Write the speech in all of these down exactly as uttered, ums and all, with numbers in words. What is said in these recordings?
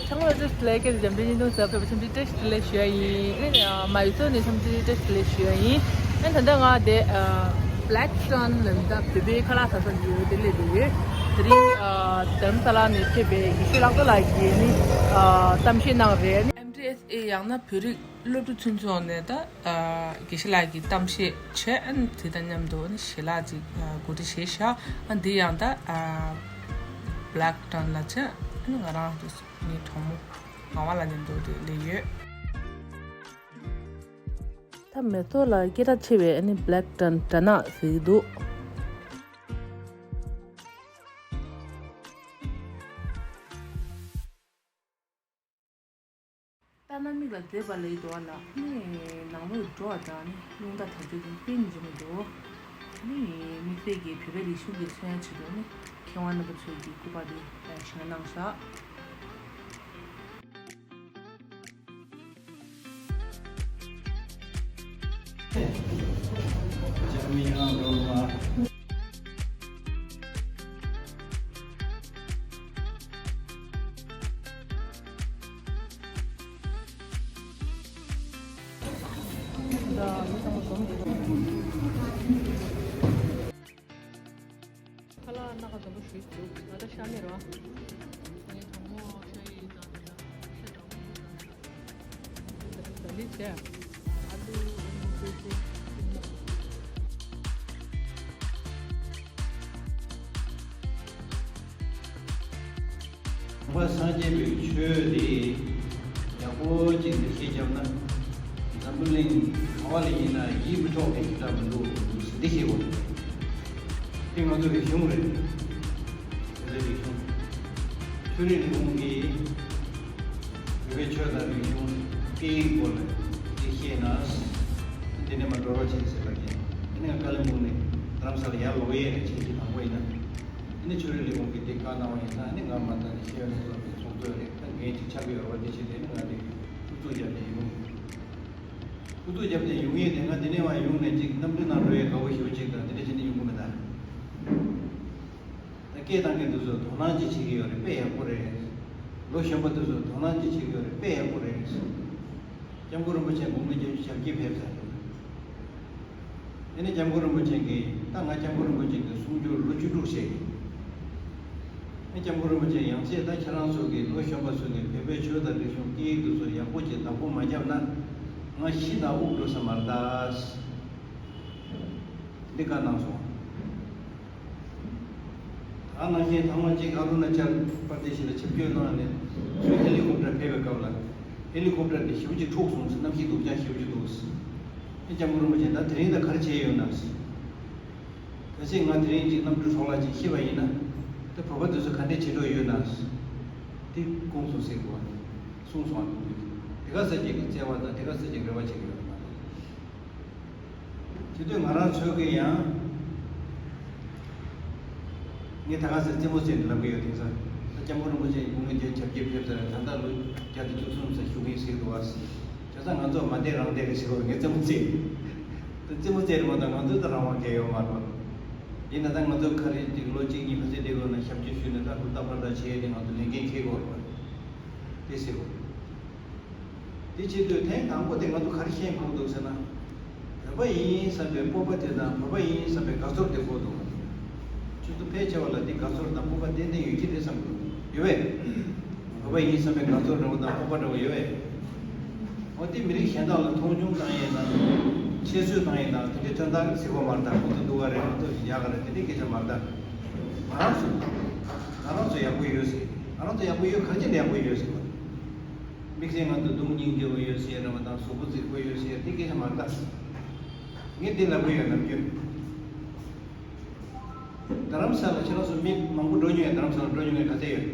ཚང་མ་ལ་བཀྲ་ཤིས་བདེ་ལེགས། སྐད་འཛམ་བུའི་བརྙན་ཐུང་གསར་པ་ཕེབས་པར་འཚམས་འདྲི་བཀྲ་ཤིས་བདེ་ལེགས་ཞུ་ཡ་ཡིན། ཨ་ནི་མ་ཡུ་ཚོ་ནས་འཚམས་འདྲི་བཀྲ་ཤིས་བདེ་ལེགས་ཞུ་ཡ་ཡིན། ཨ་ནི་ད་ལྟ་ང་དེ་Blacktown ལ་ད་བོད་པའི་ཁ་ལག་ཟ་ས་ཡོད་དེ་སླེབས་ཡོད། དེ་རིང་རྡ་རམ་ས་ལ་ནས་ཕེབས་པའི་དགེ་བཤེས་ལྷག་རྡོར་ལགས་ཀྱིས་ནི་གཏམ་བཤད་གནང་རེད། ཨེམ་ཌི་ཨེས་ཨེ་ཡང་ན་བོད་རིགས་སློབ་ཕྲུག་མཐུན་ཚོགས་ནས་ད་དགེ་བཤེས་ལགས་ཀྱིས་གཏམ་བཤད་བྱས། ཨ་ནི་དེ་དང་མཉམ་དུ་ཨ་ནི་ཞལ་ལག་ཅིག་གོ་སྒྲིག་བྱས་ཤག་ཨ་འདི་ཡང་ད་Blacktown ལ་བྱས། ཨ་ནི་ང་རང་དུ་ངའི་གྲོགས་མོ་ངག་དབང་ལགས་མཉམ་དུ་དེ་སླེབས་ཡོད། ད་མེ་ཏོག་ལ་སྐད་གྲགས་ཆེ་བའི་ཨ་ནི་Blacktown སྦྲ་ནག་ཟེར་གྱི་འདུག་ལྟ་ན་མིག་ལ་མཛེས་པ་ལས་འདུག་ཨ་ལགས། ནི་ནང་ལོགས་འགྲོ་བ་དང་ནི་རླུང་རྟ་དར་ལྕོག་དེ་དཔེ་མི་སྲིད་པ་འདུག་ནི་དམིགས་བསལ་གྱི་བོད་པའི་རིག་གཞུང་གི་མཚོན་ཡ་ཆེད་དུ་ནི་མཁས་དབང་རྣམ་པ་ཚོས་ཀྱི་སྐུ་པར་དེ་བཞེངས་གནང་ཤག་ཁ་ལག་སྣ་ཁ་འཛོམས་པོ་ཞིག་འདུག་ད་ལྟ་ཤ་མེད་རོ། ངའི་གྲོགས་མོ་ཤ་ཡིས་བཏང་འདུག་ད་ཤ་གྲང་མོ་ཞིག་བཏང་འདུག་ད་ལི་བྱས། ཨ་ལུ་ཨ་ལུ་ཀུ་ཀུ། ཁམས་པ་སངས་རྒྱས་པའི་ཆོས་དེ་ཡག་པོ་ཅིག་འགྲེལ་བཤད་བརྒྱབ་ན། འཛམ་བུ་གླིང་ག་བ་ལ་ཡིན་ན་ཡིད་མི་འཕྲོག་པའི་ཞེ་དྲག་མི་འདུག་ཟེར་འདི་བཤད་དགོས། དེ་ང་ཚོའི་རིག་གཞུང་རེད། དེ་ཚོའི་རིག་གཞུང་། ཆོས་རིག་ལས་ཁུངས་ཀྱིས་བོད་པའི་ཆོས་དང་རིག་གཞུང་སྐད་ཡིག་སྐོར་ལ་འགྲེལ་བཤད་ན། དེ་ནས་མར་འགྲོ་རོགས་བྱེད་ཟེར་བ་ཡིན། དེ་ནས་ང་ཀ་ལིམ་པོང་ནས་རྡ་རམ་ས་ལ་ཡར་ལོག་ཡས་ནས་ཆེད་ཀྱི་དང་པོ་ཡིན་ན། དེ་ནས་ཆོས་རིག་ལས་ཁུངས་ཀྱིས་དེ་བཀའ་གནང་བ་ཡིན་ན་ནི་ང་མ་ད་ནི་ཤེས་ཡོན་སློབ་གསོ་གི་ཚོགས་གཙོ་རེད། ད་འགན་ཅིག་ཆགས་ཀྱི་ཡོད་རེད་བ། དེ་བྱས་ནས་ནི་ང་དེ་ཨུ་ཚུགས་བརྒྱབ་ནས་ཡོང་། ཨུ་ཚུགས་བརྒྱབ་ནས་ཡོང་ཡས་དེ་ང་དེ་ནས་མར་ཡོང་ནས་ཅིག་གནམ་གྲུ་ནང་འགྲོ་ཡས་དགའ་པོ་ཞེ་པོ་ཅིག་དང་དེ་འདྲ་བྱས་ནས་ཡོང་གི་མེད་ད། ད་སྐད་བཏང་མཁན་དེ་ཚོ་དོ་སྣང་ཅིག་བྱེད་ཀྱི་ཡོད་རེད། དཔེ་ཡག་པོ་རེད། ལོ་གཞོན་པ་དེ་ཚོ་དོ་སྣང་ཅིག་བྱེད་ཀྱི་ཡོད་རེད། དཔེ་ཡག་པོ་རེད། སྐྱབས་མགོན་རིན་པོ་ཆེ་དགུང་ལོ་བརྒྱད་ཅུ་གྱ་བརྒྱད་ཕེབས་ཚར་འདུག་དེ་ནས་སྐྱབས་མགོན་རིན་པོ་ཆེ་གིས་ད་ང་སྐྱབས་མགོན་རིན་པོ་ཆེ་གི་གསུང་སྒྱུར་ལོ་བཅུ་དྲུག་བྱས། ཨེ་སྐྱབས་མགོན་རིན་པོ་ཆེ་ཡང་ཅིག་ད་ཁྱེད་རང་ཚོ་གི་ལོ་གཞོན་པ་ཚོ་གི་བོད་པའི་ཆོས་དང་རིག་གཞུང་སྐད་ཡིག་དེ་ཚོ་ཡག་པོ་ཅིག་བདག་པོ་མ་བརྒྱབ་ན་ང་ཤི་དང་དབུགས་འགྲོ་ས་མ་རེད་ད། འདི་བཀའ་གནང་སོང་། ད་ནང་བཞིན་ཐེངས་མ་གཅིག་ཨ་རུ་ན་ཅལ་པར་དེ་ཤི་ལ་ཆིབས་བསྒྱུར་གནང་ནས་ཚུར་ཧེ་ལི་ཀོབ་ཊར་ཕེབས་པའི་སྐབས་ལ་ཧེ་ལི་ཀོབ་ཊར་དེ་ཞེ་པོ་ཅིག་འཁྲུགས་སོང་ཟེར། གནམ་གཤིས་སྡུག་ཅག་ཞེ་པོ་ཅིག་འདུག་ཟེར། ཨེ་སྐྱབས་མགོན་རིན་པོ་ཆེ་ད་དེ་རིང་ད་ག་རེ་བྱས་ཡོད་ན་ཟེར། གལ་སྲིད་ང་དེ་རིང་གཅིག་གནམ་གྲུ་འཕྲོ་བརླག་ཅིག་ཤི་བ་ཡིན་ན། དེ་བོད་པ་དེ་ཚོ་ག་འདྲས་བྱེད་འགྲོ་ཡོད་ན། དེ་སྐུངས་སོང་ཟེར་དགོས། གསུངས་སོང་ཨ། དེ་ག་ས་ཅིག་གི་བརྩེ་བ་དང་དེ་ག་ས་ཅིག་རེ་བ་བྱེད་ཀྱི་ཡོད་མ་རེད། དེ་དུས་ང་རང་ཚོས་ཀྱི་ཡང་། ངས་ད་ག་ས་རྩེད་མོ་རྩེ་ནས་ལབ་ཀྱི་ཡོད། དེང་སང་ད་སྐྱབས་མགོན་རིན་པོ་ཆེ་དགུང་ལོ་བརྒྱད་ཅུ་གྱ་བརྒྱད་ཕེབས་ཚར། ད་ལྟ་ལོ་བརྒྱ་དང་བཅུ་གསུམ་ཙམ་བཞུགས་ཀྱིན་ཟེར་འདུག་བ། བྱས་ཙང་ང་ཚོ་མ་བསྡད་རང་བསྡད་རེད་ཟེར་བར་ངས་རྩེད་མོ་རྩེ། ད་རྩེད་མོ་རྩེ་རེད་མ་གཏོགས་ང་ཚོ་ད་རང་དབང་གང་ཡང་ཡོད་མ་རེད། ཡིན་ན་ད་ང་ཚོ་ག་རེ་ཅིག་ལོ་གཅིག་གཉིས་ཕལ་ཆེར་བསྡད་དགོས་ན་ཞབས་ཕྱི་ཞུས་ནས་ད་ཧུར་ཐག་པར་ཐག་བྱས་ཏེ་ང་ཚོ་ལས་འགན་འཁྱེར་དགོས་རེད་པ། དེ་ཟེར་བ། དེ་བྱེད་དུས་ཐེངས་དང་པོ་དེ་ང་ཚོ་ག་རེ་ཤེས་དགོས་འདུག་ཟེར་ན། བོད་པ་ཡིན་བསམ་པའི་སྤོབས་པ་དེ་དང་བོད་པ་ཡིན་བསམ་པའི་དགའ་ཚོར་དེ་དགོས་འདུག་ཁྱོད་ཚོ་ཕལ་ཆེ་བ་ལ་དེ་དགའ་ཚོར་དང་སྤོབས་པ་ཏན་ཏན་ཡོད་ཀྱི་རེད་བསམ་གྱི་འདུག་ཡོད་པས། བོད་པ་ཡིན་བསམ་པའི་དགའ་ཚོར་འདྲ་བོ་དང་སྤོབས་པ་འདྲ་བོ་ཡོད་པས། འོ་དེ་མི་རིགས་གཞན་དག་ལ་མཐོང་ཆུང་བཏང་ཡས་དང་། ཁྱད་གསོད་བཏང་ཡས་དང་དེ་འདྲའི་དོན་དག་ཟེར་དགོས་མ་རེད་ད། ཁོ་ཚོ་སྡུག་ག་རེད། ང་ཚོ་ཡག་ག་རེད། དེ་འདྲའི་སྐད་ཆ་མ་རེད་ད། ང་རང་ཚོ། ང་རང་ཚོ་ཡག་པོ་ཡོད་ཟེར། ང་རང་ཚོ་ཡག་པོ་ཡོད། ག་རེ་བྱས་ནས་ཡག་པོ་ཡོད་ཟེར་བ། དམིགས་བསལ་ང་ཚོ་གདོང་སྙིང་རྗེ་བོ་ཡོད་ཟེར་རེད་བ་དང་གཟུགས་པོ་རྫིག་པོ་ཡོད་ཟེར་དེ་སྐད་ཆ་མ་རེད་ད། ངས་འདི་ལབ་གི་ཡོད་ནམ་རྒྱུན། རྡ་རམ་ས་ལ་ཁྱེད་རང་ཚོ་མི་མང་པོ་འགྲོ་མྱོང་ཡ། རྡ་རམ་ས་ལ་འགྲོ་མྱོང་ཡ་ག་ཚད་ཡོད།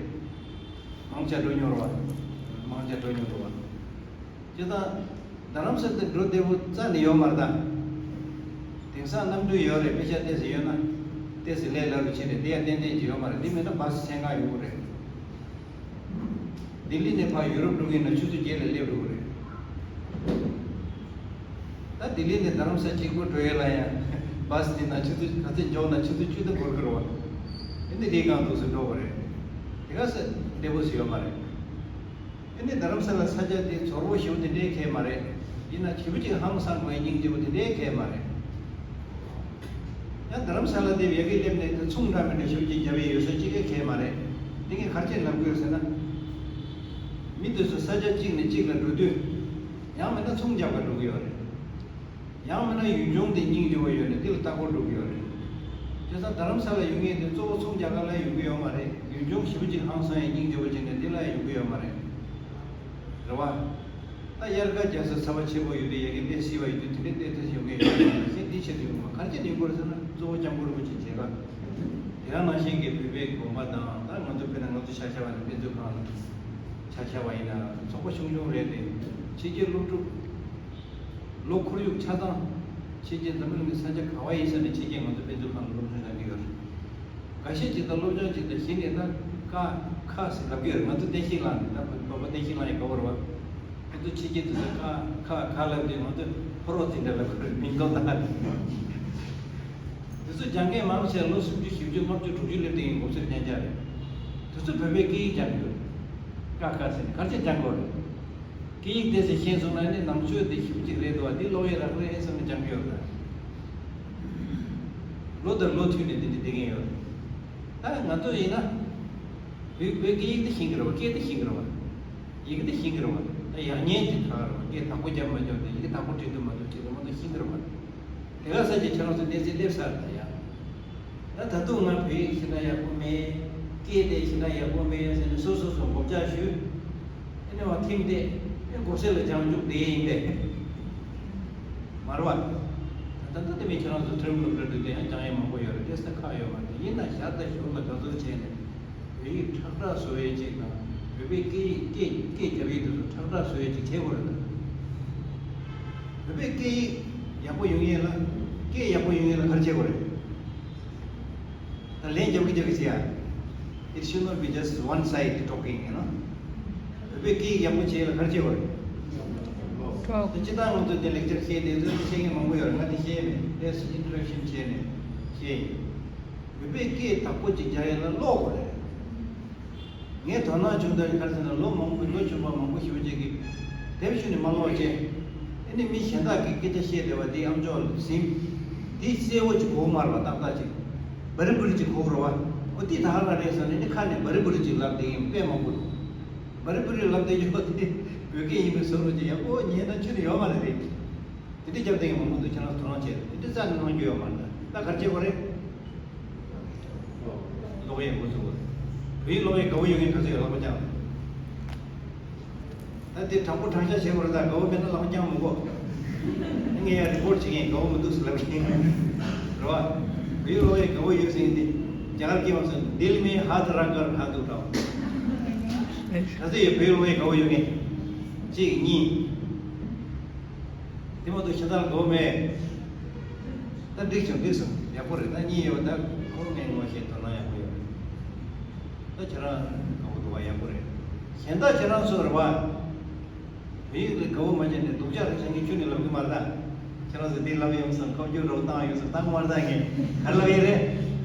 མང་ཆེ་འགྲོ་མྱོང་རེད་བ། མང་ཆེ་འགྲོ་མྱོང་རེད་བ། བྱས་ཙང་། རྡ་རམ་ས་དེ་འགྲོ་བདེ་པོ་རྩ་ནས་ཡོད་མ་རེད་ད། དེང་སང་གནམ་གྲུ་ཡོད་རེད། པེ་ཤ་ཏོག་ཙམ་ཡོད་ན། ཏོག་ཙམ་ལས་སླ་རུ་ཕྱིན་རེད། དེ་ཡང་ཏན་ཏན་ཅིག་ཡོད་མ་རེད། དེ་མེད་ན་བཱ་སི་ཚན་ཁག་ཡོང་གི་རེད། ལྡི་ལི་ནས་ཕར་ཡུ་རོབ་འགྲོ་གི་ཡིན་ན་ཆུ་ཚོད་བརྒྱད་ལ་སླེབས་འགྲོ་གི་རེད། ད་ལྡི་ལི་ནས་རྡ་རམ་ས་གཅིག་པོ་འགྲོ་ཡས་ལ་ཡང་། བཱ་སི་དེ་ན་ཆུ་ཚོད་ག་ཚོད་འགྱོ་ན་ཆུ་ཚོད་བཅུ་ཙམ་འགོར་གི་རེད་བ། དེ་ནས་རི་སྒང་འདུག་སེ་འགྲོ་གི་རེད། དེ་ག་ས་བདེ་པོ་ཞིག་ཡོད་མ་རེད། དེ་ནས་རྡ་རམ་ས་ལ་ས་ཆ་དེ་ཚོར་བོ་ཞེ་པོ་དེ་འདྲའི་གང་ཡང་མ་རེད། ཡིན་ན་ཞེ་པོ་ཅིག་ཧང་སངས་པའི་སྙིང་རྗེ་པོ་དེ་འདྲའི་གང་ཡང་མ་རེད། ཡང་རྡ་རམ་ས་ལ་དེ་ཡ་གི་སླེབས་ནས་དེ་ཚོང་འདྲ་མི་འདྲ་ཞེ་པོ་ཅིག་རྒྱབ་ཡས་ཡོད་ས་གཅིག་གང་ཡང་མ་རེད། དེ་ངས་ག་རེ་བྱས་ལབ་དགོས་ཟེར་ན། མི་དེ་ཚོ་ས་ཆ་གཅིག་ནས་གཅིག་ལ་འགྲོ་དུས། ཡང་མིན་ན་ཚོང་རྒྱག་ག་འགྲོ་གི་ཡོད་རེད། ཡང་མིན་ན་ཡུལ་ལྗོངས་དེ་སྙིང་རྗེ་པོ་ཡོད་ནས་དེ་ལ་ལྟ་སྐོར་འགྲོ་གི་ཡོད་རེད། བྱས་ཙང་རྡ་རམ་ས་ལ་ཡོང་མཁན་དེ་གཙོ་བོ་ཚོང་རྒྱག་ག་ལ་ཡོང་གི་ཡོད་མ་རེད། ཡུལ་ལྗོངས་ཞེ་པོ་ཅིག་ཧང་སངས་ཡས་སྙིང་རྗེ་པོ་བྱས་ནས་དེ་ལ་ཡོང་གི་ཡོད་མ་རེད། རེད་བ། ད་དབྱར་ཁ་རྒྱག་ས་ཚ་བ་ཆེན་པོ་ཡོད་དུས་ཡ་གི་གནས་བསིལ་བ་ཡོད་དུས་དེ་འདྲའི་གནས་དེ་ཡོང་གི་ཡོད་མ་རེད། གཞན་དེ་ཆེད་དུ་ཡོང་བ་ག་རེ་བྱས་ནས་ཡོང་གི་རེད་ཟེར་ན་གཙོ་བོ་སྐྱབས་མགོན་རིན་པོ་ཆེ་མཇལ་ཁ། དེ་རང་ནང་བཞིན་གྱི་བོད་པའི་དགོན་པ་དང་ད་ང་ཚོ་དཔེར་ན་ང་ཚོ་ཆ་བཞག་པ་ཡིན་ན་དཔེ་མཛོད་ཁང་ལ་ཆ་བཞག་པ་ཡིན་ན་ཚོགས་པ་ཆུང་ཆུང་རེད་དེ། ཕྱི་རྒྱལ་སློབ་ཕྲུག་ལོ་ཁོར་ཡུག་ཆ་ཚང་། ཕྱི་རྒྱལ་འཛམ་བུ་གླིང་གི་ས་ཆ་ག་བ་ཡིན་ས་ནས་ཕྱི་རྒྱལ་ང་ཚོ་དཔེ་མཛོད་ཁང་ལ་སློབ་སྦྱོང་གནང་གི་ཡོད་རེད། འགའ་ཤས་ཅིག་ད་སློབ་སྦྱོང་ཅིག་ད་གཞི་ནས་ད་ཀ་ཁ་ཟེར་ལབ་ཀྱི་ཡོད་རེད། ང་ཚོ་བསྟན་བཤིག་ལངས་ནས་ད་བོད་པ་བསྟན་བཤིག་ལངས་ཡི་ག་བར་བ། ཁོ་ཚོ་ཕྱི་རྒྱལ་དུ་ཟེར་ཀ་ཁ་ཁ་ལབ་དུས་ང་ཚོ་ཕོ་རོག་ཅིག་འདྲ་ལབ་ཀྱི་རེད། མིང་ཐོག་ད། དེ་ཚོ་སྦྱང་མཁན་མང་ཆེ་ལོ་སུམ་ཅུ་བཞི་བཅུ་ལྔ་བཅུ་དྲུག་ཅུ་སླེབས་དེ་ཡིན་འགོ་ཚུགས་རྐྱང་རྐྱང་རེད། དེ་ཚོ་བོད་པའི་སྐད་ཡིག་སྦྱང་གི་ཡོད་རེད། ཀ་ཁ་ཟེར་ནས་ག་རེ་བྱས་སྦྱང་དགོས་རེད། སྐད་ཡིག་དེ་ཚོ་ཤེས་སོང་ན་ནི་ནང་ཆོས་དེ་ཞིབ་ཅིག་རེད་འདུག་བ། འདི་ཀློག་ཡས་རག་རེད་བསམ་ནས་སྦྱང་གི་ཡོད་རེད། ལོ་དང་ལོ་མཐུད་ནས་འདི་འདྲ་བསྡད་མཁན་ཡོད་རེད། ད་ང་ཚོ་ཡིན་ན། བོད་བོད་སྐད་ཡིག་དེ་ཤེས་ཀྱི་རེད་བ། སྐད་དེ་ཤེས་ཀྱི་རེད་བ། ཡི་གེ་དེ་ཤེས་ཀྱི་རེད་བ། ད་ཡག་ཉེས་དེ་ག་རེད་བ། སྐད་དག་པོ་རྒྱབ་མ་རྒྱབ་དེ་ཡི་གེ་དག་པོ་བྲིས་འདུག་མ་འདུག་ཅེས་རེད་མ་གཏོགས་ཤེས་ཀྱི་རེད་བ། དེ་ག་ས་ཀྱི་ཁྱེད་རང་ཚོ་གནས་ཚུལ་སླེབས་ཚར་ད་ཡ། ད་ད་དུང་ང་བོད་ཡིག་ཤེས་ན་ཡག་པོ་མེད། སྐད་དེ་ཤེས་ན་ཡག་པོ་མེད་ཟེར་ནས་སོ་སོ་སོ་མགོ་བཅག་ཞུས། ཨེ་ནི་བ་ཐིམ་སྟེ་ཨེ་མགོ་སེར་ལ་སྦྱང་བཅུག་བསྡད་ཡིན་པས། མ་རེད་བ། ད་ལྟ་དེ་མིན་ཁྱེད་རང་ཚོ་ཁྲིམས་ལུགས་འགྲོ་དུས་དེ་ཡང་སྦྱང་ཡས་མང་པོ་ཡོད་རེད། དེ་ས་ཁག་ཡོད་མ་རེད། ཡིན་ན་ཞར་དང་ཞོར་ལ་དགའ་ཚོར་བྱས་ནས་བོད་ཡིག་ཁྲག་ཁྲག་བཟོ་ཡས་ཅིག་དང་བོད་པའི་སྐད་ཡིག་སྐད་སྐད་རྒྱབ་ཡས་དེ་ཚོ་ཁྲག་ཁྲག་བཟོ་ཡས་ཅིག་བྱེད་དགོས་རེད་ད། བོད་པའི་སྐད་ཡིག་ཡག་པོ་ཡོང་ཡས་ལ། སྐད་ཡག་པོ་ཡོང་ཡས་ལ་ག་རེ་བྱེད་དགོས་རེད། ད་ལན་རྒྱབ་ཀྱི་རྒྱབ་ཀྱི་བྱེད་ཡ། It should not be just one side talking, you know. བོད་པའི་སྐད་ཡིག་ཡག་པོ་བྱེད་ཡས་ལ་ག་རེ་བྱེད་དགོས་རེད། ད་སྤྱིར་བཏང་ང་ཚོ་དེ་ལེགས་སྦྱར་བཤད་དེ་ཚོ་བཤད་མཁན་མང་པོ་ཡོད་རེད། ང་དེ་བཤད་མེད། That's introduction བྱས་ནས་བཤད་ཡིན། བོད་པའི་སྐད་དག་པོ་ཅིག་རྒྱག་ཡས་ལ་ཀློག་དགོས་རེད། ངས་དོ་སྣང་བྱུང་དོན་ག་རེ་ཟེར་ན་ལོ་མང་པོའི་ལོ་ཆུང་བ་མང་པོ་ཞེ་པོ་ཅིག་གིས་དེབ་ཞུས་ནས་མ་ཀློག་བྱས། ཨེ་ནི་མི་གཞན་དག་གིས་སྐད་ཆ་བཤད་བསྡད་པ་འདི་ཨམ་ཅོག་ལ་ཟིན། འདི་གསལ་བོ་ཅིག་གོ་གི་མ་རེད་པ། ཏག་ཏག་ཅིག་བ་རི་བ་རི་ཅིག་གོ་གི་རེད་པ། འོ་འདི་ད་ག་རང་རེད་ཟེར་ནས་ནི་ཁ་ནས་བ་རི་བ་རི་ཅིག་ལབ་བསྡད་མཁན་དཔེ་མང་པོ་འདུག་བ་རི་བ་རི་ལབ་བསྡད་ཡོད་དེ་བོད་སྐད་ཡིན་པའི་བཟོ་འདྲ་ཅིག་ཡག་པོ་ཉན་ན་ཆུ་ནི་ཡོད་མ་རེད་དེ། དེ་འདྲ་རྒྱབ་བསྡད་མཁན་མང་པོ་འདུག་ཁྱེད་རང་ཚོ་དོ་སྣང་བྱས་དེ་འདྲ་རྩ་ནས་གནང་རྒྱུ་ཡོད་མ་རེད། ད་ག་རེ་བྱེད་དགོས་རེད། ཀློག་ཡས་འགོ་ཚུགས་དགོས་རེད། བོད་ཡིག་ཀློག་ཡས་དགའ་བོ་ཡོད་མཁན་ག་ཚོད་ཡོད་ལག་པ་བརྐྱངས། ད་དེ་དྲང་པོ་དྲང་བཞག་བྱེད་དགོས་རེད། ད་དགའ་བོ་མེད་ན་ལག་པ་བརྐྱངས་མི་དགོས། ངས་ཡར་རི་པོར་ཊི་བྱེད་མཁན་དགའ་བོ་མི་འདུག་ཟེར་ལབ་མཁན་རེད་བ། བོད་ཡིག་ཀློག་ཡས་དགའ་བོ་ཡོད་ཟེར་མཁན་དེ་རྒྱ་གར་སྐད་མ་སོང་། दिल में हाथ रखकर हाथ उठाओ། ག་ཚོད་ཡོད་བོད་ཡིག་ཀློག་ཡས་དགའ་བོ་ཡོད་མཁན། གཅིག་གཉིས། དེ་མ་གཏོགས་ཤ་སྟག་དགའ་བོ་མེད། ད་འགྲིག་བྱུང་། འགྲིག་སོང་། ཡག་པོ་རེད། ད་གཉིས་ཡོད། ད་ཁོ་ངས་ངོ་ཤེས་དོ་སྣང་ཡག་པོ་ཡོད་རེད། ད་ཁྱེད་རང་དགའ་བོ་འདུག་པ། ཡག་པོ་རེད། གཞན་དག་ཁྱེད་རང་ཚོ་རེད་པ། བོད་ཡིག་ལ་དགའ་བོ་མ་བྱས་ནས་སྡུག་ཅག་རེད་བྱ་མཁན་ཁྱོན་ནས་ལབ་གི་མ་རེད་ད། ཁྱེད་རང་ཚོ་འདི་ལབ་ཡོང་སོང་། ཁ་བསྒྱུར་རོགས་བཏང་ཡོང་སོང་། བཏང་གི་མ་རེད་ད། ངས་ག་རེ་ལབ་ཡོད་རེད།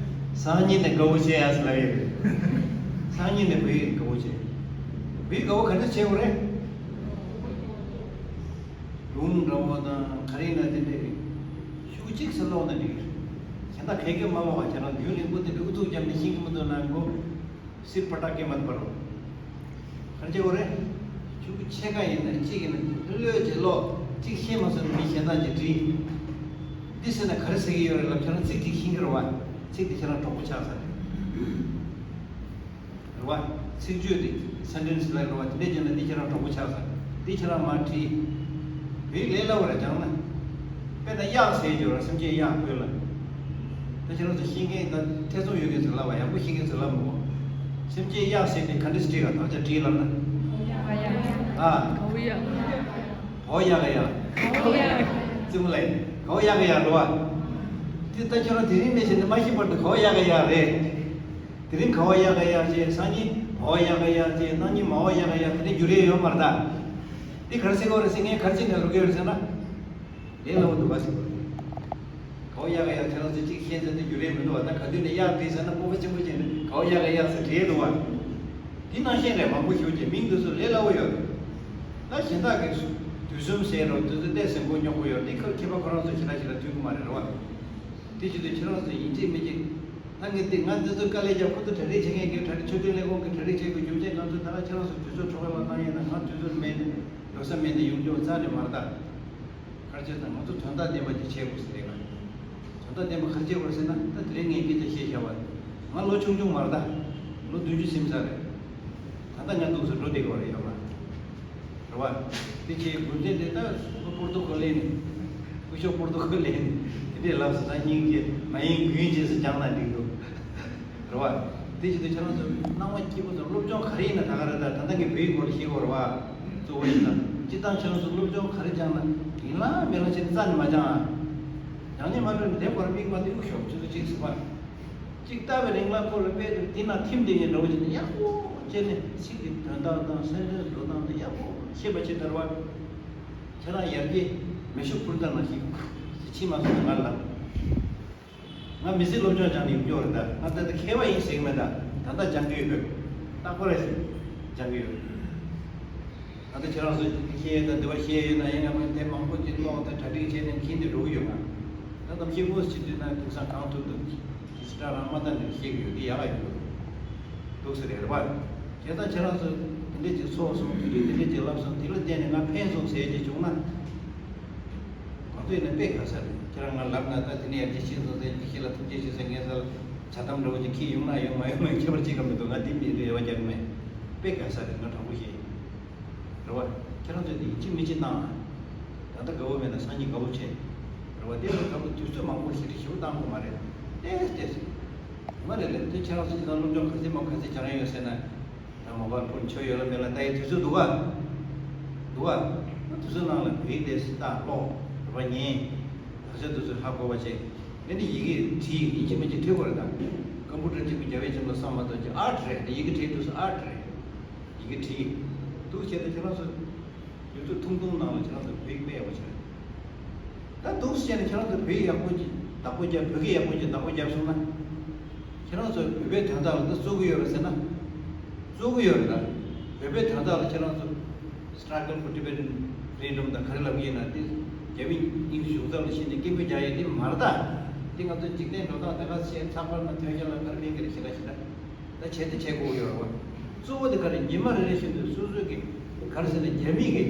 སང་ཉིན་ནས་དགའ་བོ་བྱེད་ཡ་ཟེར་ལབ་ཡོད་རེད། སང་ཉིན་ནས་བོད་ཡིག་དགའ་བོ་བྱེད། བོད་ཡིག་དགའ་བོ་ག་འདྲ་བྱེད་དགོས་རེད། སྒྲུང་འདྲ་བོ་དང་ག་རེ་ཡིན་ན་དེ་འདྲས་ཤུགས་གཅིག་ཙམ་ཀློག་ན་འགྲིག་གི་རེད། གཞན་དག་ག་གེ་མ་ཀློག་པ་ཁྱེད་རང་རྒྱུན་རིང་པོ་དེ་འདྲ་ཨུ་ཚུགས་བརྒྱབ་ནས་ཤེས་ཀྱི་མི་འདུག་ན། མགོ་སིར་པ་ཏག་གེ་མ་འབར་རོ། ག་རེ་བྱེད་དགོས་རེད། ཤུགས་ཆེ་ག་ཡིན་ན་གཅིག་ཡིན་ན་ལྷོད་ལྷོད་བྱས་ཀློག་གཅིག་ཤེས་མ་སོང་ན་མི་གཞན་དག་གིས་དྲིས། འདི་ཟེར་ན་ག་རེ་ཟེར་གྱི་ཡོད་རེད་ལབ། ཁྱེད་རང་ཚིག་གཅིག་ཤེས་ཀྱི་རེད་བ། ཚིག་དེ་ཁྱེད་རང་གྲོགས་པོ་ཆགས་ཚར་རེད། རེད་བ། ཚིག་བརྗོད་དེ་སེན་ཊེན་སི་ལབ་རེད་བ། དེ་འདྲས་བྱས་ན་འདི་ཁྱེད་རང་གྲོགས་པོ་ཆགས་ཚར། འདི་ཁྱེད་རང་མར་བྲིས། བོད་ཡིག་ལས་སླ་བོ་རེད་སྦྱང་ན། དཔེར་ན་གཡག་ཟེར་གྱི་ཡོད་རེད། སེམས་ཅན་གཡག་བོད་ལ། ད་ཁྱེད་རང་ཚོ་ཤེས་མཁན་དང་ཐེ་ཚོམ་ཡོད་མཁན་ཚོས་ལབ་པ། ཡག་པོ་ཤེས་མཁན་ཚོས་ལབ་མི་དགོས། སེམས་ཅན་གཡག་ཟེར་དེ་ག་འདྲས་བྲིས་ག་དག་ཆ་བྲིས་ལབ་ན། ཨ། གའོ་གཡག་ག་ཡག་རྩེད་མོ་ལ་ཡིན། གའོ་གཡག་ག་ཡག་རེད་བ། དེ་ད་ཁྱེད་རང་དེ་རིང་ནས་བྱས་ནས་མ་ཤི་བར་དུ་གའོ་གཡག་ག་ཡག་རེད། དེ་རིང་གའོ་གཡག་ག་ཡག་བྱས། སང་ཉིན་གའོ་གཡག་ག་ཡག་བྱས། གནངས་ཉིན་མའོ་གཡག་ག་ཡག་དེ་འདྲ་འགྱུར་ཡས་ཡོད་མ་རེད་ད། དེ་ག་རེ་ཟེར་གྱི་ཡོད་རེད་ཟེར། ངས་ག་རེ་བྱས་ནས་ལབ་ཀྱི་ཡོད་རེད་ཟེར་ན། ལས་སླ་བོ་འདུག་ག་ཟེར་གྱི་ཡོད་རེད། གའོ་གཡག་ག་ཡག་ཁྱེད་རང་ཚོ་གཅིག་ཤེས་ཚེ་དེ་འགྱུར་ཡས་མི་འདུག་བ། ད་ག་དུས་ནས་གཡག་བྲིས་ཟེར་ན་སྤོབས་པ་ཆེན་པོ་བྱས་ནས་གའོ་གཡག་ག་ཡག་ཟེར་བྲིས་འདུག་བ། དེ་ནང་བཞིན་རེད། མང་པོ་ཞེ་པོ་ཅིག་མིང་འདི་ཚོ་ལས་སླ་བོ་ཡོད་རེད། ད་གཞན་དག་གིས་དུས་གསུམ་ཟེར་རོ་དུས་ཚོད་ཏོག་ཙམ་མགོ་རྙོག་པོ་ཡོད་དེ་ཁ་མཁས་པ་ཁོ་རང་ཚོ་ཞེ་དྲག་ཞེ་དྲག་ཐུག་གི་མ་རེད་རེད་བ། དེ་བྱེད་དུས་ཁྱེད་རང་ཚོ་ཡིན་གཅིག་མིན་གཅིག་ད་ངས་དེ་ང་འདི་ཚོ་དཀའ་ལས་རྒྱབ་ཁོ་ཚོ་གྲ་སྒྲིག་བྱེད་མཁན་གྱི་གྲ་སྒྲིག་ཆོས་དོན་ལས་ཁུངས་ཀྱི་གྲ་སྒྲིག་བྱེད་དགོས་རྒྱུ་མཚན་ང་ཚོ་ད་ལྟ་ཁྱེད་རང་ཚོ་དུས་ཚོད་འཕྲོ་བརླག་བཏང་ཡས་ན་ང་དུས་ཚོད་མེད་ནས་འགྲོ་ས་མེད་ནས་ཡོང་རྒྱུ་རྩ་ནས་མ་རེད་ད། ག་རེ་བྱས་ཙང་ང་ཚོ་དོན་དག་ལྡན་པ་ཅིག་བྱེད་དགོས་ཟེར་ལས་ཀ། དོན་དག་ལྡན་པ་ག་རེ་བྱེད་དགོས་ཟེར་ན་ད་དེ་རིང་ངས་སྐད་ཆ་བཤད་བཞག་པ། ང་ལོ་ཆུང་ཆུང་མ་རེད་ད། ལོ་བདུན་ཅུ་ཟིན་ཚར་རེད། ད་ལྟ་ང་འདུག་སེ་འགྲོ་བསྡད་ཀྱི་ཡོད་རེད་ཡོད་མ་རེད་བ། དེ་ཆེའི་དགོས་འདུན་དེ་ད་སྤོར་ཏོ་ཁོ་ལེན་ནས། སྐུ་ཞབས་སྤོར་ཏོ་ཁོ་ལེན་ནས་དེ་འདྲས་ལབ་སོང་ད་སྙིང་རྗེ་མ་ཡིན་དགོས་ཡིན་རྗེས་སུ་སྦྱངས་ན་འགྲིག་འདུག་རེད་བ། དེ་བྱེད་དུས་ཁྱེད་རང་ཚོ་སྣང་བ་སྐྱིད་པོ་དང་སློབ་སྦྱོང་ག་རེ་ཡིན་ན་ད་ག་རེ་ད་ད་ལྟ་ངས་བོད་ཡིག་སྐོར་ལ་བཤད་དགོས་རེད་བ། གཙོ་བོ་ཡིན་ན་སྤྱིར་བཏང་ཁྱེད་རང་ཚོ་སློབ་སྦྱོང་ག་རེ་སྦྱངས་ན་ཡིན་ལ་མེད་ལ་བྱས་ནས་རྩ་ནས་མ་སྦྱང་ཨ། སྦྱང་ནས་མ་ལོས་ནས་དེ་སྐོར་དམིགས་པ་དེ་གཡུག་ཞོག་ཆུ་ཚོད་གཅིག་ཟིན་པ། གཅིག་ལྟ་བའི་རིང་ལ་ཁོ་ལ་དཔེ་དེ་དེ་ན་ཐིམ་བསྡད་མཁན་འདྲ་བོ་ཅིག་ནས་ཡག་པོ་བྱས་ནས་ཚིག་གི་དོན་དག་དང་སེམས་ཁྲལ་བཟོ་སྟངས་དེ་ཡག་པོ་ཤེས་པ་ཅིག་དར་བ། ཁྱེད་རང་ཡར་རྒྱས་མེ་ཤུགས་འཕུར་མདའ་ནང་བཞིན་ཕྱིན་མ་སོང་ན་ང་ལ། ང་མི་ཚེ་སློབ་སྦྱོང་སྦྱངས་ནས་ཡོང་རྒྱུ་རེད་ད། ང་ད་ལྟ་མཁས་པ་ཡིན་ཟེར་གི་མེད་ད། ད་ལྟ་སྦྱང་གི་ཡོད། རྟག་པར་རེ་ཞིག་སྦྱང་གི་ཡོད། ད་ལྟ་ཁྱེད་རང་ཚོ་བཤད་ཡས་དང་འདི་པར་བཤད་ཡོད་ན་ཡང་ང་མ་དེ་མང་པོ་ཅིག་ཀློག་དང་གྲ་སྒྲིག་བྱས་ནས་འཁྱེར་ནས་འགྲོ་གི་ཡོད་ང་། ད་གཏམ་བཤད་དངོས་སུ་བྱེད་དུས་ན་དེང་སང་གང་ཐུབ་ཐུབ་ཀྱིས་ཇི་ལྟར་རང་མ་ལྟ་ནས་བཤད་གི་ཡོད་དེ་ཡག་ག་ཡོད་འདུག་ཟེར་རེད་པ། བྱས་ཙང་ཁྱེད་རང་ཚོ་དེ་འདྲས་ཅིག་ཚོགས་སོང་དུས་ཚོད་དེ་འདྲས་ཅིག་ལབ་སོང་དེ་ལ་བརྟེན་ནས་ང་ཕན་སོང་ཟེར་གྱི་བྱུང་ན། ང་ཚོ་ཡིན་ན་དཔེ་དགའ་ས་རེད། ཁྱེད་རང་ང་ལབ་ན་ད་དེ་ནས་ཡར་རྒྱས་ཕྱིན་སོང་ཟེར་གྱི་ཁྱེད་ལ་ཐུགས་རྗེ་ཆེ་ཟེར་ངས་ཟེར་ལ་ཇ་དམ་འདྲ་བོ་ཅིག་ཁྱེར་ཡོང་ན་ཡོང་མ་ཡོང་མ་ཡོང་ཁྱད་པར་ཅི་ག་མི་འདུག་ང་འདི་མི་འདུག་ཡོད་པ་རྒྱག་གི་མེད། དཔེ་དགའ་ས་རེད་ང་དྲང་པོ་བཤད་ཡིན། རེད་བ། ཁྱེད་རང་ཚོས་འདི་ཡིན་གཅིག་མིན་གཅིག་གནང་ཨ། ད་ལྟ་དགའ་བོ་མེད་ན་སང་ཉིན་དགའ་བོ་བྱེད། རེད་བ་དེ་ལ་ད་ལྟ་དུས་ཚོད་མང་པོ་ཞིག་རེ་ཞིབ་བཏང་དགོས་མ་རེད། ཏེས་ཏེས། ཡོང་བ་རེད་ལབ་དུས་ཁྱེད་རང་ཚོ་ཅི་ལྟར་སློབ་སྦྱོང་ག་ཚད་མང་ག་ཚད་སྦྱང་ཡོད་ཟེར་ན། ད་མོ་བར་ཕུར་མཆོད་ཡོད་ལ་མེད་ལ་ལྟ་ཡི་དུས་ཚོད་འདུག་ག་འདུག་ག་དུས་ཚོད་ནང་ལ་བོད་ཡིག་ལས་སུ་ལྟ་ཀློག་རེ་བ་ཉན། དག་ཆ་དུས་ཚོད་ཧ་གོ་བ་བྱེད། དེ་ནི་ཡི་གེ་བྲིས་ཡིན་གཅིག་མིན་གཅིག་བྲིས་དགོས་རེད་ད། ཀམ་པུ་ཊར་གཅིག་པུ་རྒྱབ་ཡས་ཅིག་ལ་བསམ་མ་གཏོགས་ཀྱི་ཨར་ཊི་རེད་དེ་ཡི་གེ་བྲིས་དུས་སུ་ཨར་ཊི་རེད། ཡི་གེ་བྲིས། འདུག་བྱས་ཏེ་ཁྱེད་རང་ཚོ། ཡུལ་དུས་ཐུང་ཐུང་ནང་ལ་ཁྱེད་རང་ཚོ་བོད་ཡིག་དཔེ་ཡག་པོ་བྱས། ད་འདུག་སེ་བྱས་ནས་ཁྱེད་རང་ཚོ་བོད་ཡིག་ཡག་པོ་ཅིག་བདག་པོ་རྒྱབ་བོད་སྐད་ཡག་པོ་ཅིག་བདག་པོ་རྒྱབ་སོང་ན། ཁྱེད་རང་ཚོ་བོད་པའི་དོན་དག་ལ་ད་བརྩི་གི་ཡོད་རེད་ཟེར་ན། བརྩི་གི་ཡོད་རེད་ད། བོད་པའི་དོན་དག་ལ་ཁྱེད་རང་ཚོ་Struggle for Tibetan Freedom དང་ག་རེ་ལབ་ཀྱི་ཡིན་ན་དེ་རྒྱ་མི་དབྱིན་ཇི་གཞུང་ཚབ་ལ་ཕྱིན་ནས་སྐད་འབོད་རྒྱག་ཡས་དེ་མ་རེད་ད། དེ་ང་ཚོ་འཇིག་རྟེན་འགྲོ་སྟངས་དེ་ག་བཤད་ཚགས་པར་ན་ཐོན་ཤག་ལ་ག་རེ་མིན་ག་རེ་ཞེ་དྲག་ཞེ་དྲག་ད་བྱེད་དེ་བྱེད་དགོས་ཡོད་རེད་བ། གཙོ་བོ་དེ་ག་རེ་ཉི་མ་རེ་རེ་བཞིན་དུ་སོ་སོ་གི་ག་རེ་ཟེར་ན་རྒྱ་མི་གི་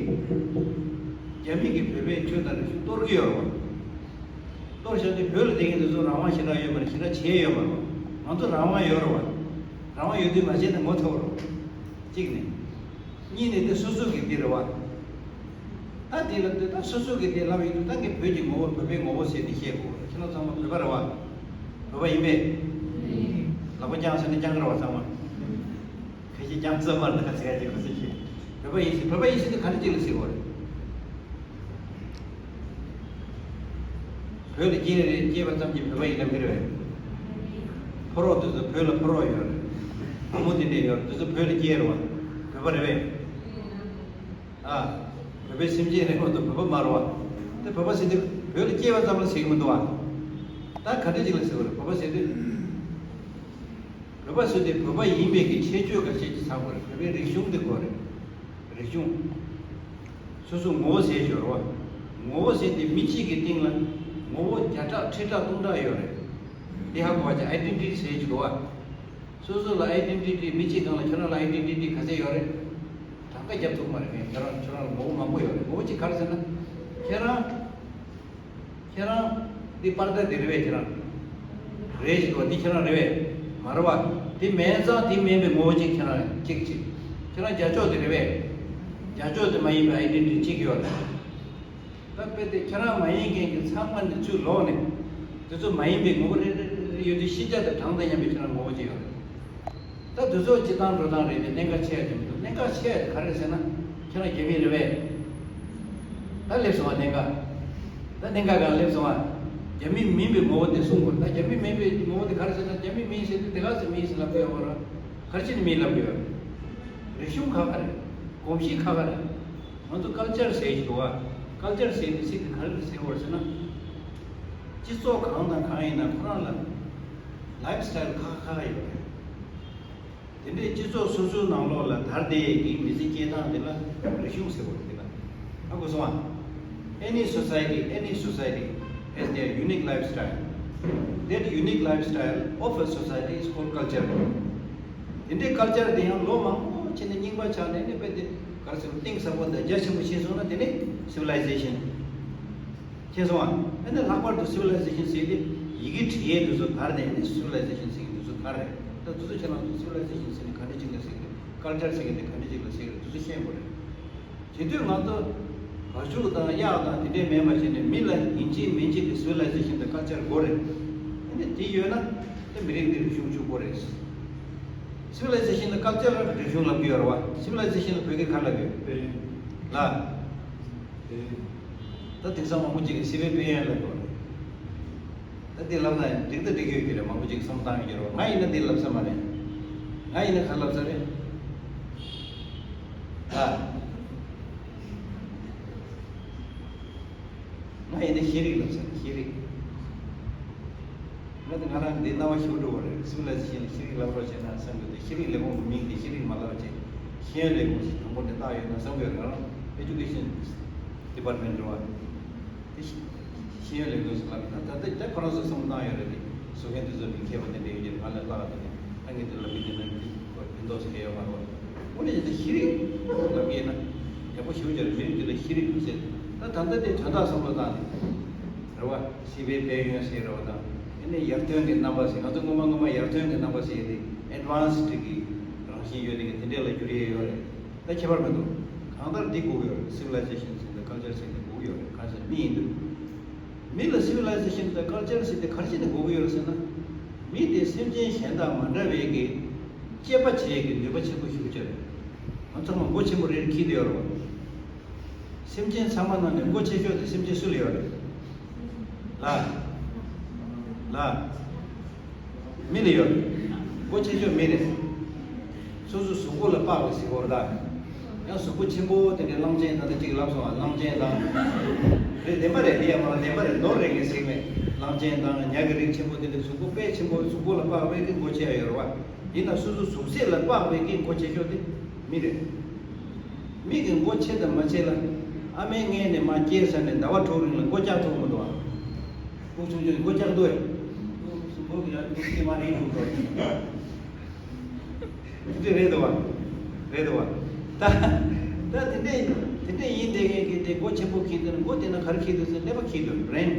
རྒྱ་མི་གི་བོད་པའི་ཆོས་དང་རིག་གཞུང་གཏོར་གི་ཡོད་རེད་བ། གཏོར་བཞག་དུས་བོད་ལ་བསྡད་མཁན་དེ་ཚོ་རང་དབང་ཞེ་དྲག་ཡོད་མ་རེད། ཞེ་དྲག་བྱས་ཡོད་མ་རེད་བ། ང་ཚོ་རང་དབང་ཡོད་རེད་བ། རང་དབང་ཡོད་དུས་མ་བྱས་ན་ངོ་ཚ་བ་རེད་བ། གཅིག་ནས། གཉིས་ནས་དེ་སོ་སོ་གི་འདི་རེད་བ། ད་དེ་ལ་དེ་ད་སོ་སོ་གི་དེ་ལབ་ཡོད་དུས་ད་ངས་བོད་ཀྱི་ངོ་བོ་བོད་པའི་ངོ་བོ་ཟེར་ནས་བཤད་དགོས་རེད། ཁྱེད་རང་ཚང་མ་བོད་པ་རེད་བ། བོད་པ་ཡིན་པས། ལག་པ་བརྐྱངས་ཟེར་ན་བརྐྱང་གི་རེད་བ་ཚང་མ། ཁ་ཤས་བརྐྱངས་ས་མ་རེད་ད་ཟེར་ཡ་ཅིག་ཁོ་ཚོ་ཞིག་བོད་པ་ཡིན་ཟེར་བོད་པ་ཡིན་ཟེར་དུས་ག་འདྲ་ཅིག་ལ་ཟེར་དགོས་རེད། བོད་ལ་སྐྱེས་རེད། སྐྱེས་པ་ཙམ་གྱིས་བོད་པ་ཡིན་ལབ་ཀྱི་རེད་བས། ཕོ་རོག་དེ་ཚོ་བོད་ལ་ཕོ་རོག་ཡོད་རེད། བུ་མོ་དེ་འདྲས་ཡོད་རེད། དེ་ཚོ་བོད་ལ་སྐྱེས་རེད་བ། བོད་པ་རེད་བས། ཨ། བོད་པའི་སེམས་ཅན་རེད་མ་གཏོགས་བོད་པ་མ་རེད་བ། དེ་བོད་པ་ཟེར་དུས་བོད་ལ་སྐྱེས་པ་ཙམ་ལ་ཟེར་གྱི་མི་འདུག་བ། ད་ག་འདྲ་ཅིག་ལ་ཟེར་བ་རེད་བོད་པ་ཟེར་དུས། བོད་པ་ཟེར་དུས་བོད་པ་ཡིན་པའི་གི་ཁྱད་ཆོས་འགའ་ཤས་ཅིག་ཚང་དགོས་རེད། བོད་པའི་རིག་གཞུང་དེ་དགོས་རེད། རིག་གཞུང་། སོ་སོ་ངོ་བོ་ཟེར་ཡོད་རེད་བ། ངོ་བོ་ཟེར་དེ་མི་གཅིག་གི་སྟེང་ལ་ངོ་བོ་བརྒྱ་ཕྲག་ཁྲི་ཕྲག་སྟོང་ཕྲག་ཡོད་རེད། དེ་ཧ་གོ་བ་ཅིག་ཨའི་ཌེན་ཊི་ཊི་ཟེར་གྱི་འདུག་བ། སོ་སོ་ལ་ཨའི་ཌེན་ཊི་ཊི་མི་གཅིག་སྒང་ལ་ཁྱོད་རང་ལ་ཨའི་ཌེན་ཊི་ཊི་ག་ཚད་ཡོད་རེད། གྲངས་ཀ་རྒྱབ་ཐུབ་མ་རེད་ངས་ཁྱོད་རང་ཁྱོད་རང་ལ་ངོ་བོ་མང་པོ་ཡོད་རེད། ངོ་བོ་གཅིག་ག་རེ་ཟེར་ན། ཁྱེད་རང་། ཁྱེད་རང་། འདི་པར་ད་འདི་རེད་པས་ཁྱེད་རང་། རེད་ཅེས་པ་འདི་ཁྱེད་རང་རེད་པས། མ་རེད་པ། འདི་མེད་ཙང་འདི་མིན་པའི་ངོ་བོ་གཅིག་ཁྱེད་རང་གཅིག་གཅིག་ཁྱེད་རང་རྒྱ་ཕྱོགས་འདི་རེད་པས། རྒྱ་ཕྱོགས་འདི་མ་ཡིན་པའི་ཨའི་ཌེན་ཊི་ཊི་གཅིག་ཡོད་རེད། ད་དཔེ་དེ་ཁྱེད་རང་མ་ཡིན་མཁན་གྱི་ཚང་མ་འདི་ཚུར་ལོག་ནས། དེ་ཚོ་མ་ཡིན་པའི་ངོ་བོ་རེ་རེ་རེ་ཡོད་དུས་ཤེས་བྱ་དང་གྲངས་དང་མཉམ་པའི་ཁྱེད་རང་ངོ་བོ་གཅིག་ཡོད་རེད། ད་དུས་ཚོད་སྤྱི་བཏང་འགྲོ་སྟངས་རེད་དེ་གནད་འགག་ཆེ་ཡ་དེ་མི་འདུག་གནད་འགག་ཆེ་ཡ་དེ་ག་རེ་རེད་ཟེར་ན། ཁྱེད་རང་རྒྱ་མི་རེད་པས། ད་སླེབས་སོང་བ་གནད་འགག་ད་གནད་འགག་གང་སླེབས་སོང་བ། རྒྱ་མི་མིན་པའི་ངོ་བོ་དེ་གསུང་དགོས་ད་རྒྱ་མི་མིན་པའི་ངོ་བོ་དེ་ག་རེ་ཟེར་ན་རྒྱ་མི་མིན་ཟེར་དུས་དེ་ག་ཟེར་མིན་ཟེར་ལབ་ཀྱི་ཡོད་མ་རེད། ག་རེ་བྱས་ནས་མིན་ལབ་ཀྱི་ཡོད་རེད། རིག་གཞུང་ཁག་ཁ་རེད། གོམས་གཤིས་ཁག་ཁ་རེད། ང་ཚོ་ཀལ་ཅར་ཟེར་གྱི་འདུག་བ། ཀལ་ཅར་ཟེར་དུས་ཚིག་དེ་ག་རེ་ཟེར་དགོས་རེད་ཟེར་ན། སྤྱི་ཚོགས་གང་དང་གང་ཡིན་ན་ཁོ་རང་ལ་ལའིབ་སི་ཊའིལ་ཁག་ཁག་ཡོད་རེད། དེ་འདྲའི་སྤྱི་ཚོགས་སོ་སོའི་ནང་ལོགས་ལ་དར་བསྡད་ཡས་ཀྱི་མི་ཚེ་སྐྱེལ་སྟངས་དེ་ལ་རིག་གཞུང་ཟེར་བ་རེད། དེ་ལ་ཧ་གོ་སོང་ཨ། Any society, any society has their unique lifestyle. That unique lifestyle of a society is called culture. དེ་འདྲའི་ཀལ་ཅར་དེ་ཡང་ལོ་མང་པོ་ཕྱིན་ནས་རྙིང་པ་ཆགས་ནས་ནི་དཔེ་དེ་ག་རེ་ཟེར་གཏིང་ཟབ་པོ་དང་རྒྱ་ཆེན་པོ་ཕྱིན་སོང་ན་དེ་ནི་སི་ཝི་ལའི་ཟེ་ཤན། མཁྱེན་སོང་ཨ། ཨ་ནི་ལྷག་པར་དུ་སི་ཝི་ལའི་ཟེ་ཤན་ཟེར་དེ་ཡི་གེ་བྲི་ཡས་དེ་ཚོ་དར་ནས་ནི་སི་ཝི་ལའི་ཟེ་ཤན་ཟེར་གྱི་དེ་ཚོ་དར་རེད། ད་དེ་ཚོ་ཁྱེད་རང་ཚོ་སི་ཝི་ལའི་ཟེ་ཤན་ཟེར་ནས་ག་འདྲ་ཅིག་ལ་ཟེར་གི་རེད། ཀལ་ཅར་ཟེར་གི་དེ་ག་འདྲ་ཅིག་ལ་ཟེར་གི་རེད། དེ་ཚོ་ཤེས་དགོས་རེད། དེ་དུས་ང་ཚོ་བ་ཕྱུགས་དང་གཡག་དང་དེ་འདྲའི་མེད་པ་བྱས་ནས་མི་ལ་ཡིན་གཅིག་མིན་གཅིག་གི་སི་ཝི་ལའི་ཟེ་ཤན་དང་ཀལ་ཅར་དགོས་རེད། ཨ་ནི་དེ་ཡོད་ན་དེ་མི་རིགས་འདི་རིག་གཞུང་ཕྱུག་པོ་རེད། སི་ཝི་ལའི་ཟེ་ཤན་དང་ཀལ་ཅར་ལ་རིག་གཞུང་ལབ་ཀྱི་ཡོད་རེད་བ། སི་ཝི་ལའི་ཟེ་ཤན་ལ་བོད་སྐད་ག་རེ་ལབ་ཀྱི་ཡོད་ལ། ད་དེང་སང་མང་པོ་ཅིག་གིས་སི་པན་དཔལ་ཡོན་ལབ་ཀྱི་ཡོད་རེད། ད་དེ་ལབ་ན་འགྲིག་ད་འགྲིག་ཡོད་ཀྱི་རེད། མང་པོ་ཅིག་གིས་བསམ་བློ་བཏང་ཡོད་ཀྱི་རེད་བ། ང་ཡིན་ན་དེ་ལབ་ས་མ་རེད། ང་ཡིན་ན་ག་ལབ་ས་རེད། ད་ང་ཡིན་ན་ཤེས་རིག་ལབ་ས་རེད། ཤེས་རིག་ང་དང་ང་རང་འདི་སྣང་བ་ཞིག་འགྲོ་བ་རེད། སི་ཝི་ལའི་ཟེ་ཤན་ལ་ཤེས་རིག་ལབ་རོགས་བྱས་ན་བསམ་གྱི་འདུག་ཤེས་རིག་ལས་ཁུངས་ཀྱི་མིང་དེ་ཤེས་རིག་མ་ལབ་བྱས། ཤེས་ཡོན་ལས་ཁུངས་ཤིག་དང་པོ་ནས་བཏགས་ཡོད་ན་བསམ་གྱི་ཡོད། ང་རང་ཨེ་ཇུ་ཀེ་ཤན་ཌི་པར་ཊི་མེན་ཊི་རེད་བ། དེ་ཤེས་ཤེས་ཡོན་ལས་ཁུངས་ཤིག་ལབ་ན་ད་ལྟ་ད་ཁོ་རང་ཚོ་བསམ་བློ་བཏང་ཡོད་རེད། དེ་བཟོ་མཁན་དེ་ཚོ་མི་མཁས་པ་དེ་འདྲ་ཡོད་ཀྱི་རེད། ང་ལས་སླ་བ་དེ་འདྲ་ད་ངས་དེ་ལབ་གི་དེ་ན་ཁོ་ཕན་ཐོགས་ཟེར་ཡོད་མ་རེད་བ། དངོས་གནས་བྱས་ན་ཤེས་རིག་ལབ་ཀྱི་ཡིན་ན་ཡག་པོ་ཞེ་པོ་ཅིག་རེད། མི་རིགས་འདི་ལ་ཤེས་རིག་ཟེར། ད་ད་ལྟ་དེ་དོན་དག་བསམ་བློ་བཏང་ནས་རེད་བ། སི་པན་དཔལ་ཡོན་ཟེར་རེད་བ། དང་ཨ་ནི་ཡར་ཐོན་གྱི་རྣམ་པ་ཟེར། ང་ཚོ་སྔོན་མ་སྔོན་མ་ཡར་ཐོན་གྱི་རྣམ་པ་ཟེར་ཡས་དེ་ཨེཌ་ཝན་སི་ཌི་གི་རང་བཞིན་ཡོད་དེ་གི་དེ་འདྲས་ལ་འགྱུར་ཡས་ཡོད་རེད། ད་ཁྱད་པར་མི་འདུག་གང་ལྟར་འདི་དགོས་ཀྱི་ཡོད་རེད། སི་ཝི་ལའི་ཟེ་ཤན་ཟེར་དང་ཀལ་ཅར་ཟེར་དེ་དགོས་ཀྱི་ཡོད་རེད། གང་ཟེར་མི་ཡིན་དུས། མི་ལ་སི་ཝི་ལའི་ཟེ་ཤན་དང་ཀལ་ཅར་ཟེར་དེ་ག་རེ་བྱས་ནས་དགོས་ཀྱི་ཡོད་རེད་ཟེར་ན། མི་དེ་སེམས་ཅན་གཞན་དང་མ་འདྲ་བའི་གི་དཔྱད་པ་བྱེད་ཀྱི་ནུས་པ་ཆེན་པོ་ཞིག་ཡོད་རེད། ང་ཚང་མ་མགོ་ཆེན་པོ་རེ་རེ་འཁྱེར་བསྡད་ཡོད་རེད་བ། སེམས་ཅན་ཚང་མ་ནང་ནས་མགོ་ཆེ་ཤོས་དེ་སེམས་ཅན་སུ་ལ་ཡོད་རེད། ལ། ལ། མི་ལ་ཡོད་རེད། མགོ་ཆེ་ཤོས་མི་རེད། སོ་སོའི་གཟུགས་པོ་ལ་དཔག་པའི་གཟིགས་སྐོར་དང་། ཡང་གཟུགས་པོ་ཆེན་པོ་དེ་འདྲའི་གླང་ཆེན་ད་ལྟ་གཅིག་ལབ་སོང་བ། གླང་ཆེན་དང་། རེད། བདེན་པ་རེད། དེ་ཡང་མ་བདེན་པ་རེད། ནོར་རེད་ངས་ཟེར་གི་མེད། གླང་ཆེན་དང་ཉ་གི་རིགས་ཆེན་པོ་དེ་འདྲའི་གཟུགས་པོ་དཔེ་ཆེན་པོ་གཟུགས་པོ་ལ་དཔག་པའི་གི་མགོ་ཆེ་ཡ་ཡོད་རེད་བ། ཡིན་ན་སོ་སོའི་གཟུགས་ཚད་ལ་དཔག་པའི་གི་མགོ་ཆེ་ཤོས་དེ་མི་རེད། མི་གི་མགོ་ཆེ་དང་མ་ཆེ་ལ། ཨ་མའི་མངལ་ནས་མར་སྐྱེས་ཚར་ནས་ཟླ་བ་དྲུག་རིང་ལ་མགོ་བཀྱག་ཐུབ་མི་འདུག་ཨ། སྐུ་ཆུང་ཆུང་གི་མགོ་བཀྱག་འདུག་ཨེ། སྐུ་གཟུགས་པོ་གི་ཡང་སྐུ་སྐྱེས་མ་རེད་འདུག་འགྲོ། དེ་འདྲ་རེད་འདུག་བ། རེད་འདུག་བ། ད། ད་དེ་འདྲས་དེ་འདྲས་ཡིན་བསྡད་མཁན་གྱི་དེ་མགོ་ཆེན་པོ་འཁྱེར་འདུག་ན། མགོ་དེ་ན་ག་རེ་འཁྱེར་འདུག་ཟེར་ན་ཀླད་པ་འཁྱེར་འདུག་བྷི་རེན།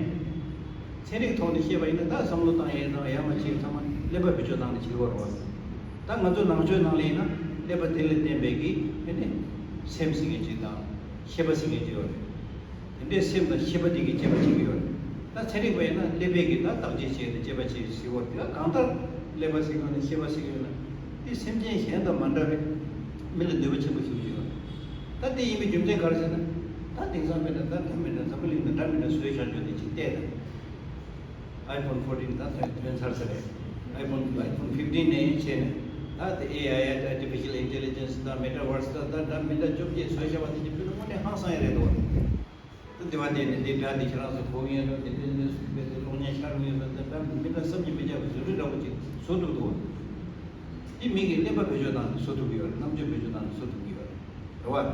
ཚན་རིག་ཐོག་ནས་བཤད་པ་ཡིན་ན་ད་བསམ་བློ་བཏང་ཡས་དང་ཡར་མར་བྱེད་ཚང་མ་ཀླད་པ་བེད་སྤྱོད་བཏང་ནས་བྱེད་དགོས་རེད་བ། ད་ང་ཚོ་ནང་ཆོས་ནང་ལ་ཡིན་ན་ཀླད་པ་དེ་ལ་བརྟེན་པའི་གི་ཨེ་ནི་སེམས་ཟེར་མཁན་ཅིག་དང་ཤེས་པ་ཟེར་མཁན་ཅིག་ཡོད་རེད། དེ་འདྲའི་སེམས་དང་ཤེས་པ་དེ་གི་སྐྱེ་བ་གཅིག་ཡོད་རེད། ད་ཚན་རིག་པ་ཡིན་ན་ཀླད་པའི་གི་ད་བརྟག་དཔྱད་བྱས་ནས་སྐྱེ་བ་གཅིག་ཟེར་བ་དེ་ག་གང་ལྟར་ཀླད་པ་ཟེར་གི་ཡོད་ན་ཤེས་པ་ཟེར་གི་ཡོད་ན་དེ་སེམས་ཅན་གཞན་དང་མ་འདྲ་བའི་མི་ལ་ནུས་པ་ཆེན་པོ་ཞིག་ཡོད་རེད། ད་དེ་ཡིན་པའི་རྒྱུ་མཚན་ག་རེ་ཟེར་ན། ད་དེང་སང་དཔེར་ན་ད་ད་མི་འདྲ་འཛམ་བུ་གླིང་དུ་འདྲ་མི་འདྲ་བཟོས་བཞག་རྒྱུ་དེ་ཅིག་བལྟས་དང་། iPhone fourteen ད་ཐོན་ཐོན་ཚར་ཚར་རེད། iPhone iPhone fifteen ནས་བྱས་ནས་ད་དེ་ཨེ་ཨའི་ཨར་ཊི་ཕི་ཤལ་ཨིན་ཊེ་ལི་ཇེན་སི་དང་མེ་ཊ་ཝར་སི་དང་ད་འདྲ་མི་འདྲ་བཅོ་བརྒྱད་བཟོས་བཞག་པ་དེ་ཚོ་དཔེ་དངོས་གནས་ཧང་སང་ཡ་རེད་འདུག་ད་དེ་བ་དེ་ནས་འདི་འདྲ་འདི་ཁྱེད་རང་ཚོ་གོ་ངེས་རེད། དེ་འདྲ་འདི་དཔེ་དེ་གློག་བརྙན་ཤར་ངེས་རེད། ད་འདྲ་མི་འདྲ་བསམ་གྱིས་མི་ཁྱབ་པའི་བཟོ་སྐྲུན་འདྲ་པོ་ཅིག་བཟོ་ཐུབ་འདུག་དེ་མི་གི་ཀླད་པ་བེད་སྤྱོད་བཏང་ནས་བཟོ་ཐུབ་ཀྱི་ཡོད་རེད། རྣམ་དཔྱོད་བེད་སྤྱོད་བཏང་ནས་བཟོ་ཐུབ་ཀྱི་ཡོད་རེད། རེད་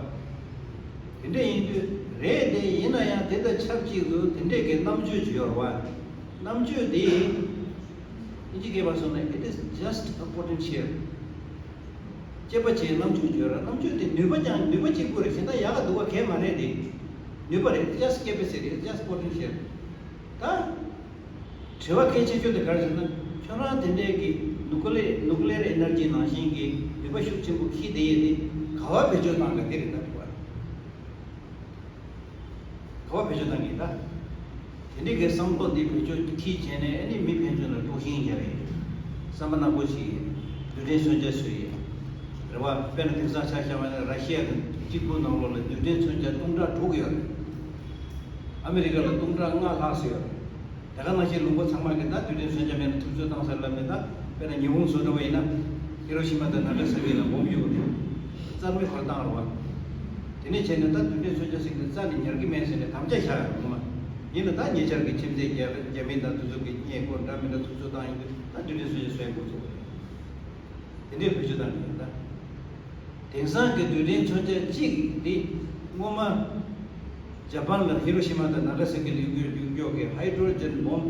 བ། དེ་འདྲ་ཡིན་དུས་རེད་དེ། ཡིན་ན་ཡང་དེ་དང་ཆབས་ཅིག་ཏུ་དེ་འདྲས་ཀྱི་རྣམ་དཔྱོད་ཅིག་ཡོད་རེད་བ། རྣམ་དཔྱོད་དེ་ཨིན་ཇི་སྐད་པར་གསུངས་ན་it is just a potential. སྐྱེས་པ་བྱས་རྣམ་དཔྱོད་ཅིག་ཡོད་རེད། རྣམ་དཔྱོད་དེ་ནུས་པ་ཀྱང་ནུས་པ་གཅིག་པུ་རེད། གཞན་དག་ཡག་ག་སྡུག་ག་གང་མ་རེད་དེ། ནུས་པ་རེད། Just capacity, just potential. ད། དྲི་བ་གལ་ཆེ་ཤོས་དེ་ག་རེ་ཟེར་ན། ཁྱོད་རང་དེ་འདྲའི་གི་ནུ་ཀི་ལེ་ནུ་ཀི་ལེར་ཨེ་ནར་ཇི་ནང་བཞིན་གྱི་ནུས་པ་ཤུགས་ཆེན་པོ་འཁྱེར་བསྡད་ཡས་དེ་ག་བ་བེད་སྤྱོད་བཏང་ག་དེ་རེད། ད་དྲི་བ་ག་བ་བེད་སྤྱོད་བཏང་གི་ད། དེ་འདྲའི་གི་བསམ་བློ་འདི་བེད་སྤྱོད་འཁྱེར་བྱས་ནས་ཨ་ནི་མི་ཕན་ཚུན་ལ་དཀྲུག་ཤིང་རྒྱག་ཡས། བསམ་པ་ནག་པོ་བྱེད་ཡས། རྡུལ་ཕྲན་མཚོན་ཆ་བཟོ་ཡས། རེད་བ། དཔེར་ན་དེང་སང་ཆ་བཞག་པ་ན་ར་ཤི་ཡ་གི་གཅིག་པུའི་ནང་ལོགས་ལ་རྡུལ་ཕྲན་མཚོན་ཆ་སྟོང་ཕྲག་དྲུག་ཡོད་རེད། ཨ་མི་རི་ཀ་ལ་སྟོང་ཕྲག་ལྔ་ལྷག་ཙམ་ཡོད་རེད། དེ་ག་ནང་བཞིན་ལུང་པ་ཚང་མ་གི་ད་རྡུལ་ཕྲན་མཚོན་ཆ་མེད་ན་ཐུབ་ཚོད་བཏང་ས་ལབ་ནས། ད་དཔེར་ན་ཉི་ཧོང་བཟོ་འདྲ་བ་ཡིན་ན་ཧི་རོ་ཤི་མ་དང་ན་ག་ས་ཀི་ལ་འབོམ་གཡུགས་ནས་རྩ་མེད་ཁོར་བཏང་རེད་བ། དེ་ནས་བྱས་ནས་ད་རྡུལ་ཕྲན་མཚོན་ཆ་ཟེར་གི་རྩ་ནས་ཉར་གི་མེད་ཟེར་ནས་དམ་བཅའ་བཞག་ཡོད་རེད་ངོ་མ། ཡིན་ན་ད་ཉེ་ཆར་གི་ཁྱིམ་མཚེས་རྒྱ་རྒྱ་མི་དང་དེ་ཚོ་གི་རྙེད་སྐོར་འདྲ་མི་འདྲ་ཐུབ་ཚོད་བཏང་ཡོང་དུས་ད་རྡུལ་ཕྲན་མཚོན་ཆ་བཟོ་ཡ་འགོ་ཚུགས་པ་རེད། དེ་འདྲའི་བེད་སྤྱོད་བཏང་གི་ཡོད་ད། དེང་སང་གི་རྡུལ་ཕྲན་མཚོན་ཆ་གཅིག་འདི་སྔོན་མ་ཇ་པན་ལ་ཧི་རོ་ཤི་མ་དང་ན་ག་ས་ཀི་ལ་གཡུག་གཡུག་གཡུག་གི་ཧའི་ཌྲོ་ཇན་བོམ་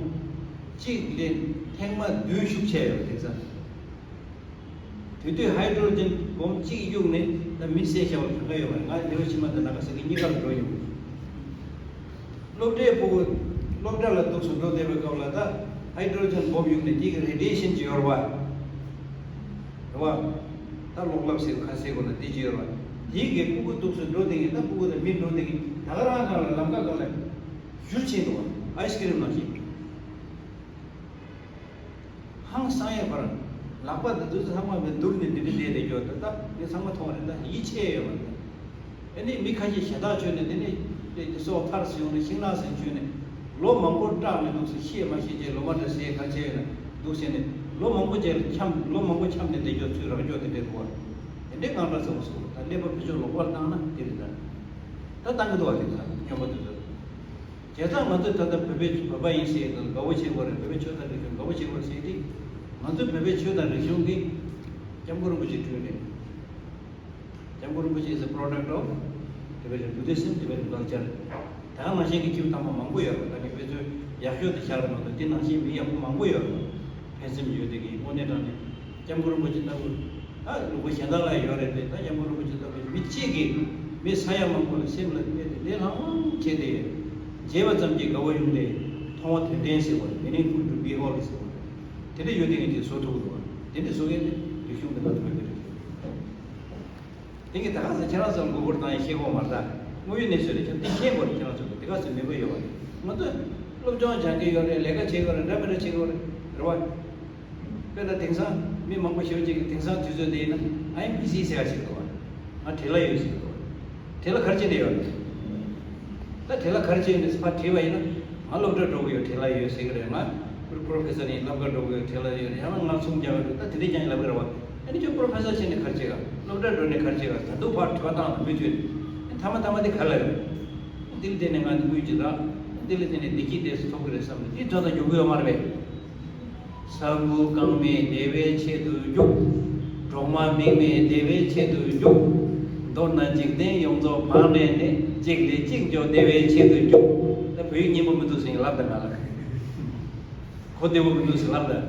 གཅིག་ལས་ཐེངས་མ་བདུན་ཤུགས་ཆེ་ཡོད་དེང་སང་། དེ་དུས་ཧའི་ཌྲོ་ཇན་བོམ་གཅིག་གཡུག་ནས་ད་མི་བསད་ཤ་བ་གང་ག་ཡོད་པ་རེད། ང་ཧི་རོ་ཤི་མ་དང་ན་ག་ས་ཀི་གཉིས་ཀ་ལ་འགྲོ་མྱོང་། སློབ་གྲྭའི་སྤུ་གུ་སློབ་གྲྭ་ལ་འདུག་སེ་འགྲོ་བསྡད་པའི་སྐབས་ལ་ད་ཧའི་ཌྲོ་ཇན་བོམ་གཡུག་ནས་དེ་གི་རེ་ཌི་ཡེ་ཤན་ཅིག་ཡོད་རེད་བ། རེད་བ། ད་གློག་ཀླད་ཟེར་ག་ཟེར་དགོས་ན་དེ་ཅིག་ཡོད་རེད་བ། དེ་གི་སྤུ་གུ་འདུག་སེ་འགྲོ་བསྡད་མཁན་ད་སྤུ་གུ་དང་མི་འགྲོ་བསྡད་མཁན་ད་ག་རང་སྒང་ལ་ལམ་ཁ་སྒང་ལ་བཞུར་ཕྱིན་འདུག་བ། ཨའི་སི་ཀི་རིམ་ནང་བཞིན། ཧང་སང་ཡས་པར་ལག་པ་འདི་ཚོ་ཚང་མ་མེད་འདུར་ནས་འདི་འདྲ་བསྡད་དེ་འགྱོ་ད་ད་ངས་ཚང་མ་མཐོང་བ་རེད། ད་ཡིད་ཆེས་ཡོད་མ་རེད། ཨ་ནི་མི་ཁ་ཤས་ཞེ་ཐག་ཆོད་ནས་དེ་ནས་དེ་སོགས་ཐར་སོང་ནས་ཤིང་ནགས་ཟིན་ཆོད་ནས་ལོ་མང་པོ་སྐྲག་ནས་འདུག་སེ་ཤེས་མ་ཤེས་ཀྱི་ལོ་མ་འདྲ་ཟས་ག་ཆེ་ཡོད་ན་འདུག་ཟེར་ནས་ལོ་མང་པོ་རྗེས་ལ་འཁྱམས་ལོ་མང་པོ་འཁྱམས་ནས་བསྡད་འགྱོ་ཚུལ་རག་འགྱོ་དེ་འདྲས་འདུག་བ། དེ་འདྲས་དངངས་སྐྲག་ཚ་པོ་སོང་ད་ཀླད་པ་བེད་སྤྱོད་ལོག་པར་བཏང་ན་དེ་རེད་ད། ད་བཏང་གི་འདུག་བ་དེ་ཚ་སྨྱོན་པ་དེ་ཚོ། བྱས་ཙང་ང་ཚོས་ད་ལྟ་བོད་པའི་བོད་པ་ཡིན་ཟེར་དང་དགའ་བོ་བྱེད་དགོས་རེད། བོད་པའི་ཆོས་དང་རིག་གཞུང་དགའ་བོ་བྱེད་དགོས་ཟེར་དུས་ང་ཚོའི་བོད་པའི་ཆོས་དང་རིག་གཞུང་གིས་སྐྱབས་མགོན་རིན་པོ་ཆེ་བསྐྲུན་རེད། སྐྱབས་མགོན་རིན་པོ་ཆེ is a product of Tibetan Buddhism, Tibetan culture. ད་ག་ནང་བཞིན་གྱི་སྐྱེས་བུ་དམ་པ་མང་པོ་ཡོད་རེད། ད་ནི་དཔེ་མཚོན་ཡག་ཤོས་དེ་བཞག་རེད་མ་གཏོགས་དེ་ནང་བཞིན་མི་ཡག་པོ་མང་པོ་ཡོད་རེད། ཕན་སེམས་ཡོད་དེ་གི་དངོས་གནས་དྲང་གནས་སྐྱབས་མགོན་རིན་པོ་ཆེ་ལྟ་བུ་ད་ལུང་པ་གཞན་དག་ལ་ཡོད་རེད་དེ་ད་སྐྱབས་མགོན་རིན་པོ་ཆེ་ལྟ་བུ་མི་གཅིག་གིས་མི་ས་ཡ་མང་པོ་ལ་སེམས་ལ་གནས་ཏེ་ལས་སླ་བོ་བྱས་ཏེ་མཇལ་བ་ཙམ་གྱིས་དགའ་བོ་ཡོང་སྟེ་མཐོང་བ་དོན་ལྡན་ཟེར་བ་རེད། Meaningful to behold ཟེར་བ་རེད། དེ་འདྲ་ཡོད་དེ་ངས་དེ་བཟོ་ཐུབ་འདུག་དེ་འདྲ་བཟོ་མཁན་དེ་རིག་གཞུང་འདི་ང་ཚོ་བོད་པའི་རིག་གཞུང་། དེ་གི་ད་ག་ཟེ་ཁྱེད་རང་ཚོ་མགོ་སྐོར་བཏང་ཡིན་ཤེས་གོ་མ་རེད་ད། དངོས་ཡོད་གནས་ཚུལ་རེད། ཁྱེད་འདི་ཤེས་དགོས་རེད། ཁྱེད་རང་ཚོ་གི་དེ་ག་ཚོད་མི་དགོས་ཡོད་པ་རེད། ང་ཚོ་སློབ་སྦྱོང་སྦྱང་གི་ཡོད་རེད། ལས་ཀ་བྱེད་ཡོད་རེད། འདྲ་མི་འདྲ་བྱེད་ཡོད་རེད། རེད་བ། དཔེར་ན་དེང་སང་མི་མང་པོ་ཞེ་པོ་ཅིག་གིས་དེང་སང་དུས་ཚོད་འདི་ཡིན་ན་ཨ་ཡིན་བི་སི་ཟེར་བ་ཞིག་འདུག་བ། ང་བྲེལ་བ་ཡོད་ཟེར་གི་འདུག་བ། བྲེལ་བ་ག་རེ་བྱས་ནས་ཡོད་རེད། ད་བྲེལ་བ་ག་རེ་བྱས་ནས་ཕར་དྲིས་པ་ཡིན་ན་ང་སློབ་གྲྭར་འགྲོ་གི་ཡོད། བྲེལ་བ་ཡོད་ཟེར་གི་རེད། ང་པོ་རོ་ཕེ་སར་ཡིན། སློབ་གྲྭར་འགྲོ་གི་ཡོད། བྲེལ་བ་ཡོད་རེད། ཡང་ན་ང་ཚོང་རྒྱག་གི་འདུག་ད་དེ་འདྲས་ཀྱང་ལབ་གི་རེད་བ། ཨ་ནི་ཁྱོད་པོ་རོ་ཕེ་སར་བྱས་ནས་ག་རེ་བྱེད་ག་སློབ་གྲྭར་འགྲོ་ནས་ག་རེ་བྱེད་ག་ད་དུང་ཕར་དྲི་བ་བཏང་ན་མི་ཐོས། ཨ་ནི་མཐའ་མ་མཐའ་མ་དེ་ག་ལ་ཡོད། དེ་ལ་བརྟེན་ནས་ང་ཚོ་དངུལ་གྱི་རག་དེ་ལ་བརྟེན་ནས་བདེ་སྐྱིད་དེ་ཚོ་ཐོབ་གི་རེད་བསམ་ནས་དེ་དོན་དག་འགྱུར་གི་ཡོད་མ་རེད་པས། ས་འགུལ་རྐང་མེད་བདེ་བའི་ཆེད་དུ་རྒྱུག་གྲོག་མ་མིག་མེད་བདེ་བའི་ཆེད་དུ་རྒྱུག་མདོར་ན་འཇིག་རྟེན་ཡོངས་རྫོགས་བང་བསྒྲལ་ནས། གཅིག་ལས་གཅིག་མགྱོགས་བདེ་བའི་ཆེད་དུ་རྒྱུག་ད་བོད་ཡིག་སྙན་པོ་མི་འདུག་ཟེར་ཡིན་ལབ་དང་ང་ལ། གོ་བདེ་བོ་མི་འདུག་ཟེར་ལབ་དང་།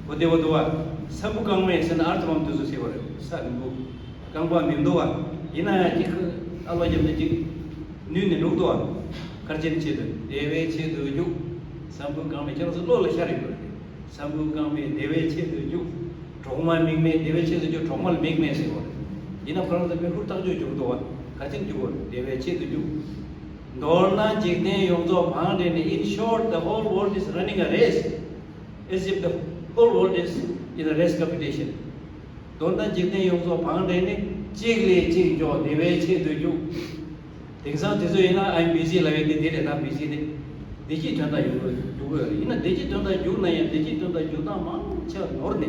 གོ་བདེ་བོ་འདུག་བ། ས་འགུལ་རྐང་མེད་ཟེར་ན་ཨར་ཐི་བམ་དུས་སུ་ཟེར་བ་རེད། ས་འགུལ་རྐང་པ་མི་འདུག་བ། ཡིན་ན་ཡང་གཅིག་ཨ་ལོ་རྒྱབ་ནས་གཅིག་ནུས་ནས་འགྲོ་འདུག་བ། གར་ཆེན་ཆེད་དུ་བདེ་བའི་ཆེད་དུ་རྒྱུག་ས་འགུལ་རྐང་མེད་ཁྱེད་རང་ཚོ་བློ་ལ་ཤར་ཡོད་པ་རེད། ས་འགུལ་རྐང་མེད་བདེ་བའི་ཆེད་དུ་རྒྱུག་གྲོག་མ་མིག་མེད་བདེ་བའི་ཆེད་དུ་རྒྱུག་གྲོག་མ་ལ་མིག་མེད་ཟེར་བ་རེད། ཡིན་ན་ཁོ་རང་ཚོ་དཔེ་ཧུར་ཐག་ཆོད་རྒྱུག་འདུག་བ། ག་ཚོད་རྒྱུག་བ་བདེ་བའི་ཆེད་དུ་རྒྱུག་མདོར་ན་འཇིག་རྟེན་ཡོངས་རྫོགས་བང་བསྒྲལ་ནས། In short, the whole world is running a race as if the whole world is in a race competition. མདོར་ན་འཇིག་རྟེན་ཡོངས་རྫོགས་བང་བསྒྲལ་ནས་གཅིག་ལས་གཅིག་མགྱོགས་བདེ་བའི་ཆེད་དུ་རྒྱུག་དེང་སང་དེ་ཚོ་ཡིན་ན་I'm busy ལབ་ཡས་དེ་དེ་རེད། ད་བི་སི་དེ་བདེ་སྐྱིད་དོན་དག་ཡོང་གི་རྒྱུག་གི་ཡོད་རེད། ཡིན་ན་བདེ་སྐྱིད་དོན་དག་རྒྱུག་ན་ཡང་བདེ་སྐྱིད་དོན་དག་རྒྱུག་སྟངས་མང་ཆེ་བ་ནོར་ནས་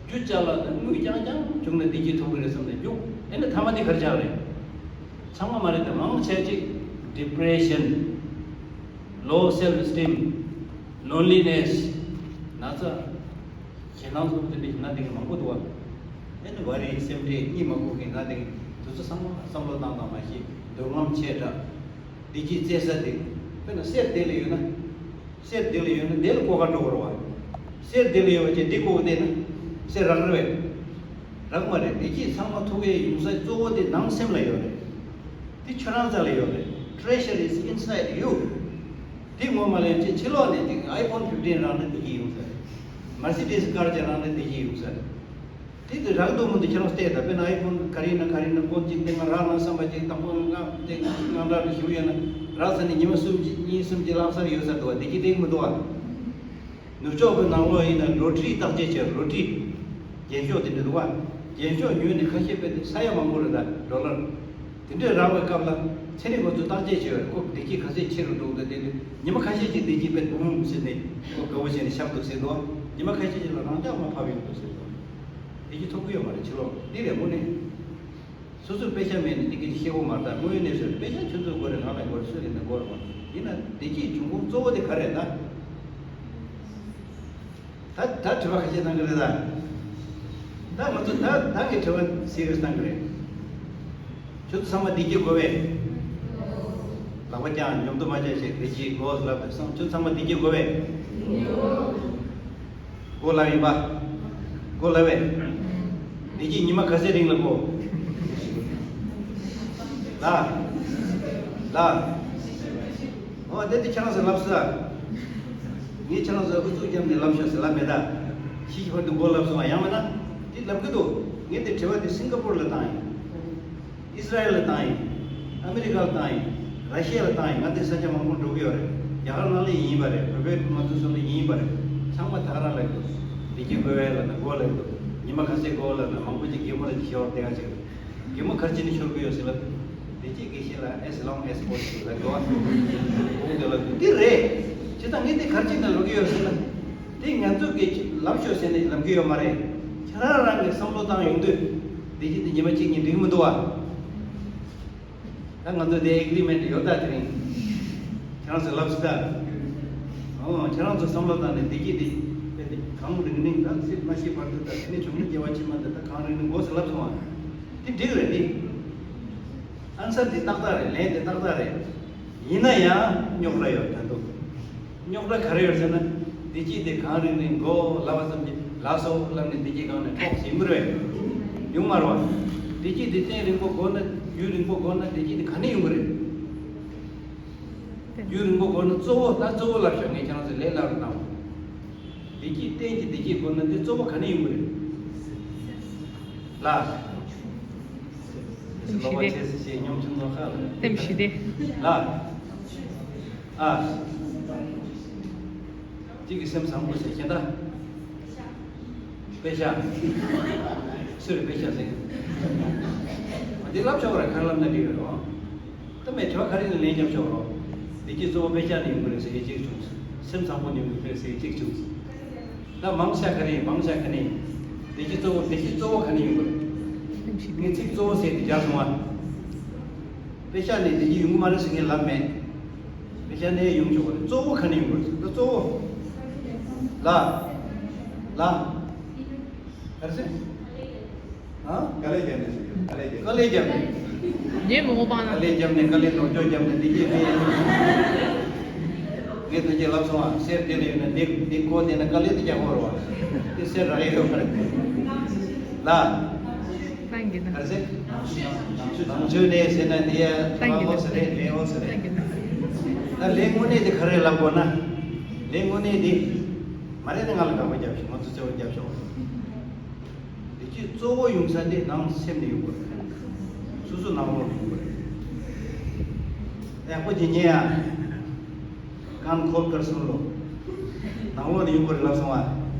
རྒྱུ་ཅ་ལག་དང་དངུལ་རྐྱང་རྐྱང་བྱུང་ན་བདེ་སྐྱིད་ཐོབ་གི་རེད་བསམ་ནས་རྒྱུག་ཨེ་ནི་མཐའ་མ་དེ་ག་རེ་ཆགས་རེད། ཚང་མ་མ་རེད་དེ་མང་ཆེ་ཅིག་depression, low self esteem, loneliness ན་ཚ། ཞེད་སྣང་ཚོར་དེ་འདྲ་ཞིག་ན་དེ་གི་མང་པོ་འདུག་བ། ཨེ་ནི་worry སེམས་ཁྲལ་གཉིད་མ་ཁུག་མཁན་ན་དེ་གི་དུས་ཚོད་ཚང་མ་བསམ་བློ་བཏང་དང་མ་ཤེས་འདོད་རྔམ་ཆེ་དྲགས། བདེ་སྐྱིད་བཙལ་ས་དེ་དཔེར་ན་གསེར་དེ་ལ་ཡོད་ན། གསེར་དེ་ལ་ཡོད་ན་དེ་ལ་ལྐོག་ག་འགྲོ་བར་བ། གསེར་དེ་ལ་ཡོད་པ་ཅན་དེ་ལྐོག་བལྟས་ན་གསེར་རག་རེད་པས། རག་མ་རེད། བདེ་སྐྱིད་ཚང་མ་ཐོབ་ཡས་ཡོང་ས་གཙོ་བོ་དེ་ནང་སེམས་ལ་ཡོད་རེད། དེ་ཁྱོད་རང་རྩ་ལ་ཡོད་རེད། Treasure is inside you. དེ་ངོ་མ་ལེན་ཅིག་ཕྱི་ལོགས་ནས་ཅིག་iPhone fifteen རག་ན་བདེ་སྐྱིད་ཡོང་ས་རེད། Mercedes car ཅིག་རག་ན་བདེ་སྐྱིད་ཡོང་ས་རེད། དེ་དེ་རག་འདུག་མི་འདུག་ཁྱེད་རང་བལྟས་དང་། དཔེར་ན་iPhone ག་རེ་ཡིན་ན་ག་རེ་ཡིན་ན་ཀོན་ཅིག་སྟེང་ང་རག་ན་བསམ་པ་ཅིག་དང་པོ་ང་སྟེང་ང་འདྲ་རུ་ཞིག་ཡོད་ན་རག་ས་ནས་ཉི་མ་གསུམ་ཅིག་གཉིས་གསུམ་ཅིག་ལངས་ས་རེ་ཡོད་ས་འདུག་བ། བདེ་སྐྱིད་སྟེང་མི་འདུག་བ། ནུབ་ཕྱོགས་པའི་ནང་ལོགས་ཡིན་ན་ལོ་ཊི་རི་བརྟག་དཔྱད་བྱས། ལོ་ཊི་རི་རྒྱན་ཤོག་དེ་འདྲ་འདུག་བ། རྒྱན་ཤོག་ཉོས་ནས་ཁ་ཤས་དཔེ་དེ་ས་ཡ་མང་པོ་རེད་ད་ཌོ་ལར། དེ་འདྲས་རག་པའི་སྐབས་ལ་ཚེ་རིང་ཁོ་ཚོས་བརྟག་དཔྱད་བྱས་པ་རེད། ཁོ་བདེ་སྐྱིད་ག་ཚད་ཆེ་རུ་འགྲོ་འདུག་དེ་ནི་ཉི་མ་ཁ་ཤས་ཀྱི་བདེ་སྐྱིད་དཔེ་འབུམ་ཟེར་ནས་ཁོ་དགའ་བོ་བྱས་ནས་བཞག་འདུག་ཟེར་འདུག་ཉི་མ་ཁ་ཤས་ཅིག་ལ་རང་འཇགས་མ་ཕབ་ཡོང་འདུག་ཟེར་འདུག་བདེ་སྐྱིད་ཐོབ་ཀྱི་ཡོད་མ་རེད། ཕྱི་ལོགས་འདི་རེད་དངོས་གནས། སོ་སོས་དཔེ་ཆ་མེད་ནས་འདི་སྐད་ཆ་བཤད་དགོས་མ་རེད། ད་དངོས་ཡོད་གནས་ཚུལ་རེད། དཔེ་ཆ་ཁྱོད་ཚོས་དགོས་རེད། ང་ལ་དགོས་རེད། སུ་རེད་ན་དགོས་རེད་མ། ཡིན་ན་བདེ་སྐྱིད་འབྱུང་ཁུངས་གཙོ་བོ་དེ་ག་རེད་ད། ད་ད་དྲི་བ་ཁ་ཤས་གནང་གི་རེད་ད། ད་ང་ཚོ་ད་ད་གི་དྲི་བ་སི་རི་ཡས་བཏང་གི་རེད། ཁྱོད་ཚོ་ཚང་མ་བདེ་སྐྱིད་དགོས་པས། ལག་པ་བརྐྱངས་ཉོབ་ཏོ་མ་བྱས་ཞེས་བདེ་སྐྱིད་དགོས་ལབ་པས་སང་ཁྱོད་ཚང་མ་བདེ་སྐྱིད་དགོས་པས། དགོས་ལབ་ཡིན་པ། དགོས་ལབ་པས། བདེ་སྐྱིད་ཉི་མ་ག་ཚོད་རིང་ལ་དགོས། ལ། ལ། འོ་དེ་དེ་ཁྱེད་རང་ཚོ་ལབ་ས། ངས་ཁྱེད་རང་ཚོ་ཨུ་ཚུགས་བརྒྱབ་ནས་ལབ་ཤོག་ཟེར་ལབ་མེད་ད། ཤི་ཤི་བར་དུ་མགོ་ལབ་སོང་བ་ཡང་མིན་ན། དེ་ལབ་གི་འདུག་ངས་དེ་དྲི་བ་དེ་སིང་ག་པོར་ལ་བཏང་ཡིན། ཨིས་ར་ཨེལ་ལ་བཏང་ཡིན། ཨ་མི་རི་ཀ་ལ་བཏང་ཡིན། ར་ཤི་ཡ་ལ་བཏང་ཡིན། ང་དེ་ས་ཆ་མང་པོ་འགྲོ་གི་ཡོད་རེད། རྒྱ་གར་ནང་ལ་ཡིན་པ་རེད། བོད་པའི་མང་ཚོགས་ཚོ་ལ་ཡིན་པ་རེད། ཚང་མ་ད་ག་རང་ལབ་གི་འདུག་བདེ་སྐྱིད་དགོས་པས་ལབ་ན་མགོ་ལབ་གི་འདུག་ཉི་མ་ག་ཚོད་དགོས་ལབ་ན་མང་པོ་ཅིག་རྒན་མོ་ལ་ཅིག་ཤོར་བསྡད་ཡ་ཅིག་རེད། རྒན་མོ་ག་རེ་བྱས་ནས་ཤོར་གི་ཡོད་ཟེར་ལབ། བདེ་སྐྱིད་དགེ་བཤེས་ལ་as long as possible ལབ་འདུག་བ། འོང་དེ་ལབ་འདུག་འདི་རེད། བྱས་ཙང་ངས་འདི་ག་རེ་བྱས་ནས་ལབ་ཀྱི་ཡོད་ཟེར་ན། དེ་ང་ཚོ་གིས་ལབ་ཤོག་ཟེར་ནས་ལབ་ཀྱི་ཡོད་མ་རེད། ཁྱེད་རང་རང་གི་བསམ་བློ་བཏང་ཡོང་དུས། བདེ་སྐྱིད་འདི་ཉི་མ་གཅིག་གཉིས་འགྲིག་གི་མི་འདུག་བ། ད་ང་ཚོ་དེ་ཨེག་རི་མེན་ཊི་ཡོད་ད་དེ་རིང་། ཁྱེད་རང་ཚོས་ལབ་སྲིད་ད། ཨོ་ཁྱེད་རང་ཚོ་བསམ་བློ་བཏང་ནས་བདེ་སྐྱིད་དེ་དཔེ་དེ་གངས་རིང་རིང་ད་ཚིག་མ་ཤེས་བར་དུ་ད་དེ་ནས་བྱུང་ན་སྐྱེ་བ་ཕྱི་མ་འདི་ད་གངས་རིང་རིང་དགོས་ཟེར་ལབ་སོང་བ། དེ་འགྲིག་རེད་དེ། ཨན་སར་དེ་ཏག་ཏག་རེད། ལན་དེ་ཏག་ཏག་རེད། ཡིན་ན་ཡང་རྙོག་དྲ་ཡོད་ད་འདུག་རྙོག་དྲ་ག་རེ་ཡོད་ཟེར་ན། བདེ་སྐྱིད་དེ་གངས་རིང་རིང་དགོས་ལབ་པ་ཙམ་གྱིས་ལགས་སོ་ལབ་ནས་བདེ་སྐྱིད་སྒང་ནས་འཕྲོག་ཟིན་པ་རེད། ཡོང་མ་རེད་བ། བདེ་སྐྱིད་དེ་གཏན་རིང་པོ་དགོས་ན་རྒྱུན་རིང་པོ་དགོས་ན་བདེ་སྐྱིད་དེ་ག་ནས་ཡོང་གི་རེད། རྒྱུན་རིང་པོ་དགོས་ན་གཙོ་བོ་ད་གཙོ་བོ་ལབ་ཤོག་ངས་ཁྱེད་རང་ཚོ་ལས་སླ་རུ་བཏང་བ། བདེ་སྐྱིད་གཏན་གྱི་བདེ་སྐྱིད་དགོས་ན་འདི་གཙོ་བོ་ག་ནས་ཡོང་གི་རེད། ལ། ལོ་པ་ཆེ་སི་ཆེ་ཉམ་ཆུང་ཚོ་ཁ་ལ། སེམས་ཞི་བདེ། ལ། ཨ། གཅིག་གི་སེམས་བཟང་པོ་ཟེར་ཁྱེད་ད། དཔེ་ཤ། སུ་རེད་དཔེ་ཤ་ཟེར། འདི་ལབ་ཆོག་ར་ག་རེ་ལབ་ན་འགྲིག་རེད་རོ། ད་མེད་ཆོག་ག་རེ་ནས་ལན་རྒྱབ་ཆོག་རོ། བདེ་སྐྱིད་གཙོ་བོ་དཔེ་ཤ་ནས་ཡོང་གི་རེད་ཟེར་གཅིག་བྱུང་། སེམས་བཟང་པོ་ནས་ཡོང་གི་རེད་ཟེར་གཅིག་བྱུང་། ད་མང་ཤ་ག་རེ་མང་ཤ་ག་ནས། བདེ་སྐྱིད་གཙོ་བོ་བདེ་སྐྱིད་གཙོ་བོ་ག་ནས་ཡོང་གི་རེད། ངས་ཚིག་གཙོ་བོ་ཟེར་དེ་རྒྱག་སོང་བ། དཔེ་ཤ་ནས་བདེ་སྐྱིད་ཡོང་གི་མ་རེད་ཟེར་ངས་ལབ་མེད། དཔེ་ཤ་ནས་ཡོང་ཆོག་གི་རེད། གཙོ་བོ་ག་ནས་ཡོང་གི་རེད་ཟེར་ད་གཙོ་བོ། ལ། ལ། ག་རེ་ཟེར། ཨ། དཀའ་ལས་བརྒྱབ་ནས་ཟེར་གྱི་རེད། དཀའ་ལས་བརྒྱབ་ནས། དཀའ་ལས་བརྒྱབ་ནས། ཉེ་མོ་པ་ན། དཀའ་ལས་བརྒྱབ་ནས་དཀའ་ལས་ནོར་འཁྱོག་བརྒྱབ་ནས་འདི་སྐྱེས་ནས། ངས་ད་ཅི་ལབ་སོང་ཨ། གསེར་དེ་ལས་ཡོད་ན་འདི་འདི་བཀོལ་བསྡད་ན་དཀའ་ལས་དེ་རྒྱག་དགོས་རེད་བ། དེ་གསེར་རག་ཡས་ཡོད་མ་རེད། ལ། ག་རེ་ཟེར། ནང་ཆོས་ནས་ཟེར་ན་འདི་ཡ་ལ་ཨོ་ཟེར་རེད། ལེ་ཨོ་ཟེར་རེད། ད་ལས་དངོས་གནས་དེ་ག་རེ་ལབ་དགོས་ན། ལས་དངོས་གནས་དེ། མ་རེད་ན་ང་ལ་དགག་པ་རྒྱབ་ཤོག་ང་ཚོ་བརྩེ་བ་རྒྱབ་ཤོག་བདེ་སྐྱིད་གཙོ་བོ་ཡོང་ས་དེ་ནང་སེམས་ནས་ཡོང་གི་རེད། སོ་སོ་ནང་ལོགས་ནས་ཡོང་གི་རེད། ཡག་པོ་ཅིག་ཉན་ཡ། ཀན་ཁོལ་ཀར་སུན་ལོ། ནང་ལོགས་ནས་ཡོང་གི་རེད་ལབ་སོང་བ།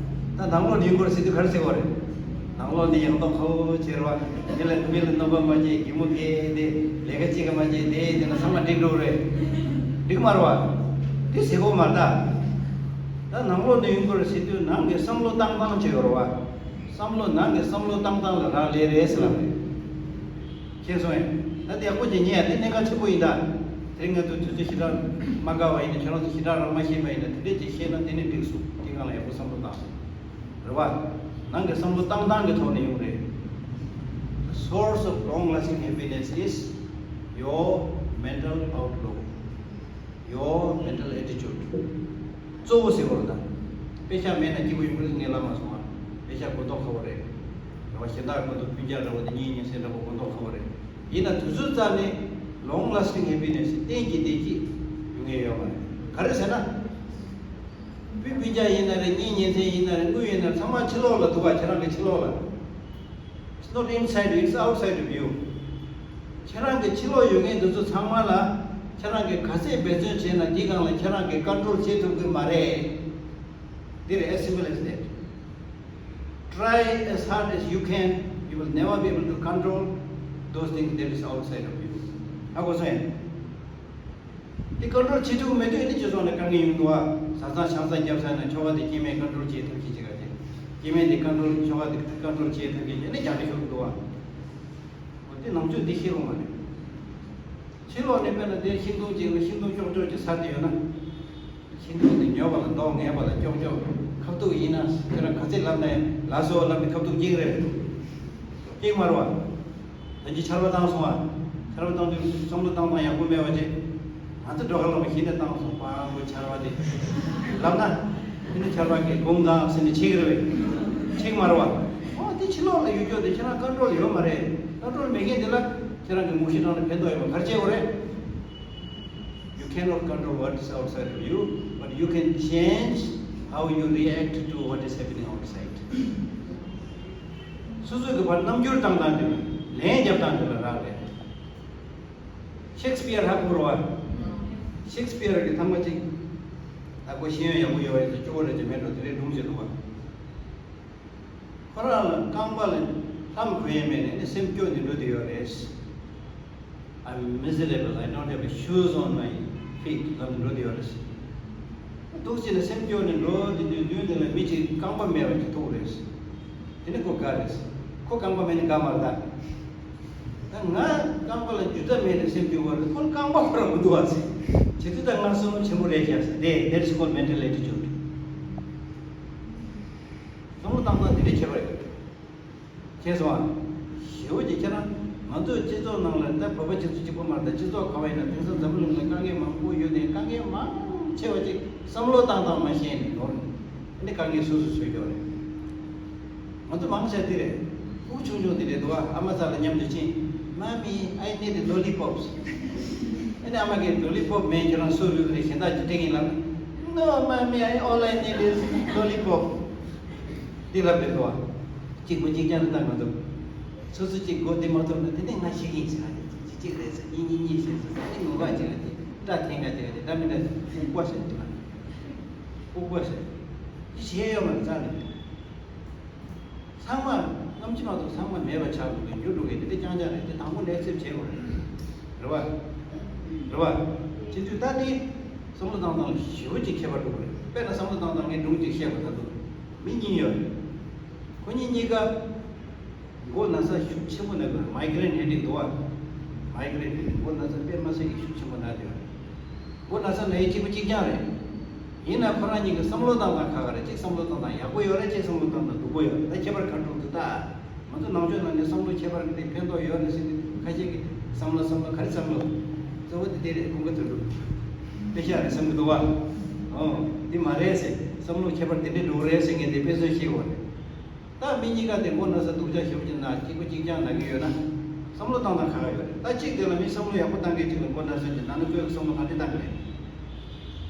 ད་ནང་ལོགས་ནས་ཡོང་གི་རེད་ཟེར་དུས་ག་རེ་ཟེར་བ་རེད། ནང་ལོགས་ནས་ཡག་མདོག་ཁ་པོ་བྱེད་རོགས། མི་ལ་མི་ལ་གནོད་པ་མ་བྱེད། གད་མོ་བགད་དེ་ལས་ཀ་གཅིག་ག་མ་བྱེད་དེ་དེ་ན་ཚང་མ་འགྲིག་འགྲོ་རེད། འགྲིག་མ་རེད་བ། དེ་ཟེར་གོ་མ་རེད་ད། ད་ནང་ལོགས་ནས་ཡོང་གི་རེད་ཟེར་དུས་ནང་གི་བསམ་བློ་བཏང་སྟངས་བྱེད་ཡོད་རེད་བ། བསམ་བློ་ནང་གི་བསམ་བློ་བཏང་སྟངས་ལ་རག་ལས་རེད་ཟེར་ལབ་རེད། མཁྱེན་སོང་ངས། ད་དེ་ཡག་པོ་ཅིག་ཉན་ཡ་དེ་གནད་འགག་ཆེན་པོ་ཡིན་ད། དེ་རིང་ང་ཚོ་དུས་ཚོད་ཞེ་དྲག་མ་དགའ་བ་ཡིན་ན་ཁྱོད་རང་ཚོ་ཞེ་དྲག་རང་མ་ཤེས་པ་ཡིན་ན་དེ་འདྲས་ཅིག་ཤེས་ན་དེ་ནས་འགྲིག་སོང་། དེ་སྒང་ལ་ཡག་པོ་བསམ་བློ་བཏང་སོང་། རེད་བ། ནང་གི་བསམ་བློ་བཏང་སྟངས་ཀྱི་ཐོག་ནས་ཡོང་རེད། The source of long lasting happiness is your mental outlook, your mental attitude. གཙོ་བོ་ཟེར་བ་རེད་ད། དཔེ་ཤ་མེད་ན་སྐྱིད་པོ་ཡོང་གི་རེད་ངས་ལབ་མ་སོང་ང་། དཔེ་ཤ་གོ་རྟོགས་ཁ་པོ་རེད། རེད་བ། གཞན་དག་གི་མ་གཏོགས་སྤུན་ཀྱག་འདྲ་བོ་དང་གཉེན་ཉེ་ཚན་འདྲ་བོ་གོ་རྟོགས་ཁ་པོ་རེད། ཡིན་ན་དུས་ཚོད་རྩ་ནས་long lasting happiness གཏན་གྱི་བདེ་སྐྱིད་ཡོང་ངེས་ཡོད་མ་རེད། ག་རེ་ཟེར་ན། སྤུན་སྤུན་ཀྱག་ཡིན་ན་རེད། གཉེན་ཉེ་ཚན་ཡིན་ན་རེད། དངུལ་ཡིན་ན་རེད། ཚང་མ་ཕྱི་ལོགས་ལ་འདུག་ག་ཁྱེད་རང་གི་ཕྱི་ལོགས་ལ། It's not inside you, it's outside of you. ཁྱེད་རང་གི་ཕྱི་ལོགས་ཡོད་མཁན་དེ་ཚོ་ཚང་མ་ལ་ཁྱེད་རང་གིས་ག་ཚད་འབད་བརྩོན་བྱས་ན་འདི་སྒང་ལ་ཁྱེད་རང་གིས་ཀོན་ཊོལ་བྱེད་ཐུབ་ཀྱི་མ་རེད། འདི་རེད། As simple as that. Try as hard as you can, you will never be able to control those things that is outside of you. ཧ་གོ་སོང་ངས། དེ་ཀོན་ཊོལ་བྱེད་ཐུབ་ཀྱི་མེད་དུས་ཨ་ནི་སྤྱི་ཚོགས་ནས་དཀའ་ངལ་ཡོང་འདུག་བ། བཟའ་ཚང་ཆང་ས་བརྒྱབ་ས་ན་ཁྱོ་ག་དེ་སྐྱེ་དམན་ཀོན་ཊོལ་བྱེད་ཐུབ་ཀྱི་ཅིག་ག་ཅིག་སྐྱེ་དམན་དེ་ཀོན་ཊོལ་ཁྱོ་ག་དེ་ཀོན་ཊོལ་བྱེད་ཐུབ་ཀྱི་ཅིག་ཨ་ནི་རྒྱག་གི་ཤོར་གི་འདུག་བ། འོ་དེ་ནང་ཆོས་འདི་ཤེས་རོགས་མ་རེད། ཕྱི་ལོགས་ནས་དཔེར་ན་དེ་ཤིང་སྡོང་ཅིག་ལ་ཤིང་སྡོང་ཀྱོག་ཀྱོག་ཅིག་ཟ་བསྡད་ཡོད་ན། ཤིང་སྡོང་དེ་ཉོབ་པ་ལ་མདོག་ངན་པ་ལ་ཀྱོག་ཀྱོག་ཁ་ཐུག་ཡིན་ན་ཁྱོད་རང་ག་ཚད་ལབ་ནས་ལགས་སོ་ལབ་ནས་ཁ་ཐུག་སྐྱེ་གི་རེད། ཤེས་མ་རེད་བ། ད་ཅི་ཆར་པ་བཏང་སོང་བ། ཆར་པ་བཏང་དུས་བསམ་བློ་བཏང་སྟངས་ཡག་པོ་མེད་པ་ཅིག་ང་ཚོ་འགྲོ་ཁ་ལ་མ་ཤེས་ནས་བཏང་སོང་། པང་གོ་ཆར་པ་དེ་ལབ་ན། དེ་ནི་ཆར་པ་གི་དགུང་དང་ཟེར་ནས་ཆིག་རེད་བས། ཆིག་མ་རེད་བ། ཨོ་དེ་ཕྱི་ལོགས་ལ་ཡོད་རྒྱུ་དེ་ཁྱེད་རང་ཀོན་ཊོལ་ཡོད་མ་རེད། ཀོན་ཊོལ་མེད་མཁན་དེ་ལ་ཁྱེད་རང་གི་མུ་ཤི་ནང་ལ་ཕན་ཐོགས་ཡོད་མ་ག་རེ་བྱེད་དགོས་རེད། You cannot control what is outside of you, but you can change how you react to what is happening outside. སོ་སོའི་གི་བར་རྣམ་འགྱུར་བཏང་སྟངས་དེ་ལ་ལན་རྒྱབ་སྟངས་དེ་ལ་རག་ལས། ཤེག་སི་པི་ཡར་ཧ་གོ་རོ་བ། ཤེག་སི་པི་ཡར་གི་ཐང་མ་གཅིག་ད་གོ་ཤེས་ཡོན་ཡག་པོ་ཡོད་པ་ཡིན་ཙང་སྐྱོ་བོ་རེད་ཅེས་མེད་འགྲོ་དེ་རེད་སྒྲུང་བྱེད་འདུག་བ། ཁོ་རང་ལ་རྐང་པ་ལ་ལྷམ་གོན་ཡས་མེད་ནས་ནི་སེམས་སྐྱོ་ནས་འགྲོ་བསྡད་ཡོད་རེད། I'm miserable. I don't have a shoes on my feet. ལབ་ནས་འགྲོ་བསྡད་ཡོད་རེད། འདུག་བྱས་ནས་སེམས་སྐྱོ་ནས་འགྲོ་བསྡད་དུས་མདུན་དེ་ལ་མི་གཅིག་རྐང་པ་མེད་པ་ཅིག་ཐུག་རེད། དེ་ནི་ཁོ་དགའ་རེད། ཁོ་རྐང་པ་མེད་ནས་དགའ་མ་རེད་ད། ད་ང་རྐང་པ་ལ་རྒྱུ་ད་མེད་ནས་སེམས་སྐྱོ་བ་རེད། ཁོ་ལ་རྐང་པ་ཁོ་རང་མི་འདུག་བ་ཟེར། བྱེད་དུས་ད་ང་བསམ་བློ་ཆེན་པོ་རེད་ཤག་ཟེར་དེ། That's called mental attitude. བསམ་བློ་བཏང་སྟངས་དེ་འདྲའི་ཁྱད་པར་ཡོད། མཁྱེན་སོང་ཨ། ཞེ་པོ་ཅིག་ཁྱེད་རང་ང་ཚོའི་སྤྱི་ཚོགས་ནང་ལ་ད་བོད་པ་སྤྱི་ཚོགས་གཅིག་པོ་མ་རེད། ད་སྤྱི་ཚོགས་ག་བ་ཡིན་ན་དེང་སང་འཛམ་བུ་གླིང་ལ་དཀའ་ངལ་མང་པོ་ཡོད་དེ། དཀའ་ངལ་མང་ཆེ་བ་ཅིག་བསམ་བློ་བཏང་སྟངས་མ་ཤེས་ནས་ནོར་ནས་དཀའ་ངལ་སོ་སོ་བཟོས་ཀྱི་ཡོད་རེད། ང་ཚོ་མང་ཆེ་དེ་རེད། ཕྲུ་གུ་ཆུང་ཆུང་དེ་རེད་འདུག་ཨ། ཨ་མ་ཚ་ལ་མཉམ་དུ་ཕྱིན། Mommy, I need lollipops. ཨ་ནི་ཨ་མ་གིས་ལོ་ལི་པོབ་མེད། ཁྱེད་རང་སུ་ལུས་རེད་གཞན་དག་ཅིག་སྤྲད་ཀྱིན་ལབ་ན། No, mommy, I, all I need is lollipop. འདི་ལབ་རེད་འདུག་ཨ། གཅིག་པོ་གཅིག་རྐྱང་རེད་ད་ང་ཚོ། སོ་སོ་གཅིག་མགོ་འདི་མ་ཐོབ་ན་དེ་ནས་ང་ཤི་གིན་ཟེར་ཨ། གཅིག་གཅིག་རེད་ཟེར། གཉིས་གཉིས་གཉིས་ཟེར་ཟེར། ཨ་ནི་ངུ་ག་གཅིག་རེད་དེ། སྐྲ་འཐེན་ག་གཅིག་རེད་དེ། འདྲ་མི་འདྲ་ཟེར། ཨུ་པ་ཟེར་འདི་ལ། ཨུ་པ་ཟེར། འདི་བྱས་ཡོད་མ་རེད་རྩ་ནས། ཚང་མ་རྔམ་ཆེ་མ་གཏོགས་ཚང་མ་མེད་པ་ཆགས་འགྲོ་གི། འགྱུར་འགྲོ་གི། དེ་འདྲ་རྐྱང་རྐྱང་རེད། དེ་དང་པོ་ནས་ཚེ་བྱེད་དགོས་རེད། རེད་བ། རེད་བ། བྱེད་དུས་ད་དེ་བསམ་བློ་བཏང་སྟངས་ཞེ་པོ་ཅིག་ཁྱད་པར་འགྲོ་གི་རེད། དཔེར་ན་བསམ་བློ་བཏང་སྟངས་ངས་སྒྲུང་ཅིག་བཤད་པ། ད་དུང་མི་གཉིས་ཡོད་རེད། ཁོ་གཉིས་གཉིས་ཀ་མགོ་ན་ཚ་ཤུགས་ཆེན་པོ་ན་གི་རེད། མའི་གྷི་རེན་ཧེ་ཌེག་འདུག་བ། མའི་གྷི་རེན་ཧེ་ཌེག་མགོ་ན་ཚ་དཔེ་མ་སྲིད་ཀྱི་ཤུགས་ཆེན་པོ་ན་གི་ཡོད་རེད། མགོ་ན་ཚ་ན་ཡི་གཅིག་པ་གཅིག་རྐྱང་རེད། ཡིན་ན་ཁོ་རང་གཉིས་ཀྱི་བསམ་བློ་བཏང་སྟངས་ཁ་ཁ་རེད། གཅིག་བསམ་བློ་བཏང་སྟངས་ཡག་པོ་ཡོད་རེད། གཅིག་བསམ་བློ་བཏང་སྟངས་སྡུག་པོ་ཡོད་རེད། ད་ཁྱད་པར་ག་འགྲོ་འདུག་ད། ང་ཚོ་ནང་ཆོས་ནང་ནས་བསམ་བློ་ཁྱད་པར་འདི་ཕན་ཐོགས་ཡོད་རེད་ཟེར་དུས་ཁ་ཤས་ཀྱིས་བསམ་བློ་བསམ་བློ་ག་རེ་བསམ་བློ། གཙོ་བོ་དེ་དེ་རེད། ཁོང་གི་དོན་གྲུབ་དཔེ་ཤག་རེད་བསམ་གི་འདུག་བ། ཨོ། འདི་མ་རེད་ཟེར། བསམ་བློ་ཁྱད་པར་དེ་འདྲས་འགྲོ་གི་རེད་ཟེར་མཁན་དེ་དཔེ་མཚོན་ཤེས་དགོས་རེད། ད་མི་གཉིས་ཀ་དེ་མགོ་ན་ཚ་སྡུག་ཅག་ཞེ་པོ་ཅིག་ན། གཅིག་པ་གཅིག་རྐྱང་ན་གི་ཡོད་ན། བསམ་བློ་བཏང་སྟངས་ཁ་ཁ་ཡོད་རེད། ད་གཅིག་དེ་ལ་མི་བསམ་བློ་ཡག་པོ་བཏང་མཁན་གཅིག་ལ་མགོ་ན་ཚ་ཅིག་ན་ན་ཁོས་བསམ་བློ་ག་འདྲས་བཏང་གི་རེད།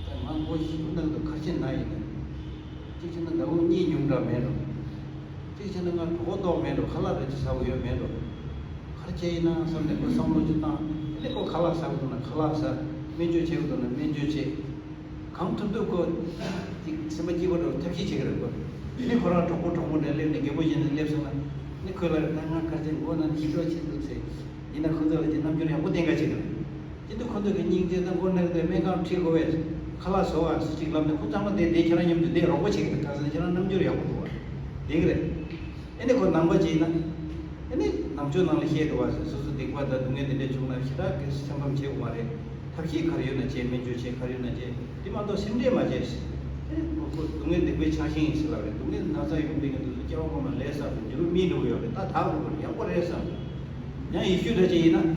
ད་ང་མགོ་ཞེ་པོ་ན་གི་འདུག་ག་རེ་བྱས་ན་ཡིན་ན། གཅིག་བྱས་ན་ཟླ་བ་གཉིས་ཉུང་དྲགས་མེད་འགྲོ། གཅིག་བྱས་ན་ང་གྲོད་ཁོག་ལྟོགས་མེད་འགྲོ། ཁ་ལག་རེ་ཅིག་ཟ་དགོས་ཡོད་མེད་འགྲོ། ག་རེ་བྱས་ཡིན་ན་བསམ་ནས་ཁོ་བསམ་བློ་ཅིག་བཏང་། ཨ་ནི་ཁོ་ཁ་ལག་ཟ་དགོས་འདུག་ན་ཁ་ལག་ཟ། སྨན་བཅོས་བྱེད་དགོས་འདུག་ན་སྨན་བཅོས་བྱེད། གང་ཐུབ་ཐུབ་ཁོ་ཅིག་སེམས་པ་སྐྱིད་པོ་འགྲོ་ཐབས་ཤེས་བྱེད་ཀྱི་རེད་ཁོ། ཨ་ནི་ཁོ་རང་གྲོགས་པོ་གྲོགས་མོ་འདྲ་སླེབས་ནས་རྒད་པོ་བཞིན་དུ་སླེབས་སོང་ན། ཨ་ནི་ཁོས་ལབ་རེད། ད་ང་ག་རེ་བྱས་མགོ་ན་ནས་ཞེ་དྲག་བྱེད་འདུག་ཟེར། ཡིན་ན་ཁོ་ཚོ་ལ་ཅིག་རྣམ་འགྱུར་ཡག་པོ་བསྟན་ག་བྱེད་ཀྱི་རེད། ཅི་འདུག་ཁོ་ཚོ་གི་སྙིང་རྗེ་དང་མགོ་ན་གི་འདུག་སྨན་ཁང་ཁྲིད་དགོས་པས། ཁ་ལག་བཟོ་བ་ཟེར་ཅིག་ལབ་ནས་ཁོ་ཚང་མ་དེ་དེ་ཁྱེད་རང་མཉམ་དུ་བསྡད་རོགས་པ་བྱེད་ཀྱི་རེད། གང་ཟེར་ན་ཁྱེད་རང་རྣམ་འགྱུར་ཡག་པོ་འདུག་བ། བསྡད་ཀྱི་རེད། ཨ་ནི་ཁོ་ནང་པ་ཅིག་ཡིན་ན། ཨ་ནི་ནང་ཆོས་ནང་ལ་བཤད་འདུག་བ་ཟེར། སོ་སོ་སྡིག་པ་དང་སྡུག་བསྔལ་དེ་འདྲ་བྱུང་ན་ཞེ་དྲག་གི་འཆམ་འཆམ་བྱེད་དགོས་མ་རེད། ཐབས་ཤེས་ག་རེ་ཡོད་ན་བྱེད། སྨན་བཅོས་བྱེད། ག་རེ་ཡོད་ན་བྱེད། དེ་མ་གཏོགས་སེམས་ཁྲལ་མ་བྱེད་ཟེར། ཨ་ནི་ཁོ་ཁོ་སྡུག་བསྔལ་སྡིག་པའི་ཆགས་ཞེན་ཡིན་ཟེར་ལབ་རེད། སྡུག་བསྔལ་ན་ཚ་ཡོང་བསྡད་མཁན་དེ་ཚོ་སྐྱེ་བ་སྔོན་མ་ལས་བསགས་པའི་རྒྱུ་ནོར་རྨིས་འགྲོ་གི་ཡོད་རེད། ད་དག་དགོས་རེད། ཡག་པོ་རེད་བསམ། ཡང་ཡེ་ཤུ་འདྲ་ཅིག་ཡིན་ན།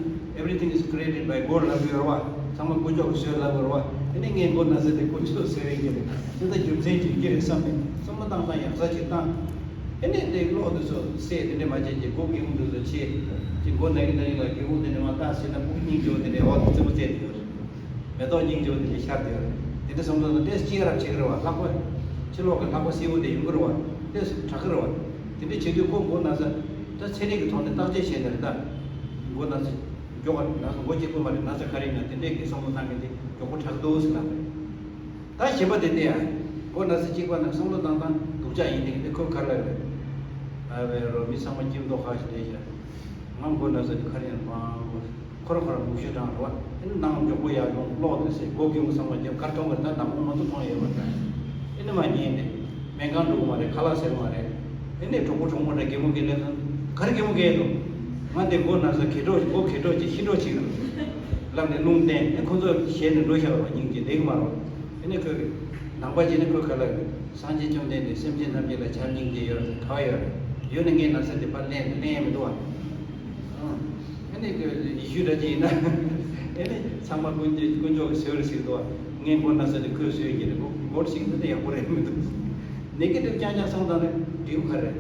Everything is created by God ལབ་ཡོད་རེད་བ། ཚང་མ་དཀོན་མཆོག་གིས་བཟོས་ལབ་ཡོད་རེད་བ། དེ་ནས་ངས་མགོ་ན་ཚ་དེ་དཀོན་མཆོག་གིས་བཟོས་ཡིན་གྱི་རེད། དེ་ད་རྒྱུ་མཚན་ཅིག་ཡོད་ཀྱི་རེད་བསམ་ནས་བསམ་བློ་བཏང་སྟངས་ཡག་ས་ཅིག་བཏང་། དེ་ནས་དེ་གློག་དེ་ཚོ་སེ་དེ་འདྲས་མ་བྱས་ཀྱི་སྒོ་སྒེའུ་ཁུང་དེ་ཚོ་ཕྱེ། ཅིག་མགོ་ན་གི་ན་གི་ལ་སྒེའུ་ཁུང་དེ་འདྲས་མ་བཏགས་ཟིན་ན་སྤུ་གུ་སྙིང་རྗེ་བོ་དེ་འདྲས་འོག་ཏུ་རྩེད་མོ་རྩེ་དེ་ཡོད་རེད། མེ་ཏོག་སྙིང་རྗེ་བོ་དེ་འདྲས་ཤར་དེ་ཡོད་རེད། དེ་འདྲས་བསམ་བློ་བཏང་སྟངས་དེ་སྐྱེ་རབས་བྱེད་ཀྱི་རེད་བ། ལྷག་པར་ཕྱི་ལོགས་ཀྱི་ལྷག་པ་སེར་པོ་དེ་ཡོང་གི་རེད་བ། དེ་དྲག་གི་རེད་བ། དེ་འདྲས་བྱེད་དུས་ཁོ་མགོ་ན་ཚ། ད་ཚན་རིག་གི་ཐོག་ནས་བརྟག་དཔྱད་བྱས་ནས་རེད་ད། མགོ་ན་ཚ། མགྱོགས་པ་ན་ཚ་མགོ་གཅིག་པོ་མ་རེད། ན་ཚ་ག་རེ་ཡིན་ན་དེ་འདྲས་ཀྱི་བསམ་བློ་བཏང་མཁན་དེ་མགྱོགས་པོ་དྲག་འདུག་ཟེར་ལབ་རེད། ད་གཞན་པ་དེ་བལྟས་ཡ། མགོ་ན་ཚ་གཅིག་པ་ན་བསམ་བློ་བཏང་སྟངས་སྡུག་ཅག་ཡིན་དེ་འདྲས་ཁོས་ག་རེ་ལབ་རེད། ཨ་བའི་རོ་མི་ཚང་མ་སྐྱིད་མདོག་ཁ་ཞིག་བསྡད་ཤག་ང་མགོ་ན་ཚ་དེ་ག་རེ་ཡིན་པང་མགོ། ཁོ་རང་ཁོ་རང་མུ་ཤི་དྲངས་རེད་བ། ཨེ་ནི་ནང་མགྱོགས་པོ་ཡར་ཡོང་། གློག་དེ་ཟེར་སྒོ་སྒེའུ་ཁུང་ཚང་མ་རྒྱབ། གར་གཏོང་བར་ད་ནག་མོ་མ་གཏོགས་མཐོང་ཡོད་མ་རེད། ཨེ་ནི་མ་ཉན་ནས་སྨན་ཁང་འགྲོ་གི་མ་རེད། ཁ་ལག་ཟ་གི་མ་རེད། ཨེ་ནི་གྲོགས་པོ་གྲོགས་མོ་འདྲ་གད་མོ་བགད་སླེབས་སོང་། ག་རེ་གད་མོ་བགད་འདུག་ང་དེ་མགོ་ན་ཚ་གད་གྲོགས་མགོ་གད་གྲོགས་ཀྱིས་ཤི་འགྲོ་བྱེད་ཀྱི་འདུག་ལབ་ནས་རླུང་བསྟན་ནས་ཁོ་ཚོ་ཞེད་ནས་འགྲོ་བཞག་རོགས། སྙིང་རྗེ་བསྡད་ཀྱི་མ་རེད། ཨེ་ནི་ཁོས་ནང་པ་བྱས་ནས་ཁོས་ག་ལབ་རེད། སངས་རྒྱས་བཅོམ་ལྡན་འདས་སེམས་ཅན་ཐམས་ཅད་ལ་བྱམས་སྙིང་རྗེ་ཡོད་རེད་ཟེར་ག་པར་ཡོད་རེད། ཡོད་ན་ངའི་ན་ཚ་དེ་ཕར་ལེན་ལེན་ཡ་མི་འདུག་བ། ཨ་ནི་ཡེ་ཤུ་འདྲ་ཅིག་ཡིན་ན། ཨ་ནི་ཚང་མ་དཀོན་མཆོག་དཀོན་མཆོག་གིས་བཟོས་རེད་ཟེར་གི་འདུག་བ། ངའི་མགོ་ན་ཚ་དེ་ཁོས་བཟོས་ཀྱི་རེད། མགོ་མགོ་ཞིག་ན་དེ་ཡག་པོ་རེད་མི་འདུག་ནེ་གེ་ཊིབ་རྐྱང་རྐྱང་སོང་ཙང་ནི་འགྲིག་གི་རེད།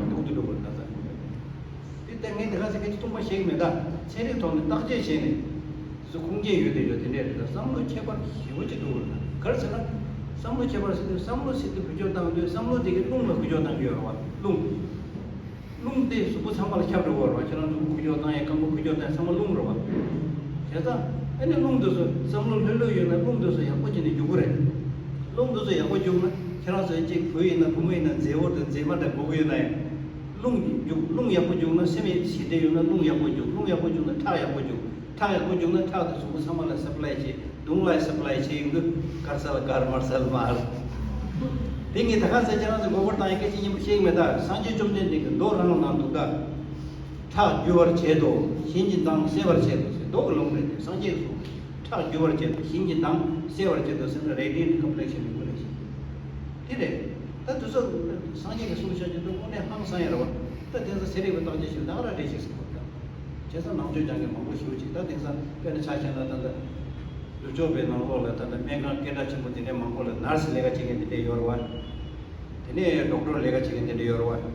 སྡུག་ཏུ་འགྲོ་གི་རེད་ན་ཚ། དེ་ལྟ་ངས་དེ་ག་ཚོད་སྐད་ཆ་ཐུང་པ་བཤད་ཀྱི་མེད། ད་ཚན་རིག་ཐོག་ནས་བརྟག་དཔྱད་བྱས་ནས་སུ་ཁུངས་སྐྱེལ་ཡོད་དེ་ཡོད་དེ་འདྲས་རེད། ད་བསམ་བློ་ཁྱད་པར་ཞེ་པོ་ཅིག་འདུག་ག་རེ་ཟེར་ན། བསམ་བློ་ཁྱད་པར་ཟེར་དུས་བསམ་བློ་ཟེར་དུས་འགུལ་སྐྱོད་བཏང་དུས་བསམ་བློ་དེ་གའི་རླུང་ལ་འགུལ་སྐྱོད་བཏང་གི་ཡོད་རེད་བ། རླུང་། རླུང་དེ་གཟུགས་པོ་ཚང་མ་ལ་ཁྱབ་འགྲོ་གི་ཡོད་རེད་བ། ཁྱེད་རང་གཟུགས་པོ་འགུལ་སྐྱོད་བཏང་ཡས་རྐང་པ་འགུལ་སྐྱོད་བཏང་ཡས་ཚང་མ་རླུང་རེད་བ། བྱས་ཙང་ཨ་ནི་རླུང་དེ་ཚོ་བསམ་བློ་ལྷོད་ལྷོད་ཡོད་ན་རླུང་དེ་ཚོ་ཡག་པོ་བྱས་ནས་རྒྱུག་གི་རེད། རླུང་དེ་ཚོ་ཡག་པོ་རྒྱུག་ན་ཁྱེད་རང་ཚོ་གཅིག་བུ་ཡིན་ན་བུ་མོ་ཡིན་ན་མཛེས་པོ་དང་མཛེས་མ་འདྲ་དགོས་ཀྱི་ཡོད་ན་ཡང་། རླུང་རྒྱུག་རླུང་ཡག་པོ་རྒྱུག་ན་སེམས་ཞི་བདེ་ཡོད་ན་རླུང་ཡག་པོ་རྒྱུག་རླུང་ཡག་པོ་རྒྱུག་ན་ཁྲག་ཡག་པོ་རྒྱུག་ཁྲག་ཡག་པོ་རྒྱུག་ན་ཁྲག་དེ་གཟུགས་པོ་ཚང་མ་ལ་སབ་ལའི་བྱེད། མདུང་ལ་སབ་ལའི་བྱེད་ཡོང་དུས་དཀར་སལ་དཀར་དམར་སལ་དམར། དེ་ངས་ད་ག་ཚོད་ཁྱེད་རང་ཚོ་མགོ་སྐོར་བཏང་ཡ་སྐད་ཆ་སྙན་པོ་བཤད་ཀྱི་མེད། ད་སངས་རྒྱས་བཅོམ་ལྡན་འདས་ཀྱིས་མདོ་རང་ལ་གནང་འདུག་ག་ཁྲག་རྒྱུ་བར་བྱེད་དོ། གཞན་གྱི་མདངས་གསལ་བར་བྱེད་དོ་ཟེར། མདོ་གི་ལུང་རེད་དེ། སངས་རྒྱས་ཀྱིས་གསུངས། ཁྲག་རྒྱུ་བར་བྱེད་དོ། གཞན་གྱི་མདངས་གསལ་བར་བྱེད་དོ་ཟེར་ན་radiant complexion ཡོང་གི་རེད། དེ་རེད། ད་དུས་ཚོད་སངས་རྒྱས་ཀྱིས་གསུངས་བཞག་རྒྱུ་དེ་དངོས་གནས་ཧང་སང་ཡ་རེད་བ། ད་དེང་སང་ཚན་རིག་པའི་བརྟག་དཔྱད་བྱས་ན་ད་ག་རང་འགྲིག་ཤག་ཟེར་བ་དང་། བྱས་ཙང་ནང་ཆོས་སྦྱང་མཁན་མང་པོ་ཞེ་པོ་ཅིག་ད་དེང་སང་དཔེར་ན་ཆ་བཞག་ན་ད་ལྟ་ནུབ་ཕྱོགས་པའི་ནང་ལོགས་ལ་ད་ལྟ་སྨན་ཁང་སྐད་གྲགས་ཆེན་པོ་དེ་འདྲའི་མང་པོ་ལ་ནར་སི་ལས་ཀ་བྱེད་མཁན་དེ་འདྲ་ཡོད་རེད་བ། དེ་ནས་ཌོག་ཊར་ལས་ཀ་བྱེད་མཁན་དེ་འདྲ་ཡོད་རེད་བ།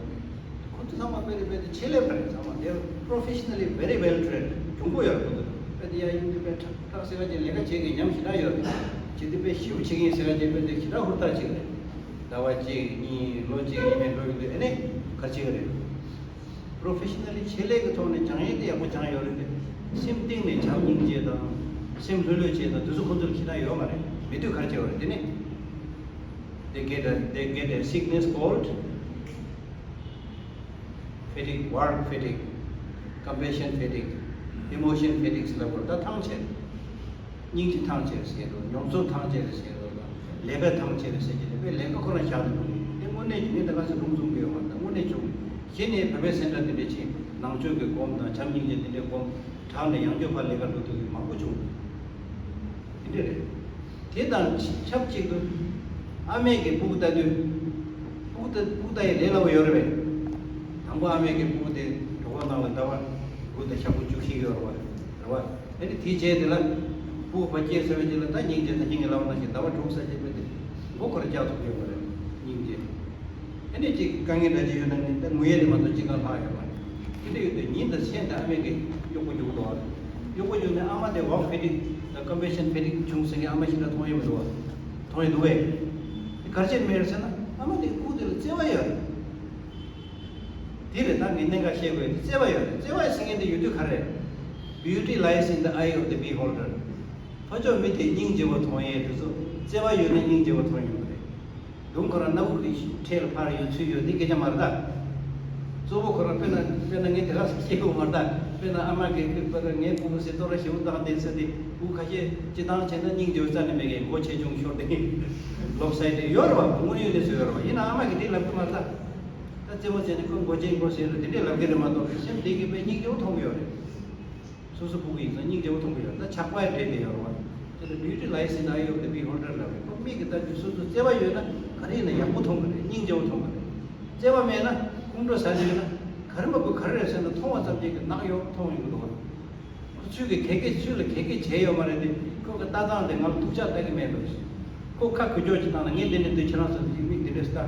ཁོ་ཚོ་ཚང་མ་དཔེ་རེད། དཔེ་དེ་ཆེད་ལས་པ་རེད། ཚང་མ་they are professionally very well trained གྱོང་པོ་ཡོད་རེད། ཁོ་ཚོ་དཔེ་དེ་ཡ་ཡིན་དུས་དཔེ་ཁྲག་ཁྲག་ཟེར་བ་ཅིག་ལས་ཀ་བྱེད་མཁན་ཉམས་ཞེ་དྲག་ཡོད་རེད། བྱེད་དུས་དཔེ་ཞེ་པོ་བྱེད་མཁན་ཟེར་བ་ཅིག་དཔེ་དེ་ཞེ་དྲག་ཧུར་ཐག་བྱེད་ཀྱི་རེད། ཟླ་བ་གཅིག་གཉིས་ལོ་གཅིག་ཡིན་མིན་འགྲོ་ཡོང་དུས་ཨ་ནི་ག་རེ་བྱེད་ཀྱི་རེད། པོ་རོ་ཕེ་ཤི་ནལ་ལི་ཆེད་ལས་ཀྱི་ཐོག་ནས་སྦྱང་ཡས་དེ་ཡག་པོ་སྦྱངས་ཡོད་རེད་དེ། སེམས་གཏིང་ནས་བྱམས་སྙིང་རྗེ་དང་། སེམས་ལྷོད་ལྷོད་བྱེད་དང་། དེ་ཚོ་ཁོ་ཚོར་ཞེ་དྲག་ཡོད་མ་རེད། མེད་དུས་ག་རེ་བྱེད་པ་རེད། དེ་ནི། They get a, they get a sickness called fatigue, work fatigue, compassion fatigue, emotion fatigue ཟེར་ལབ་དགོས་རེད། ད་ཐང་ཆད། སྙིང་རྗེ་ཐང་ཆད་ཟེར་འགྲོ། མྱོང་ཚོར་ཐང་ཆད་ཟེར་འགྲོ། ལས་ཀ་ཐང་ཆད་ཟེར་གྱི་རེད། དཔེ་ལས་ཀ་ཁོ་རང་བཞག་ནས་འགྲོ་གི་རེད། དེ་དངོས་གནས་ཀྱི་ངས་ད་ག་ཚོད་རུང་ཚུགས་ཀྱི་ཡོད་མ་རེད། ད་དངོས་གནས་བྱུང་། གཞི་ནས་བོད་པའི་སེམས་ཁྲལ་དེ་འདྲས་བྱེད། ནང་ཆོས་ཀྱི་སྒོམ་དང་བྱམས་སྙིང་རྗེ་དེ་འདྲས་སྒོམ། དྲག་ནས་ཡང་བསྐྱར་ཕར་ལས་ཀ་འགྲོ་ཐུབ་ཀྱི་མང་པོ་བྱུང་། དེ་འདྲས་རེད། དེ་དང་ཆབས་ཅིག་ཏུ། ཨ་མས་ཀྱིས་སྤུ་གུ་ལྟ་དུས། སྤུ་གུ་ལྟ་སྤུ་གུ་ལྟ་ཡི་ལས་སླ་པོ་ཡོད་རེད་པས། དང་པོ་ཨ་མས་ཀྱིས་སྤུ་གུ་དེ་གྲོད་ཁོག་ནང་ལ་ཟླ་བ་དགུ་དང་ཞག་པོ་བཅུ་བཞི་ཡོད་རེད་པ། རེད་པ། ཨ་ནི་དེའི་རྗེས་དེ་ལ། སྤུ་གུ་ཕར་སྐྱེས་ཚར་བའི་རྗེས་ལ་ད་སྙིང་རྗེ་ད་སྙིང་གི་ལབ་ན་ཞིག་ཟླ་བ་དྲུག་ཙམ་ཅིག་བྱས་ཏེ། མགོ་སྐོར་རྒྱག་ཐུབ་ཡོད་པ་རེད། སྙིང་རྗེ། ཨ་ནི་ཅིག་དཀའ་ངལ་འདྲ་ཅིག་ཡོད་ན་ནི་ད་ངུ་ཡས་དེ་མ་གཏོགས་ཅི་གང་ལྷག་ཡོད་མ་རེད། དེ་འདྲ་ཡོད་དུས་ཉིན་དང་མཚན་དང་ཨ་མས་ཀྱིས་གཡོག་པོ་རྒྱུག་འདུག་ག་གཡོག་པོ་རྒྱུག་ནས་ཨ་མ་དེ་ཝོརྐ་ཕེ་ཊིག་དང་ཀམ་པེ་ཤན་ཕེ་ཊིག་བྱུང་ཟེར་མཁན་ཨ་མ་ཞིག་འདྲ་མཐོང་ཡས་མི་འདུག་ག་མཐོང་ཡས་འདུག་གས། དེ་ག་རེ་བྱས་ནས་མེད་རེད་ཟེར་ན་ཨ་མ་དེ་སྤུ་གུ་དེ་ལ་བརྩེ་བ་ཡོད་རེད། དེ་རེད། ད་ངས་གནད་འགག་བཤད་དགོས་ཡ་དེ་བརྩེ་བ་ཡོད་རེད། བརྩེ་བ་ཟེར་མཁན་དེ་ཡོད་དུས་ག་རེ་རེད། Beauty lies in the eye of the beholder. ཕར་ཕྱོགས་མི་དེ་སྙིང་རྗེ་བོ་མཐོང་ཡས་དེ་ཚོ་བརྩེ་བ་ཡོད་ན་སྙིང་རྗེ་བོ་མཐོང་ཡོང་གི་རེད། མདུང་ཁོ་རང་སྣ་བུག་གི་ཁྲོད་ལ་ཕར་ཡོད་ཚུར་ཡོད་འདི་སྐད་ཆ་མ་རེད་ད། གཙོ་བོ་ཁོ་རང་དཔེར་ན་དཔེར་ན་ངས་དེ་ག་ཟེར་བཤད་དགོས་མ་རེད་ད། དཔེར་ན་ཨ་མ་གིས་དཔེར་ན་ངའི་སྤུ་གུ་ཟེར་ཏོ་ར་ཞེ་པོ་བཏང་བསྡད་ཟེར་ཏེ་སྤུ་གུ་ཁ་ཤས་སྤྱི་བཏང་བྱས་ན་སྙིང་རྗེ་བོ་རྩ་ནས་མེད་མཁན་མགོ་ཆེ་ཆུང་ཤོར་ཏེ་ལོབ་སའི་ཌེཌ་ཡོད་རེད་བ། དངོས་ཡོད་གནས་ཚུལ་ཡོད་རེད་བ། ཡིན་ནའང་ཨ་མ་གིས་འདི་ལབ་གི་མ་རེད་ད། ད་རྩེད་མོ་རྩེ་ནས་ཁོས་མགོ་ཆེ་མགོ་ཟེར་རེད་དེ་འདྲས་ལབ་གི་རེད་མ་གཏོགས་སེམས་བདེ་གི་དཔེ་སྙིང་རྗེ་བོ་མཐོང་གི་ཡོད་རེད། སོ་སོ་སྤུ་གུ་ཡིན་ཙང་སྙིང་རྗེ་བོ་མཐོང་གི་ཡོད། ད་ཆགས་པ་ཡང་འདྲེས་བསྡད་ཡོད་རེད་བ། དེ་ལ་beauty lies in the eye of the beholder ལབ་རེད། ཁོ་མིག་གིས་ལྟ་དུས་སོ་སོ་བརྩེ་བ་ཡོད་ན་ག་རེ་ཡིན་ན་ཡག་པོ་མཐོང་གི་རེད། སྙིང་རྗེ་བོ་མཐོང་གི་རེད། བརྩེ་བ་མེད་ན་ཁོང་ཁྲོ་ཟ་ནས་ཡོད་ན་ག་རེ་མ་དགོས་ག་རེ་རེད་ཟེར་ན་མཐོང་བ་ཙམ་གྱིས་ཀྱི་ནག་ཡོད་མཐོང་ཡོང་གི་འདུག་བ། ཁོ་ཚོས་ཀྱི་ག་གེ་ཚུལ་ལ་ག་གེ་བྱས་ཡོད་མ་རེད་དེ། ཁོ་གི་ལྟ་སྟངས་དེ་ང་ལ་སྡུག་ཅག་ལྟ་གི་མེད་འགྲོ། ཁོ་ཁ་གུ་ཀྱོག་ཅིག་བཏང་ན་ངས་འདི་འདྲ་འདུག་ཁྱེད་རང་ཚོ་འདི་མིག་འདི་འདྲ་ལྟ།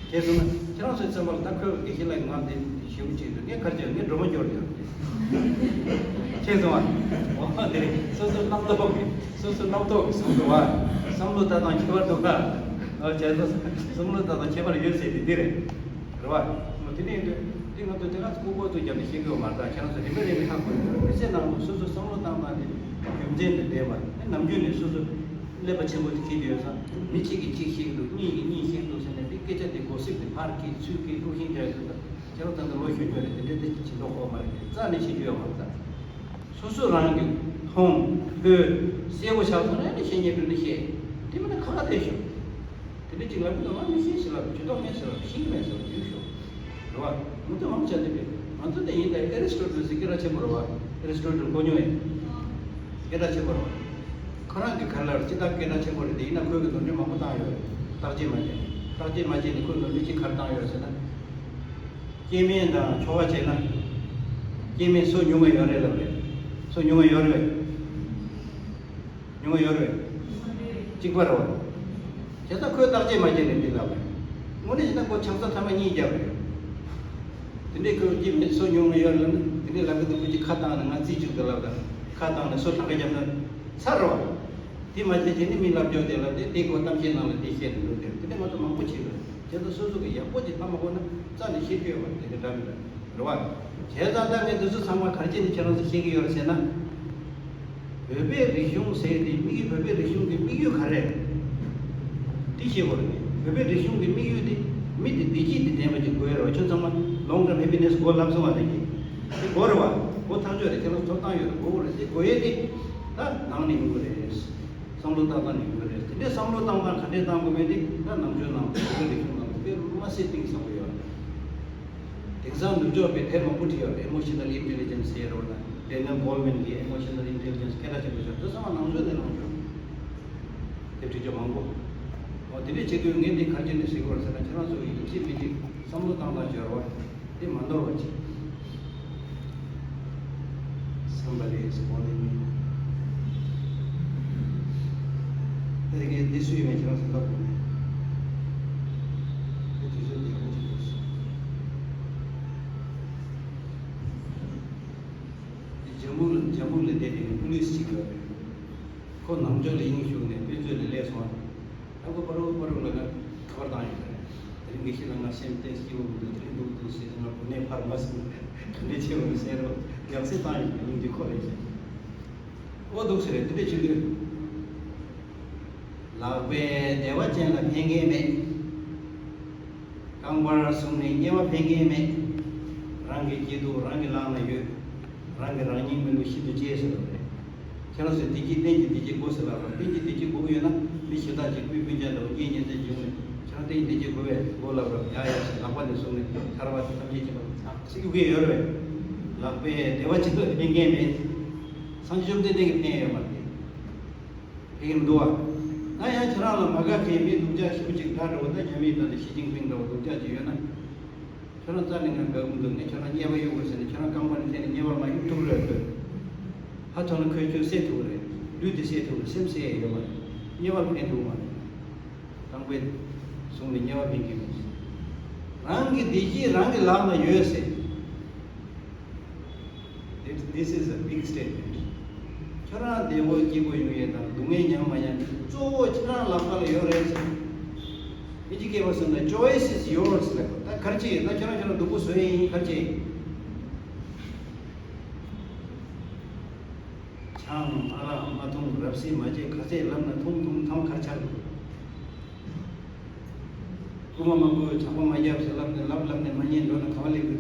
བྱས་སོང་ན་ཁྱེད་རང་ཚོའི་སེམས་པ་ལ་ད་ཁོས་དགེ་བཤེས་ལགས་ང་འདི་ཞེ་པོ་ཅིག་འདུག་ངས་ག་རེ་བྱས། ངས་སྒྲོལ་མ་སྐྱོར་ཡོད། བྱས་སོང་ཨ། འོ་དེ་རེད། སོ་སོ་རྣམ་རྟོག་གི་སོ་སོ་རྣམ་རྟོག་གི་གཟུགས་འདུག་བ། བསམ་བློ་ལྟ་སྟངས་ཁྱད་པར་འདུག་ག་ཨ་བྱས་སོང་། བསམ་བློ་ལྟ་སྟངས་ཁྱད་པར་ཡོད་ཟེར་དེ་འདི་རེད། རེད་བ། འོ་དེ་ནས་འདི་འདི་ང་ཚོ་དེ་ག་ཚོད་ལྐུགས་པ་ཚོ་རྒྱབ་ནས་ཤེས་གི་ཡོད་མ་རེད། ད་ཁྱེད་རང་ཚོ་རིམ་པས་རིམ་པས་ཧ་གོ་ཡོད། མི་ཚེ་ནང་ལ་སོ་སོ་བསམ་བློ་བཏང་སྟངས་དེ་རྒྱུ་མཚན་དེ་བསྡད་པ་ནམ་རྒྱུན་ནས་སོ་སོ། ཀླད་པ་ཆེན་པོ་དེ་འཁྱེར་ཡོད་ཙང་། མི་གཅིག་གིས་གཅིག་བཤད་ཀྱི་འདུག་གཉིས་ཀྱིས་གཉིས་བཤད་ཀྱི་འདུག་ཟེར་ནས་འདི་སྐད་ཆ་དེ་གོ་སྲིབ་དེ་ཕར་འཁྱེར་ཚུར་འཁྱེར་དཀྲུག་ཤིང་རྒྱག་ཡོད་ཙང་། ཁྱེད་རང་ད་ལྟ་ལོ་གཞོན་སྐྱོ་རེད། དེ་འདྲའི་དེ་བྱེད་མདོག་ཁོག་མ་རེད། རྩ་ནས་བྱེད་རྒྱུ་ཡོད་མ་རེད་ད། སོ་སོ་རང་གིས་མཐོང་ཐོས་གསལ་པོ་ཆགས་སོང་ན་ནི་བཤད་ཉན་འགྲོ་ནི་བཤད། དེ་མིན་ན་ཁ་ཁ་བསྡད་ཤོག་དེ་འདྲ་ཅིག་ལབ་ཀྱི་འདུག་ང་མི་ཤེས་ཞེས་ལབ། ཇུས་གཏོགས་མེད་ཟེར་ལབ། ཤེས་ཀྱི་མེད་ཟེར་ལབ། ཡོད་ཤོག་རེད་བ། མུ་མཐུད་མང་ཆེ་དེ་རེད། ང་ཚོ་དེ་ཡིན་ད། ཨེ་རི་སི་ཊོ་ཊལ་ཟེར་སྐད་གྲགས་ཆེན་པོ་རེད་བ། ཨེ་རི་སི་ཊོ་ཊལ་གོ་མྱོང་ངས། སྐད་གྲགས་ཆེན་པོ་རེད་བ། ཁོ་རང་གིས་ག་རེ་ལབ་རེད། སྤྱིར་བཏང་སྐད་གྲགས་ཆེན་པོ་རེད་དེ། ཡིན་ན་ཁོས་གི་ནོར་འཁྲུལ་མང་པོ་བཏང་ཡོད་རེད། བརྟག་དཔྱད་མ་བྱས་ནས། བརྟག་དཔྱད་མ་བྱས་ནས་ཁོས་ནོར་འཁྲུལ་གཅིག་ག་རེ་བཏང་ཡོད་ཟེར་ན། སྐྱེ་དམན་དང་ཆོ་ག་བྱས་ན། སྐྱེ་དམན་སོ་ཉུང་བ་ཡོད་རེད་ལབ་རེད། སོ་ཉུང་བ་ཡོད་རེད། ཉུང་བ་ཡོད་རེད། གཅིག་པ་རེད་བ། བྱས་ཙང་ཁོས་བརྟག་དཔྱད་མ་བྱས་ནས་འདི་ལབ་རེད། དངོས་གནས་བྱས་ན་ཁོ་ཆང་ས་ཐ་མ་གཉིས་བརྒྱབ་རེད། དེ་འདྲའི་ཁོས་སྐྱེ་དམན་སོ་ཉུང་བ་ཡོད་ལབ་ན་དེ་འདྲའི་ལབ་གི་འདུག་ཁོ་ཅིག་ཁ་བཏང་ནས་ང་རྩིས་བཅུག་དང་ལབ་དང་ཁ་བཏང་ནས་སོ་གྲངས་ཀ་བརྒྱབ་ན་ཚར་རེད་བ། དེ་མ་བྱས་བྱས་ནས་མི་ལབ་རྒྱུ་དེ་ལ་དེ་དེ་ཁོ་གཏམ་བཤད་ནང་ལ་དེ་བཤད་ནས་འགྲོ་དེ་དེ་འདྲ་མ་གཏོགས་མང་པོ་བྱེད་དགོས། དེ་ཚོ་སོ་སོ་གི་ཡག་པོ་ཅིག་ལྟ་མ་དགོས་ན་རྩ་ནས་ཤེས་རྒྱུ་ཡོད་པ་དེ་གི་འདྲ་མི་འདྲ་རེད་བ། བྱས་ཙང་ད་ངས་འདི་ཚོ་ཚང་མ་ག་རེ་བྱས་ནས་ཁྱེད་རང་ཚོ་ཤེས་ཀྱི་ཡོད་རེད་ཟེར་ན། བོད་པའི་རིག་གཞུང་ཟེར་དེ་དམིགས་ཡུལ་བོད་པའི་རིག་གཞུང་གི་དམིགས་ཡུལ་ག་རེ་རེད། དེ་ཤེས་དགོས་རེད། བོད་པའི་རིག་གཞུང་གི་དམིགས་ཡུལ་དེ་མི་དེ་བདེ་སྐྱིད་དེ་ལྡན་པ་ཅིག་དགོས་ཡོད་རེད་བ། ཁྱོད་ཚང་མ་long term happiness goal ལབ་སོང་བ་དེ་གི་དེ་དགོས་རེད་བ། དགོས་ཐག་ཆོད་རེད། ཁྱེད་རང་ཚོ་ཐོབ་ཐང་ཡོད་རེད། དགོས་དགོས་རེད། དེ་དགོས་ཡས་དེ་ད་ནང་ནས་ཡོང་གི་རེད། བསམ་བློ་བཏང་སྟངས་ནས་ཡོང་གི་རེད། དེ་འདྲའི་བསམ་བློ་བཏང་སྟངས་ག་འདྲས་བཏང་དགོས་མིན་དེ་ད་ནང་ཆོས་ནང་བོད་པའི་རིག་གཞུང་ནང་དཔེ་མ་སྲིད་གཏིང་ཟབ་པོ་ཡོད་རེད། དེང་སང་ནུབ་ཕྱོགས་པའི་དེབ་མང་པོ་བྲིས་ཡོད་རེད། Emotional Intelligence ཟེར་རོ་ན་Daniel Goleman གྱི་Emotional Intelligence སྐད་གྲགས་ཆེན་པོ་ཞིག་དེ་ཚང་མ་ནང་ཆོས་ནས་བླངས་ཡོད། དེབ་བྲིས་ཆོག་མང་པོ། འོ་དེ་འདྲས་བྱེད་དུས་ངས་འདི་ག་རེ་བྱས་ནས་ཟེར་གྱི་ཡོད་རེད་ཟེར་ན། ཁྱེད་རང་ཚོ་ཡིན་གཅིག་མིན་གཅིག་བསམ་བློ་བཏང་སྟངས་སྦྱོར་བ་དེ་མ་འདོར་བ་བྱེད། Somebody is calling me. དེ་རིང་འདི་སུ་ཡིན་མིན་ཁྱེད་རང་ཚོ་ལབ་དགོས་མེད། དེ་དུས་ཚོད་ཡག་པོ་ཅིག་འདུག་ཇམ་མུ་ལ་ཇམ་མུ་ལ་བསྡད་དེ་ནི་པུ་ལིས་ཅིག་ཡོད་རེད། ཁོ་ནང་ཆོས་ལ་དབྱིངས་ཞུགས་ནས་དཔེ་མཛོད་ལ་སླེབས་སོང་། ཨ་ཁོ་པ་རུ་པ་རུ་ལ་ཁ་པར་བཏང་ཡོད་རེད། དེ་རིང་དགེ་བཤེས་ལགས་ང་སེམས་གཏིང་སྐྱིད་པོ་མི་འདུག་དེ་རིང་སྡུག་འདུག་ཟེར། ང་གོ་གནས་འཕར་མ་སོང་། ག་འདྲས་བྱས་པ་རེད་ཟེར་རོ། ཡང་སེ་བཏང་ཡོད་རེད། དབྱིངས་ཀྱི་ཁོ་རེད་ཟེར། ཨོ་འདུག་ཟེར་རེད། དེ་འདྲས་བྱེད་དུས། ལག་པས་བདེ་བ་ཅན་ལ་ཕན་མཁན་མེད། རྐང་པར་བཟུང་ནས་དམྱལ་བ་ཕན་མཁན་མེད། རང་གི་སྐྱིད་སྡུག་རང་གི་ལག་ན་ཡོད། རང་གིས་རང་ཉིད་མི་བསླུ་ཤིན་ཏུ་གཅེས་ཟེར་བ་རེད། ཁྱེད་རང་ཚོས་བདེ་སྐྱིད་གཏན་གྱི་བདེ་སྐྱིད་དགོས་ཟེར་ལབ་རོགས། གཏན་གྱི་བདེ་སྐྱིད་དགོས་ཀྱི་ཡོད་ན་མི་གཞན་དག་ཅིག་སྤུན་སྤུན་ཀྱག་འདྲ་བོ་གཉེན་ཉེ་ཚན་བྱུང་ནས་ཁྱེད་རང་གཏན་གྱི་བདེ་སྐྱིད་དགོས་པས་དགོས་ལབ་རོགས། ཡ་ཡ་ཟེར་ལག་པ་ནས་བཟུང་ནས་ཐར་པ་དང་ཐམས་ཅད་མཁྱེན་པ་ཚང་ཟེར་གྱི་ཡོད་རེད། ལག་པས་བདེ་བ་ཅིག་ལ་ཕན་མཁན་མེད། སངས་རྒྱས་བཅོམ་ལྡན་འདས་ཀྱིས་ཕན་ཡོད་མ་རེད། ཕན་གྱི་མི་འདུག་བ། ད་ཡང་ཁྱེད་རང་ལ་མ་དགའ་མཁན་མི་སྡུག་ཅག་ཞེ་པོ་ཅིག་འདྲ་འདྲ་བོ། ད་རྒྱ་མི་དང་ཞི་ཅིན་ཕིང་འདྲ་བོ་སྡུག་ཅག་ཅིག་ཡོད་ན། ཁྱོད་རང་རྩ་ནས་ང་དགའ་གི་མི་འདུག་ངས་ཁྱོད་རང་དམྱལ་བ་གཡུག་དགོས་ཟེར་ནས་ཁྱོད་རང་རྐང་པ་ནས་འཐེན་ནས་དམྱལ་བར་མ་གཡུག་ཐུབ་རེད་ལྟོས། ཧ་ཐོ་ན་ཁོས་ཁྱོད་བསད་ཐུབ་རེད། ལུས་འདི་བསད་ཐུབ་རེད། སེམས་བསད་ཡས་ཡོད་མ་རེད། དམྱལ་བར་ཕན་ཐུབ་མ་རེད། རྐང་པས་བཟུང་ནས་དམྱལ་བར་ཕན་གྱི་མི་འདུག་རང་གི་བདེ་སྐྱིད་རང་གི་ལག་ན་ཡོད་ཟེར། This, this is a big statement. ཁྱོད་རང་བདེ་བོ་སྐྱིད་པོ་ཡོང་ཡས་དང་སྡུག་བསྔལ་མྱངས་མ་མྱངས་དེ་གཙོ་བོ་ཁྱེད་རང་ལག་པ་ལ་ཡོད་རེད་ཟེར། ཨིན་ཇི་སྐད་པ་སོང་ན་choice is yours ལབ། ད་ག་རེ་བྱེད་ཡོད་ན་ཁྱོད་རང་ཁྱོད་རང་སྡུག་པོ་བཟོ་ཡས་ཡིན། ག་རེ་བྱེད་ཡོད། ཆང་ཨ་རག་མ་འཐུང་། རབ་གསལ་མ་བྱེད། ག་ཚད་ལབ་ན་འཐུང་འཐུང་། ཐམ་ག་རེ་ཆགས་འདུག་རྐུན་མ་མ་རྐུ། ཇག་པ་མ་རྒྱབ་ཟེར་ལབ་ནས་ལབ་ལབ་ནས་མ་ཉན་འགྲོ་ན་ག་བ་སླེབས་ཀྱི་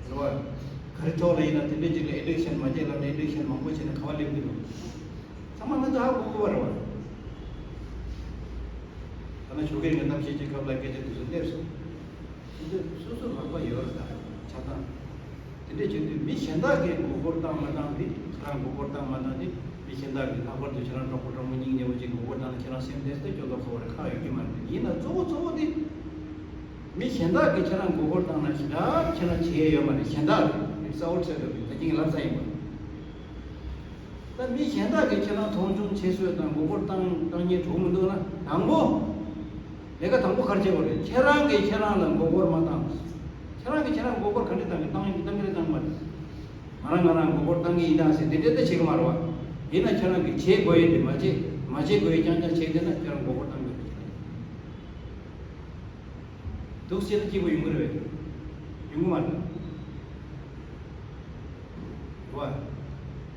འདུག་རེད་བ། ག་རེ་ཐོག་ལ་ཡིན་ན་དེ་འདྲས་ཅིག་ལ་addiction མ་བྱེད་ལབ་ནས་addiction མང་པོ་བྱས་ན་ག་བ་སླེབས་ཀྱི་འདུག་ཚང་མ་ང་ཚོ་ཧ་གོ་དགོས་པ་རེད་བ། ད་ནི་ཞོགས་ཀས་ངས་གཏམ་བཤད་ཀྱི་སྐབས་ལ་སྐད་ཆ་དེ་ཚོ་སླེབས་སོང་། དེ་ཚོ་སོ་སོ་ལག་པ་ཡོད་རེད། ད་ཆ་ཚང་། དེ་འདྲས་བྱེད་དུས་མི་གཞན་དག་གིས་མགོ་སྐོར་བཏང་མ་བཏང་དེ་ཁྱེད་རང་མགོ་སྐོར་བཏང་མ་བཏང་དེ། མི་གཞན་དག་གིས་ལྷག་པར་དུ་ཁྱེད་རང་གྲོགས་པོ་གྲོགས་མོ་སྙིང་ཉེ་བོ་ཅིག་མགོ་སྐོར་བཏང་ན་ཁྱེད་རང་སེམས་བདེ་སྟེ་སྐྱོ་ལོ་ཁ་བ་རེ་ཁག་ཡོད་ཀྱི་མ་རེད། ཡིན་ན་གཙོ་བོ་གཙོ་བོ་དེ་མི་གཞན་དག་གིས་ཁྱེད་རང་མགོ་སྐོར་བཏང་ན་ཞེ་དྲག་ཁྱེད་རང་བྱེད་ཡས་ཡོད་མ་རེད། གཞན་དག་རེད། It's outside of you. ད་ཁྱེད་ཀྱིས་ལབ་ས་ཡིན་པ། ད་མི་གཞན་དག་གིས་ཁྱེད་རང་མཐོང་ཆུང་བྱེད་སྲོལ་དང་མགོ་སྐོར་བཏང་བཏང་ཉེན་འགྲོ་མི་འདུག་ན། དང་པོ། ལས་ཀ་དང་པོ་ག་རེ་བྱེད་དགོས་རེད། ཁྱེད་རང་གིས་ཁྱེད་རང་ལ་མགོ་སྐོར་མ་བཏང་། ཁྱེད་རང་གིས་ཁྱེད་རང་མགོ་སྐོར་ག་འདྲས་བཏང་གི་བཏང་གི་བཏང་གི་རེད་བཏང་གི་མ་རེད། ང་རང་ང་རང་མགོ་སྐོར་བཏང་གི་ཡིན་ད་ཟེར་དེ་འདྲས་ད་བྱེད་ཀྱི་མ་རེད་བ། ཡིན་ན་ཁྱེད་རང་གིས་བྱེད་དགོས་ཡས་དེ་མ་བྱེད། མ་བྱེད་དགོས་ཡས་རྐྱང་རྐྱང་བྱས་བསྡད་ན་ཁྱེད་རང་མགོ་སྐོར་བཏང་གི་རེད། འདུག་སེ་ལ་སྐྱིད་པོ་ཡོང་གི་རེད་པས། ཡོང་གི་མ་རེད། རེད་བ།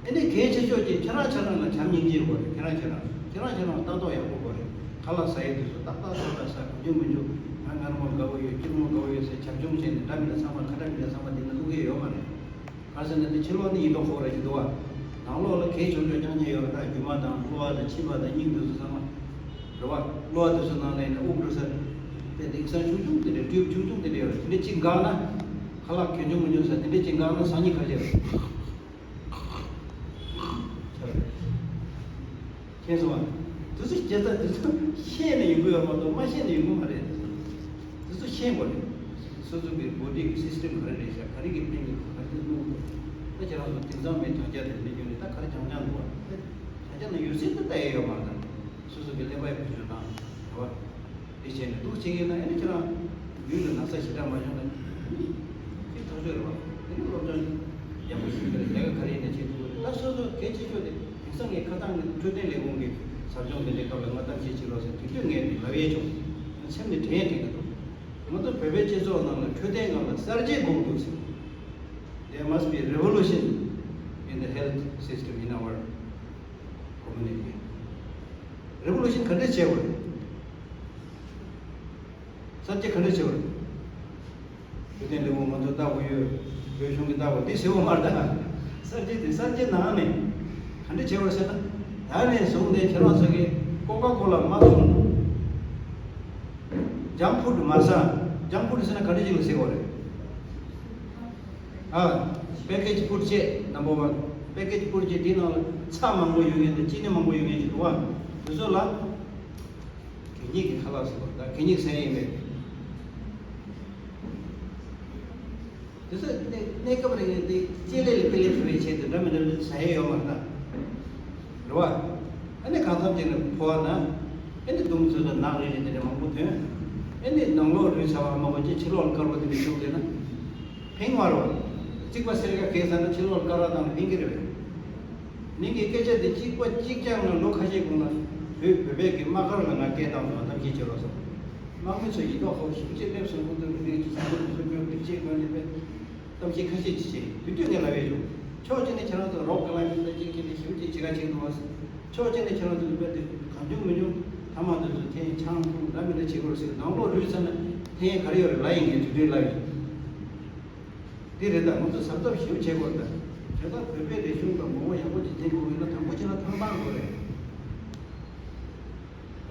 ཨ་ནི་གལ་ཆེ་ཤོས་ཀྱི་ཁྱེད་རང་ཁྱེད་རང་ལ་བྱམས་སྙིང་རྗེ་དགོས་རེད། ཁྱེད་རང་ཁྱེད་རང་ཁྱེད་རང་ཁྱེད་རང་ལྟ་རྟོག་ཡག་པོ་དགོས་རེད། ཁ་ལག་ཟ་ཡས་དུས་སུ་ཏག་ཏག་ཏག་ཏག་ཟ། གང་བྱུང་མང་བྱུང་ང་མངར་མོ་དགའ་བོ་ཡོད། སྐྱུར་མོ་དགའ་བོ་ཡོད་ཟེར་བྱབ་ཆུང་བྱས་ནས་འདྲ་མི་འདྲ་ཚང་མ་ཁ་འདྲ་མི་འདྲ་ཚང་མ་འདི་ན་བླུག་གི་ཡོད་མ་རེད། ག་ཟེར་ན་འདི་ཕྱི་ལོགས་ནི་ཡིན་མདོག་ཁ་པོ་རེད་ཅིག་འདུག་བ། ནང་ལོགས་ལ་གལ་ཆེ་ཤོས་རྐྱང་རྐྱང་ཡོད་རེད། ད་རྒྱུ་མ་དང་གློ་བ་དང་མཆིན་པ་དང་སྙིང་འདི་ཚོ་ཚང་མ། རེད་བ། གློ་བ་དེ་ཚོ་ནང་ལ་ཡིན་ན་དབུགས་འགྲོ་ས། དེ་དེང་སང་ཆུང་ཆུང་དེ་འདྲ་ཊིའུབ་ཆུང་ཆུང་དེ་འདྲ་ཡོད་རེད། དེ་འདྲ་གཅིག་འགག་ན། ཁ་ལག་གང་བྱུང་མང་བྱུང་ཟ། དེ་འདྲ་གཅིག་འགག་ན་སང་ཉིན་ག་རེ་བྱེད་རེད། མཁྱེན་སོང་ང་། དེ་ཚོ་སྐྱེ་ས་དེ་ཚོ་ཤེས་ནས་ཡོང་གི་ཡོད་མ་གཏོགས་མ་ཤེས་ནས་ཡོང་གི་མ་རེད། དེ་ཚོ་ཤེས་དགོས་རེད། སོ་སོ་གི་བོ་ཊི་གི་སི་སི་ཊེམ་ག་རེ་རེད་ཤག་ག་རེ་གི་ཕན་གི་འདུག་ག་རེ་གི་གནོད་འདུག་ད་ཁྱེད་རང་ཚོ་དེང་སང་མའི་དྲ་རྒྱ་དེ་འདི་བརྒྱུད་ནས་ད་ག་རེ་སྦྱང་སྦྱང་འདུག་བ། ད་དྲ་རྒྱ་ནང་ཡོད་ཚད་ད་ལྟ་ཡས་ཡོད་མ་རེད། ད་སོ་སོ་གི་ཀླད་པ་ཡི་བེད་སྤྱོད་དང་རེད་བ། དེ་བྱས་ནས་འདུག་བྱེད་ཀྱི་ན་ཨ་ནི་ཁྱེད་རང་ཡུལ་ལ་ན་ཚ་ཞེ་དྲག་མ་བྱུང་ན་ཨ་ནི་ཅིག་ཐག་ཆོད་རེད་བ། ཨ་ནི་སློབ་སྦྱོང་ཡག་པོ་ཞིག་རེད། ལས་ཀ་ག་རེ་ཡིན་ན་བྱེད་ཐུབ་ཀྱི་རེད། ད་སོ་སོ་གལ་ཆེ་ཤོས་དེ་དེང་སང་ངས་ཁ་སང་གི་འཕྲོད་བསྟེན་ལས་ཁུངས་ཀྱི་ཟབ་སྦྱོང་དེ་འདྲའི་སྐབས་ལ་ང་གཏམ་བཤད་བྱེད་རོགས་ཟེར་དུས་དུས་ངས་དེ་ལབ་ཡས་བྱུང་། སེམས་ནས་དྲན་ཡས་དྲན་གྱི་འདུག་ང་ཚོ་བོད་པའི་སྤྱི་ཚོགས་ནང་ལ་འཕྲོད་བསྟེན་སྒང་ལ་གསར་བརྗེ་དགོས་འདུག་ཟེར། There must be revolution in the health system in our community. Revolution ག་འདྲས་བྱེད་དགོས་རེད། གསར་བརྗེ་ག་འདྲས་བྱེད་དགོས་རེད། འཕྲོད་བསྟེན་ལས་ཁུངས་ང་ཚོ་ལྟ་དགོས་ཡོད། བོད་གཞུང་གི་ལྟ་དགོས་འདི་ཟེར་བ་མ་རེད་ད། གསར་བརྗེ་དེ་གསར་བརྗེ་ནང་ནས་ག་འདྲས་བྱེད་དགོས་རེད་ཟེར་ན། ད་ནས་བཟུང་སྟེ་ཁྱེད་རང་ཚོ་གིས་ཀོ་ཀ་ཀོ་ལ་མ་འཐུང་། ཇང་ཕུཌ་མ་ཟ། ཇང་ཕུཌ་ཟེར་ན་ག་འདྲ་ཅིག་ལ་ཟེར་དགོས་རེད། ཨ། པེ་ཀེ་ཇི་ཕུཌ་བྱས། ནམ་བར་ཝན། པེ་ཀེ་ཇི་ཕུཌ་བྱས་དེའི་ནང་ལ་ཚྭ་མང་པོ་ཡོད་མཁན་དང་ཅི་ནི་མང་པོ་ཡོད་མཁན་ཞིག་འདུག་བ། དེ་ཚོ་ལ་གད་སྙིགས་ཀྱི་ཁ་ལག་ཟེར་བ་དང་གད་སྙིགས་ཟ་ཡས་མེད། དེ་ཚོ་གནས་གནས་སྐབས་རིང་དེ་ལྕེ་ལེ་ལ་དཔེ་ལེ་ཐུབ་པའི་ཆེད་དུ་འདྲ་མི་འདྲ་ཟ་ཡས་ཡོད་མ་རེད་ད། རེད་བ། ཨ་ནི་གང་འཚམ་ཅིག་ནས་ཕོ་བ་ན། ཨ་ནི་གདོང་ཚོད་དུ་ནག་རིལ་རིལ་དེ་འདྲ་མང་པོ་ཐོན། ཨ་ནི་ནང་ལོགས་རུལ་ཚ་བ་མང་པོ་ཅིག་ཕྱི་ལོགས་ལ་དཀར་པོ་དེ་འདྲ་བྱུང་བསྡད་ན། ཕན་མ་རེད་བ། གཅིག་པ་སེར་ཁ་གས་ཟ་ན་ཕྱི་ལོགས་ལ་དཀར་བ་དང་ལ་ཕན་གྱི་རེད་བས། ནིང་གི་སྐད་ཆ་འདི་གཅིག་པ་གཅིག་རྐྱང་ན་ལོ་ཁ་ཤས་གོང་ལ་བོད་བོད་པའི་གི་དམག་སྒར་ལ་ང་སྐད་བཏང་འདུག་གཏམ་བཤད་བྱེད་རོགས་སོང་། དམག་མི་ཚོ་ཡིད་དོགས་ཁོག་ཞིབ་ཅིག་སླེབས་སོང་། ཁོ་ཚོ་མི་རིགས་ཀྱི་བྱ་འགུལ་ཚོ་སྐྱོར་སྒྲིག་ཆས་གོན་ནས་པས། གཏམ་བཤད་ཁ་ཤས་ཅིག་བྱས་དུས་དུས་ངས་ལབ་ཡས་བྱུང་། ཕྱོགས་གཅིག་ནས་ཁྱེད་རང་ཚོ་རོག་ཀི་ལའི་མིང་དང་གཅིག་ཁྱེར་ནས་ཞིབ་ཅིག་བྱེད་ཁ་བྱེད་འདུག་བ། ཕྱོགས་གཅིག་ནས་ཁྱེད་རང་ཚོ་དཔེ་དེ་གང་བྱུང་མི་བྱུང་ཐ་མག་དེ་ཚོ་འཐེན་ཆང་འཐུང་འདྲ་མི་འདྲ་བྱེད་དགོས་ཟེར། ནང་ལོགས་རུལ་ཚར་ན་འཐེན་ཡས་ག་རེ་ཡོད་རེད་ལབ་ཡིན་ངས་དུས་དུས་ལབ་ཡིན། འདི་རེད་ད། ང་ཚོ་གཟབ་གཟབ་ཞིབ་བྱེད་དགོས་རེད་ད། དེ་ལྟར་བོད་པའི་རིག་གཞུང་དང་ངོ་བོ་ཡག་པོ་ཅིག་འཛིན་དགོས་ཡོད་ན་དང་པོ་བྱས་ན་ཐང་ཐང་དགོས་རེད།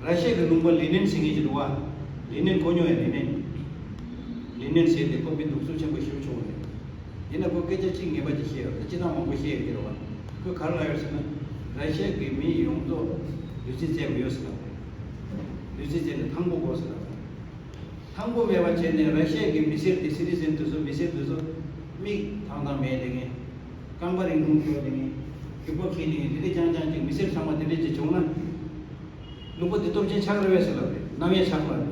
ར་ཤི་ཡ་གི་ལུང་པ་ལི་ནིན་ཟེར་མཁན་ཅིག་འདུག་བ། ལི་ནིན་གོ་མྱོང་ཡ། ལི་ནིན། ལི་ནིན་ཟེར་དེ་ཁོ་མི་སྡུག་སྲོག་ཆེན་པོ་ཞིག་བྱུང་བ་རེད། ཡིན་ན་ཁོ་སྐད་ཆ་གཅིག་ངེས་པ་ཅིག་བཤད་ཡོད་རེད། སྤྱིར་བཏང་མང་པོ་བཤད་ཡོད་ཀྱི་རེད་བ། ཁོས་ག་རེ་ལབ་ཡོད་ཟེར་ན། ར་ཤི་ཡ་གི་མི་ཡོངས་རྫོགས་ལུས་རྩལ་རྩེད་དགོས་ཡོད་ཟེར་ལབ་རེད། ལུས་རྩལ་རྩེད་ནས་ཐང་པོ་དགོས་ཟེར་ལབ་རེད། ཐང་པོ་མེད་པ་བྱས་ནས་ར་ཤི་ཡ་གི་མི་སེར་དེ། སི་ཊི་ཛེན་དེ་ཚོ། མི་སེར་དེ་ཚོ་མིག་ཐང་ཐང་མེད་དེ་ངས། རྐང་པ་རིང་ཐུང་ཤོར་དེ་ངས། རྒྱུག་པ་འཁེལ་དེ་ངས། དེ་འདྲས་རྐྱང་རྐྱང་ཅིག་མི་སེར་ཚང་མ་དེ་འདྲས་ཅིག་བྱུང་ན། ལུང་པ་འདི་སྟོབས་ཆེན་ཆགས་རེད་པས་ཟེར་ལབ་རེད། ནམ་ཡང་ཆགས་མ་རེད།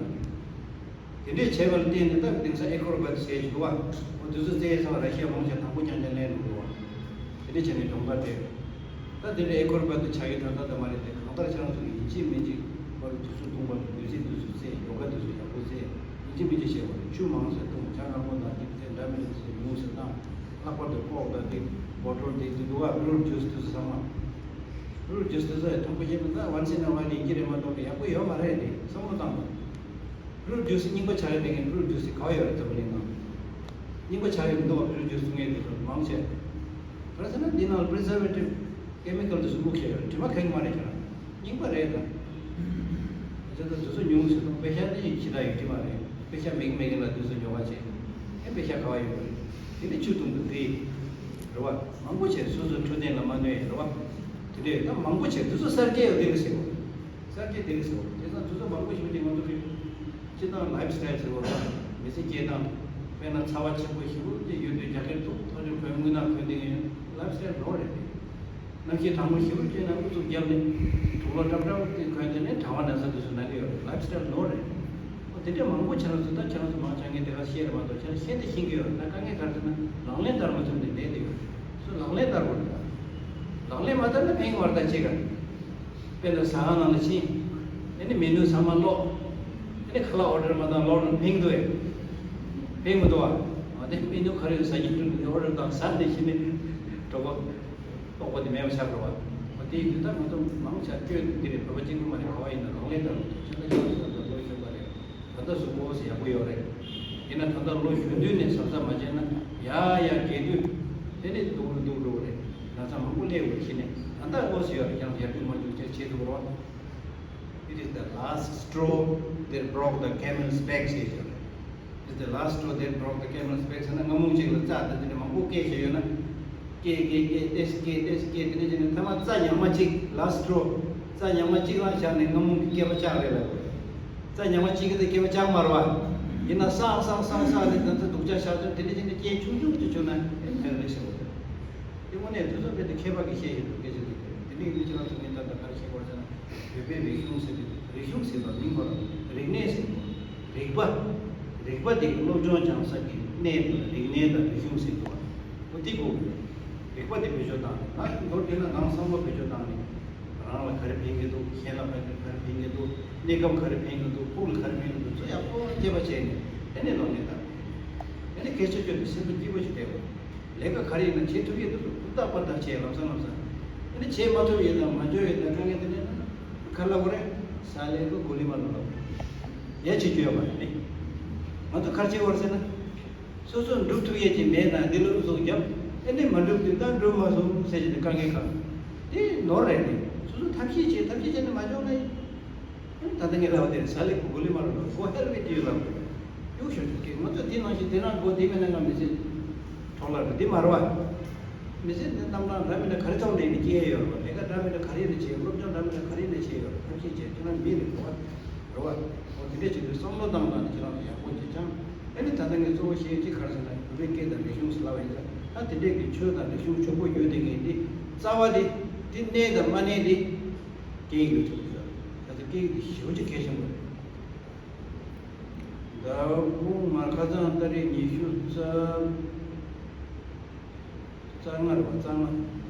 དེ་འདྲས་བྱས་པ་ལ་བརྟེན་ནས་ད་དེང་སང་ཨེ་ཁོར་བ་དེ་ཟེར་གྱི་འདུག་བ། འོ་དེ་ཚོ་རྩེད་ཡས་ཚང་མ་ར་ཤི་ཡ་མང་ཆེ་དང་པོ་རྐྱང་རྐྱང་ལེན་འགྲོ་འདུག་བ། དེ་འདྲས་བྱས་ནས་གདོང་པ་སྤྲད། ད་དེ་འདྲའི་ཨེ་ཁོར་བ་དེ་ཆགས་ཡོད་ད་ལྟ་ད་མ་རེད་དེ། གང་ལྟར་ཁྱེད་རང་ཚོ་ཡིན་གཅིག་མིན་གཅིག་པར་དུས་ཚོད་ཐུང་པ་ལ་ལུས་རྩལ་འདི་ཚོ་རྩེད། ཡོ་ག་འདི་ཚོ་ཡག་པོ་རྩེད། ཡིན་གཅིག་མིན་གཅིག་བྱས་པ་ཆུ་མང་ཙམ་འཐུང་། ཇ་མངར་མོ་དང་དེ་ཚོ་འདྲ་མི་འདྲ་ཚོ་ཉུང་ཙམ་བཏང་། ལྷག་པར་དུ་ཀོག་དང་དེ་བོ་ཊལ་དེ་དེ་འདུག་བ། ཕུ་རུཊ་ཇུས་དེ་ཚོ་ཚང་མ། ཕུ་རུཊ་ཇུས་དེ་ཚོ་ཡང་དང་པོ་བཤད་ན་ད་ཝན་སི་ཨིན་ཨ་ཝ་ལ་ཡིན་གྱི་རེད་མ་གཏོགས་ཡག་པོ་ཡོད་མ་རེད་དེ་བསམ་བློ་བཏང་དགོས། ཕུ་རུཊ་ཇུས་རྙིང་པ་ཆགས་ཡོད་པའི་ཕུ་རུཊ་ཇུས་ག་བ་ཡོད་རེད། འཛམ་བུ་གླིང་ནང་རྙིང་པ་ཆགས་ཡོད་མི་འདུག་བ། ཕུ་རུཊ་ཇུས་འཐུང་མཁན་དེ་ཚོ་མང་ཆེ། ག་རེ་ཟེར་ན་འདི་ནང་ལ་པི་རི་ཛར་ཝེ་ཊིབ་ཀེ་མི་ཀལ་དེ་ཚོ་བླུགས་བཞག་ཡོད་རེད། དྲི་མ་ཁེགས་མ་རེད་ཁྱེད་རང་། རྙིང་པ་རེད་ད། བྱས་ཙང་དུས་ཚོད་ཉུང་ཟེར་དང་། པེ་ཤ་ནི་ཁྱི་དག་ཡོད་དྲི་མ་རེད། པེ་ཤ་མེད་མེད་ཀྱི་ལ་དུས་ཚོད་ཉོ་ག་བྱེད། ཨེ་པེ་ཤ་ག་བ་ཡོད་རེད། དེ་ནི་ཆུ་བཏུང་དུ་དེ། རེད་བ། མང་པོ་བྱས་སོ་སོའི་འཕྲོད་བསྟེན་ལ་མ་གནོད་ཡ་རེད་བ། དེ་འདྲས་ད་མང་པོ་བྱས་དུས་ཚོད་གསར་བརྗེ་ཡོད་དེ་རེད་ཟེར་བ། གསར་བརྗེ་དེ་རེད་ཟེར་བ། དེ་ཙང་དུས་ཚོད་མང་པོ་ཞིག་དེ་ང་ཚོ་གི་སྤྱིར་བཏང་ལའིབ་སི་ཊའིལ་ཟེར་བ་ལ་མི་ཚེ་སྐྱེལ་སྟངས། དཔེར་ན་ཚ་བ་ཆེན་པོ་ཞེ་པོ་དེ་ཡོད་དུས་རྒྱ་སྐད་ཐུག་ཐག་ཆོད་གོན། རྔུལ་ནག་གོན་དེ་ཡོད། ལའིབ་སི་ཊའིལ་ནོར་རེད་དེ། གནམ་གཤིས་གྲང་མོ་ཞེ་པོ་བྱས་ན་ཨུ་ཚུགས་བརྒྱབ་ནས་དུག་ལོག་ཀྲབ་ཀྲབ་དེ་གོན་དེ་ནས་གྲང་བ་ན་ཚ་དེ་ཚོ་ན་གི་ཡོད་རེད། ལའིབ་སི་ཊའིལ་ནོར་རེད། འོ་དེ་འདྲས་མང་པོ་ཁྱེད་རང་ཚོ། ད་ཁྱེད་རང་ཚོ་མང་ཆེ་ངས་དེ་ག་བཤད་རེད་མ་གཏོགས་ཁྱེད་རང་ཤེས་དེ་ཤེས་ཀྱི་ཡོད་རེད། ད་དཀའ་ངལ་ག་རེ་ཟེར་ན་ལག་ལེན་བསྟར་མ་ཐུབ་ནས་བསྡད་དེ་ཡོད་རེད། སོ་ལག་ལེན་བསྟར་དགོས་རེད། ད་ལག་ལེན་མ་བསྟར་ན་ཕན་གྱི་མ་རེད། ད་ཅི་ག་དཔེར་ན་ཟ་ཁང་ནང་ལ་ཕྱིན། ཨ་ནི་མེ་ནུ་ཚང་མ་ཀློག་ཨ་ནི་ཁ་ལག་ཨོ་ཌར་མ་བཏང་ཀློག་ན་ཕན་གྱི་འདུག་གས། ཕན་མི་འདུག་བ། འོ་དེ་མེ་ནུ་ག་རེ་ཡོད་ཟ་རྒྱུ་འདུག་ཨོ་ཌར་བཏང་ཟ་ནས་ཕྱིན་ནས་གྲོད་པ་ལྟོགས་པ་དེ་མེད་པ་ཆགས་འགྲོ་བ། འོ་དེ་ཡིན་དུས་ད་ང་ཚོ་མང་ཆེ་སྐྱོན་དེ་རེད། བོད་པ་གཅིག་པུ་མ་རེད། ག་བ་ཡིན་ན་ལག་ལེན་བསྟར་དགོས། ཁྱེད་ཚོ་ཁྱེད་ཚོ་ལ་ལོ་གཞོན་པ་རེད། ད་ལྟ་གཟུགས་པོ་ཡག་པོ་ཡོད་རེད། ཡིན་ན་ད་ལྟ་ལོ་གཞོན་དུས་ནས་གཟབ་གཟབ་མ་བྱས་ན་ཡར་ཡར་རྒས་དུས་དེ་ནས་སྡུག་རུ་སྡུག་རུ་འགྲོ་གི་རེད། ན་ཚ་མང་པོ་སླེབས་ཡོད་རེད། གཞི་ནས་ད་ལྟ་དངོས་སུ་ཡོད་རེད། ཀྱང་ཡར་རྒྱུག་མར་རྒྱུག་བྱས་བྱེད་ཐུབ་རོགས། It is the last straw that broke the camel's back ཟེར་ཡོད་རེད། It is the last straw that broke the camel's back ཟེར་ན་རྔ་མོང་གཅིག་ལ་རྩྭ་དང་དེ་འདྲ་མང་པོ་སྐྱེས་བཞག་ཡོད་ན། སྐྱེས་སྐྱེས་སྐྱེས་ཏེས་སྐྱེས་ཏེས་སྐྱེས་དེ་འདྲ་བྱས་ནས་མཐའ་མ་རྩྭ་ཉག་མ་གཅིག last straw རྩྭ་ཉག་མ་གཅིག་ལ་བཞག་ནས་རྔ་མོང་གི་སྐྱེས་པ་ཆགས་རེད་ལབ་དགོས། རྩྭ་ཉག་མ་གཅིག་གིས་ད་སྐྱེས་པ་ཆགས་མ་རེད་བ། ཡིན་ན་སང་སང་སང་སང་ནས་ད་ལྟ་སྡུག་ཅག་ཤག་ཅག་དེ་འདྲ་ཅིག་ནས་སྐད་ཆུང་ཆུང་དུ་བྱུང་ན་ཨེ་མེད་རེད་ཟེར་བ་རེད། དེ་དངོས་གནས་དུས་ཚོད་རྦད་དེ་མཁས་པ་གིས་བཤད་ཡོད་འདུག་སྐད་ཆ་འདི་དེ་འདྲ་ཡིན་དུས་ཁྱེད་རང་ཚོ་ངས་ད་ལྟ་ག་རེ་བཤད་དགོས་ཟེར་ན། བོད་པའི་རིག་གཞུང་ཟེར་དུས་རིག་གཞུང་ཟེར་བ་མིང་ཁོ་རང་རིག་གནས་ཟེར་དགོས། རིག་པ། རིག་པ་དེ་སློབ་སྦྱོང་སྦྱང་ས་ཀྱི་གནས་དང་རིག་གནས་དང་རིག་གཞུང་ཟེར་དགོས། འོ་དེ་དགོས། རིག་པ་དེ་བེད་སྤྱོད་བཏང་ནས་ང་མདོར་བསྡུས་ན་ནང་བསམ་བློ་བེད་སྤྱོད་བཏང་ནས། རང་ལ་ག་རེ་ཕན་གྱི་འདུག་གཞན་ལ་ག་རེ་ཕན་གྱི་འདུག་གནས་སྐབས་ག་རེ་ཕན་གྱི་འདུག་ཕུགས་ལ་ག་རེ་ཕན་གྱི་འདུག་ཚོ་ཡག་པོ་དཔྱད་པ་བྱས་ནས་ཨ་ནི་ལོ་ནས་དང་། ཨ་ནི་སྐད་ཆ་བཅོས་ནས་སེམས་པ་སྐྱིད་པོ་ཞིག་བསྡད་དགོས། ལས་ཀ་ག་རེ་ཡིན་ན་བྱེད་ཐུབ་ཀྱི་འདུག་ཧུར་ཐག་པར་ཐག་བྱས་ལམ་སང་ལམ་སང་། ཨ་ནི་བྱེད་མ་ཐུབ་ཡོད་དང་མ་འཇོན་ཡོད་དང་དཀའ་ངལ་དེ་འདྲ་ཡིན་ན་ག་རེ་ལབ་དགོས་རེད། ས་ལེ་གུ་གུ་ལི་མ་ལོ་ལབ་དགོས། ཡ་བྱེད་རྒྱུ་ཡོད་མ་རེད་ནི། ང་ཚོ་ག་རེ་བྱེད་དགོས་རེད་ཟེར་ན། སོ་སོ་འགྲུབ་ཐུབ་ཡས་ཀྱི་མེད་ན་འདི་ལ་ཨུ་ཚུགས་རྒྱབ། ཨེ་ནི་མ་འགྲུབ་དུས་ད་འགྲུབ་མ་སོང་ཟེར་གྱི་འདུག་དཀའ་ངལ་ཁག་དེ་ནོར་རེད་དེ། སོ་སོ་ཐབས་ཤེས་བྱེད་ཐབས་ཤེས་བྱས་ནས་མ་འཇོག་ན་ཡིན། ཨེ་ནི་ད་ལྟ་ངས་ལབ་པ་དེ་ས་ལེ་གུ་གུ་ལི་མ་རུ་ལ་གོ་ཧེལ་བི་ཏི་ཡུ་ལབ་དགོས། གཡུག་ཞོར་ཞོར་གྱི་ང་ཚོ་དེ་ནང་བཞིན་དེ་རང་གོ་དེ་མེད་ན་ང་མི་ཚེ་འཕྲོ་བརླག་རེད་དེ་མ་རེད་བ། མི་ཚེ་འདི་རྣམ་གྲངས་འདྲ་མི་འདྲ་ག་རེ་ཐོག་ནས་ནི་སྐྱེལ་ཡོད་རེད་བ། ལས་ཀ་འདྲ་མི་འདྲ་ག་རེ་ནས་བྱེད། སློབ་སྦྱོང་འདྲ་མི་འདྲ་ག་རེ་ནས་བྱེད་ཡོད་རེད། ཐབས་ཤེས་བྱེད་ཁྱེད་རང་མི་རེད་བ། རེད་བ། འོ་དེ་འདྲས་བྱེད་དུས་བསམ་བློ་བཏང་སྟངས་ནི་ཁྱེད་རང་ཚོ་ཡག་པོ་བྱེད་ཀྱང་། ཨ་ནི་ད་ལྟ་ངས་གཙོ་བོ་བཤད་ཀྱི་ག་རེ་ཟེར་ན་བོད་པའི་སྐད་དང་རིག་གཞུང་ཟེར་ལབ་པ་ཡིན་ཙང་ད་དེ་འདྲས་ཀྱི་ཆོས་དང་རིག་གཞུང་ཕྱུག་པོ་ཡོད་དེ་ངས་འདི་རྩ་བ་དེ་འདི་གནས་དང་མ་གནས་དེ་སྐད་ཡིག་ལ་ཐུག་ཡོད། ད་ལྟ་སྐད་ཡིག་དེ་ཞེ་པོ་ཅིག་གལ་ཆེན་པོ་རེད། ཟླ་དགུ་མར་ཁ་སང་ཏ་རིག་ཉི་ཤུ་རྩ། རྩ་ལྔ་རེད་པ། རྩ་ལྔ།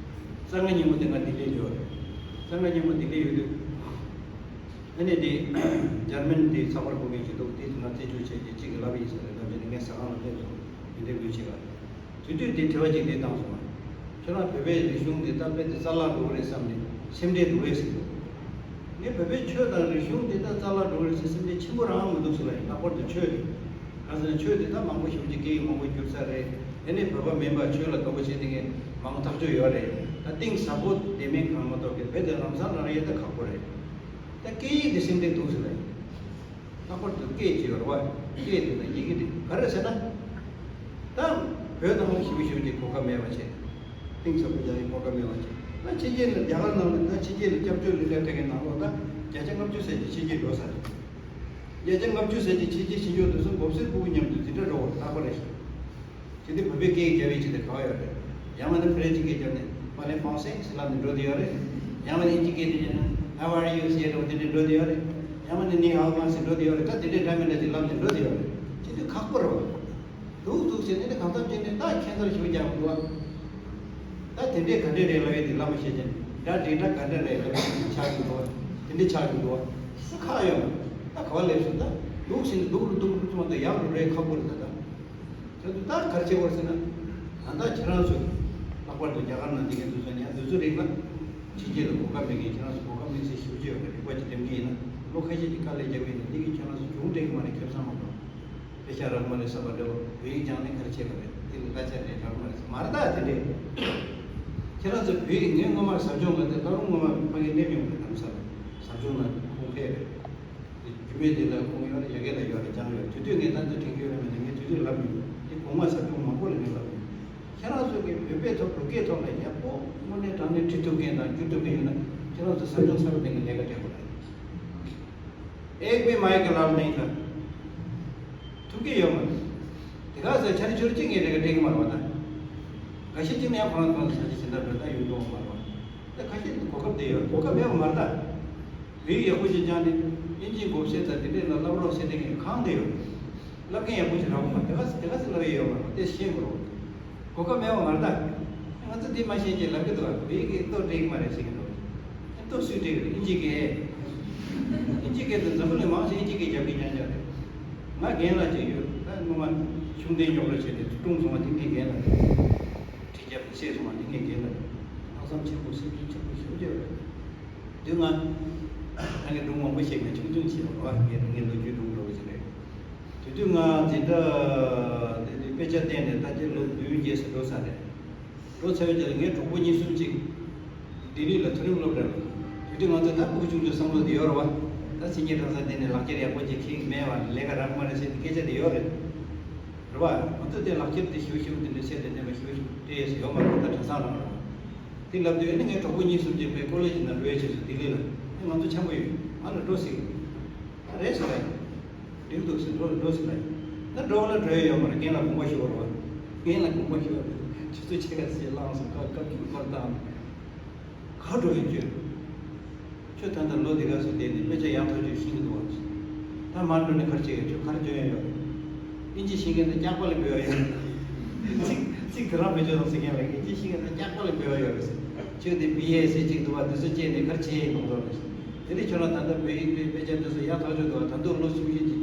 རྩ་ལྔ་ཉིན་མོ་དེ་ང་ལྡི་ལིར་ཡོད་རེད། རྩ་ལྔ་ཉིན་མོ་ལྡི་ལིར་ཡོད་དུས། ཨ་ནི་དེ་འཇར་མན་དེ་ཚགས་པར་ཕོག་མཁན་ཞིག་འདུག་དེ་ང་རྩད་གཅོད་བྱས་ཏེ་གཅིག་གིས་ལབ་ཡིན་ཟེར་རེད། ལབ་བྱས་ནས་ངས་ཟ་ཁང་ལ་སླེབས་སོང་། དེ་འདྲའི་འགུལ་བྱེད་པ། དེ་དུས་དེ་དྲི་བ་གཅིག་དེ་བཏང་སོང་ང་། ཁྱོད་རང་བོད་པའི་རིག་གཞུང་འདི་ད་དཔེ་དེ་རྩ་བརླག་འགྲོ་གི་རེད་བསམ་ནས་སེམས་ཁྲལ་འདུག་གས་ཟེར་འདུག་ངས་བོད་པའི་ཆོས་དང་རིག་གཞུང་འདི་ད་རྩ་བརླག་འགྲོ་གི་རེད་ཟེར་སེམས་ཁྲལ་ཆེན་པོ་རང་མི་འདུག་ཟེར་བ་ཡིན། ལྷག་པར་དུ་ཆོས་དེ། གང་ཟེར་ན་ཆོས་དེ་ད་མང་པོ་ཞེ་པོ་ཅིག་སྐད་ཡིག་མང་པོ་བསྒྱུར་ཚར་རེད། དེ་ནས་བོད་པ་མིན་པ་ཆོས་ལ་དོ་པོ་བྱེད་མཁན་མང་པོ་ཐག་གཅོད་ཡོད་རེད། ད་གཏིང་ཟབ་པོ་དེ་མིན་གང་མ་གཏོགས་ཀྱི་བོད་དེ་ལམ་སང་རང་ཡོད་ད་ཁག་པོ་རེད། ད་སྐད་ཡིག་དེ་སེམས་ཁྲལ་འདུག་ཟེར་བ་ཡིན། ལྷག་པར་དུ་སྐད་ཅིག་ཡོད་རེད་བ། སྐད་དེ་དང་ཡི་གེ་དེ་ག་རེ་ཟེར་ན། ད་བོད་ནང་ལ་ཞེ་པོ་ཞེ་པོ་ཅིག་གོ་སྐབས་མེད་པ་བྱས། གཏིང་ཟབ་པོ་རྒྱག་ཡའི་གོ་སྐབས་མེད་པ་བྱས། ད་ཕྱི་རྒྱལ་ལ་རྒྱ་གར་ནང་ལ་ད་ཕྱི་རྒྱལ་ལ་སྐྱབས་བཅོལ་ལི་ལས་སྤྲད་མཁན་ནང་ལོགས་ད་བརྒྱ་ཆ་ལྔ་བཅུ་ཟེར་གྱི་ཕྱི་རྒྱལ་འགྲོ་ས་རེད། བརྒྱ་ཆ་ལྔ་བཅུ་ཟེར་གྱི་ཕྱི་རྒྱལ་ཕྱིན་ཆོག་དུས་སུ་འབོ་སེར་སྤུ་གུ་མཉམ་དུ་འཛིན་གྲྭ་འགྲོ་བར་ལྷག་པ་རེད། དེ་དུས་བོད་པའི་སྐད་ཡིག་རྒྱབ་ཡས་ཅིག་དེ་ག་བ་ཡོད་རེད། ཡང་མིན་ན་ཕ་རན་སི་སྐད་རྒྱབ་ནས་Parlez français ཟེར་ལབ་ནས་འགྲོ་དེ་ཡོད་རེད། ཡང་མིན་ན་ཨིན་ཇི་སྐད་དེ་ཡིན་ན་How are you ཟེར་འགྲོ་དེ་འདྲས་འགྲོ་དེ་ཡོད་རེད། ཡང་མིན་ན་Ni hao ma ཟེར་འགྲོ་དེ་ཡོད་རེད། ད་དེ་འདྲས་འདྲ་མི་འདྲ་ཅིག་ལབ་ནས་འགྲོ་དེ་ཡོད་རེད། དེ་དུས་ཁག་པོ་རེད་བ། འདུག་འདུག་ཟེར་ནས་ནི་གང་ལྟར་བྱས་ནས་ད་ཁྱད་མཚར་ཞེ་པོ་རྒྱག་གི་འདུག་བ། ད་དེ་འདྲས་ག་འདྲས་རེད་ལབ་ཡས་དེ་ལབ་མ་ཤེས་ཀྱང་འདྲ་འདྲས་འདྲ་ག་འདྲ་རེད་ལབ་ཡས་དེ་ཆགས་ཀྱི་འདུག་བ། དེ་འདྲས་ཆགས་ཀྱི་འདུག་བ། སུ་ཁག་ཡོད་མ་རེད། ད་ག་བ་སླེབས་སོང་། ད་འདུག་ཟེར་ནས་འདུག་རུ་འདུག་རུ་ཚང་མ་ད་ཡག་རུ་རེད། ཁག་པོ་རེད་ད་ད། ད་དུང་ད་ག་རེ་བྱེད་དགོས་ཟེར་ན། ད་ལྟ་ཁྱེད་རང་ཚོ་ལྷག་པར་དུ་རྒྱ་གར་ནང་འདི་གའི་དུས་ཚོད་ནས་དུས་ཚོད་རིང་ལ་ཕྱི་རྒྱལ་ལ་གོ་སྐབས་མེད་མཁན་ཁྱེད་རང་ཚོ་གོ་སྐབས་མེད་ཚེ་ཞེ་པོ་ཅིག་ཡོད་རེད། རིག་པ་ཅིག་འདེམས་མཁན་ཡིན་ན་ལོ་ཁ་ཤས་ཀྱི་དཀའ་ལས་རྒྱག་པ་ཡིན་ན་འདི་གི་ཁྱེད་རང་ཚོ་གྱོང་སྤྲད་གི་མ་རེད། ཁེ་བཟང་མ་གཏོགས་དཔེ་ཆ་རག་མ་རེད་བསམ་པ་འདྲ་བོ། བོད་ཡིག་སྦྱངས་ནས་ག་རེ་བྱེད་པ་རེད། འདི་ལ་གླ་ཆ་རེད་རག་མ་རེད་མ་རེད། ད་དེ་འདྲས་ཁྱེད་རང་ཚོ་བོད་ཡིག་ངས་སྔོན་མ་ཟབ་སྦྱོང་ལ་དེ་ད་རུང་སྔོན་མ་ཕ་གི་སླེབས་མྱོང་རེད། ལམ་སང་ཟབ་སྦྱོང་ལ་ཁུངས་ཕེབས་རེད། རྒྱུད་སྨད་འདི་ལ་ཁུངས་ཡོད་རེད། ཡ་གི་ལ་ཡོད་རེད། སྦྱངས་ཡོད་རེད། དེ་དུས་ངས་ད་ལྟ་དྲན་གྱི་ཡོད་རེད་མ་གཏོགས་ངས་དེ་དུས་ལབ་མྱོང་། དེ་གོང་མ་ཟབ་སྦྱོང་མང་པོ་ལ་ངས་ལབ་མྱོང་། ཁྱེད་རང་ཚོ་གིས་བོད་པའི་ཐོག་འབྲུག་སྐད་ཐོག་ལ་ཡག་པོ་དངོས་གནས་དྲང་གནས་བྲིས་ཐུབ་མཁན་དང་བསྒྱུར་ཐུབ་མཁན་ཡོད་ན་ཁྱེད་རང་ཚོ་ཟབ་སྦྱོང་ཚར་བ་དེ་ངས་ལས་ཀ་སྤྲད་དགོས་རེད། ཨེག་བྷི་མ་ཡིག་གི་ལབ་ནས་ད་ཐུབ་ཀྱི་ཡོད་མ་རེད། དེ་ག་ཚོད་ཆ་རེ་ཆུ་རེ་གཅིག་ངས་ལས་ཀ་སྤྲད་ཀྱི་མ་རེད་བ། ད་འགའ་ཤས་གཅིག་ནས་ཡང་ཁོ་རང་ཁོ་རང་ཚོ་ས་ཆ་གཞན་དག་འགྲོ་ད་ཡོང་གི་ཡོད་མ་རེད་བ། ད་ཁ་ཤས་གོ་སྐབས་དེ་ཡོད། གོ་སྐབས་མེད་པ་མ་རེད་ད། བོད་ཡིག་ཡག་པོ་ཞིག་སྦྱངས་ནས་དབྱིན་ཇིའི་མགོ་སེར་དང་དེ་འདྲས་ལ་བསླབ་རོགས་ཟེར་དེ་ངས་གང་དེ་ཡོད། བསླབ་མཁན་ཡག་པོ་ཞིག་རག་གི་མ་རེད། དེ་ག་དེ་ག་ཚོད་བསླབ་ཡས་ཡོད་མ་རེད། དེ་ཤེས་དགོས་རེད། གོ་སྐབས་མེད་པ་མ་རེད་ད། ང་ཚོ་འདི་མ་ཤེས་ཅེས་ལབ་ཀྱི་འདུག་བ། བོད་ཡིག་གི་ཏོ་འགྲིག་མ་རེད་ཟེར་གྱི་འདུག་ཨེ་ཏོ་སུས་འགྲིག་རེད། ཨིན་ཇི་སྐད། ཨིན་ཇི་སྐད་དུ་འཛམ་བུ་གླིང་མང་ཆེ་ཨིན་ཇི་སྐད་རྒྱབ་ཀྱི་རྐྱང་རྐྱང་རེད། ང་རྒན་ལགས་ཅིག་ཡོད། ད་སྔོན་མ་ཤུགས་ལྡན་རྙོག་དྲ་བྱས་ཏེ་བཀྲོངས་སོང་བ་དེ་ངའི་རྒན་ལགས་རེད། ཁྲི་རྒྱབ་ཏུ་བསད་སོང་བ་དེ་ངའི་རྒན་ལགས་རེད། ལྷག་བསམ་ཆེན་པོ་སེམས་ཤུགས་ཆེན་པོ་ཞེ་པོ་ཅིག་ཡོད་རེད། དུས་ང་ད་ངས་སྒྲུང་མང་པོ་བཤད་མེད། ཆུང་ཆུང་བྱས་པ་ངས་ངའི་ལོ་རྒྱུས་སྒྲུང་འདྲ་བོ་ཞིག་རེད། དེ་དུས་ང་འཛིན་གྲྭ་དེ་དུས་དཔེ་ཆ་བལྟས་ནས་ད་ལྟའི་ལོ་བདུན་བརྒྱད་ཙམ་འགྲོ་ཚར་རེད། འགྲོ་ཚར་བའི་རྗེས་ལ་ངའི་གྲོགས་པོ་གཉིས་གསུམ་ཅིག་ལྡི་ལི་ལ་མཐོ་རིམ་སློབ་གྲྭ་ལ། དེ་དུས་ང་ཚོ་ད་ཕྲུ་གུ་ཆུང་ཆུང་བསམ་བློ་དེ་ཡོད་རེད་བ། ད་སེམས་ཅན་གྲངས་ས་དེ་ནས་ལག་ཁྱེར་ཡག་པོ་ཅིག་ཁྱེར་གི་མེད་བ། ལས་ཀ་རག་མ་རེད་ཟེར་ཏེ་སྐད་ཆ་དེ་ཡོད་རེད། རེད་བ། ང་ཚོ་དེ་ལག་ཁྱེར་དེ་ཞེ་པོ་ཞེ་པོ་དེ་འདྲ་ཟེར་དེ་འདྲ་མ་ཞེ་པོ་ཞེ་པོ་སྤྲད་ཡས་ཡོད་མ་རེད། ད་གྲྭ་ཚང་རང་རེད་བ། དེ་ལབ་དུས་ཨ་ནི་ངའི་གྲོགས་པོ་གཉིས་གསུམ་ཅིག་པའི་ཀོ་ལེ་ཇི་ནང་འགྲོ་ཡས་བྱས་སོང་། ལྡི་ལི་ལ། ཨ་ང་ཚོ་འཆམ་པོ་ཡོད། ང་ལ་འགྲོ་ཟེར། རེད་ཟེར་ལབ་ཡིན། འགྲིག་འདུག་ཟེར། འགྲོ་འགྲོ་ཟེར་ལབ་ཡིན། ད་འགྲོ་བ་ལ་འགྲོ་ཡ་ཡོད་མ་རེད། རྒན་ལ་དགོངས་པ་ཞུ་བ་རེད་བ། རྒན་ལ་དགོངས་པ་ཞུ་བ་རེད། ཆུ་ཚོད་ཕྱེད་ཀ་ཙམ་བླངས་སོང་། སྐབས་སྐབས་ཀྱི་སྐོར་བཏང་། ག་འགྲོ་ཡིན་ཁྱོད། ཁྱོད་ད་ལྟ་ལོ་འདི་ག་ཚོད་བསྡད་ནས་དཔེ་ཆ་ཡག་ཐག་ཆོད་ཤེས་ཀྱི་འདུག་བ། ད་མར་འགྲོ་ནས་ག་རེ་བྱེད་ཡོད། ཁྱོད་ག་རེ་འཇོན་ཡ་ཡོད། ཨིན་ཇི་ཤེས་མཁན་དང་སྐྱག་པ་ལས་འབུལ་བ་ཡོད། ཚིག་ཚིག་དེ་རང་བེད་སྤྱོད་གཏོང་ཟེར་མཁན་ལ། ཨིན་ཇི་ཤེས་མཁན་དང་སྐྱག་པ་ལས་འབུལ་བ་ཡོད་རེད་ཟེར། ཁྱོད་དེ་བི་ཨེ་སི་གཅིག་འདུག་བ། དེ་ཚོ་སྤྱད་ནས་ག་རེ་བྱེད་ཡིན་མང་དོགས་རེད། དེ་ནས་ཁྱོད་རང་ད་ལྟ་བོད་ཡིག་དེ་དཔེ་ཆ་དེ་ཚོ་ཡག་ཐག་ཆོད་འདུག་བ། ད་དུང་ལོ་གསུམ་བཞི་ཅིག་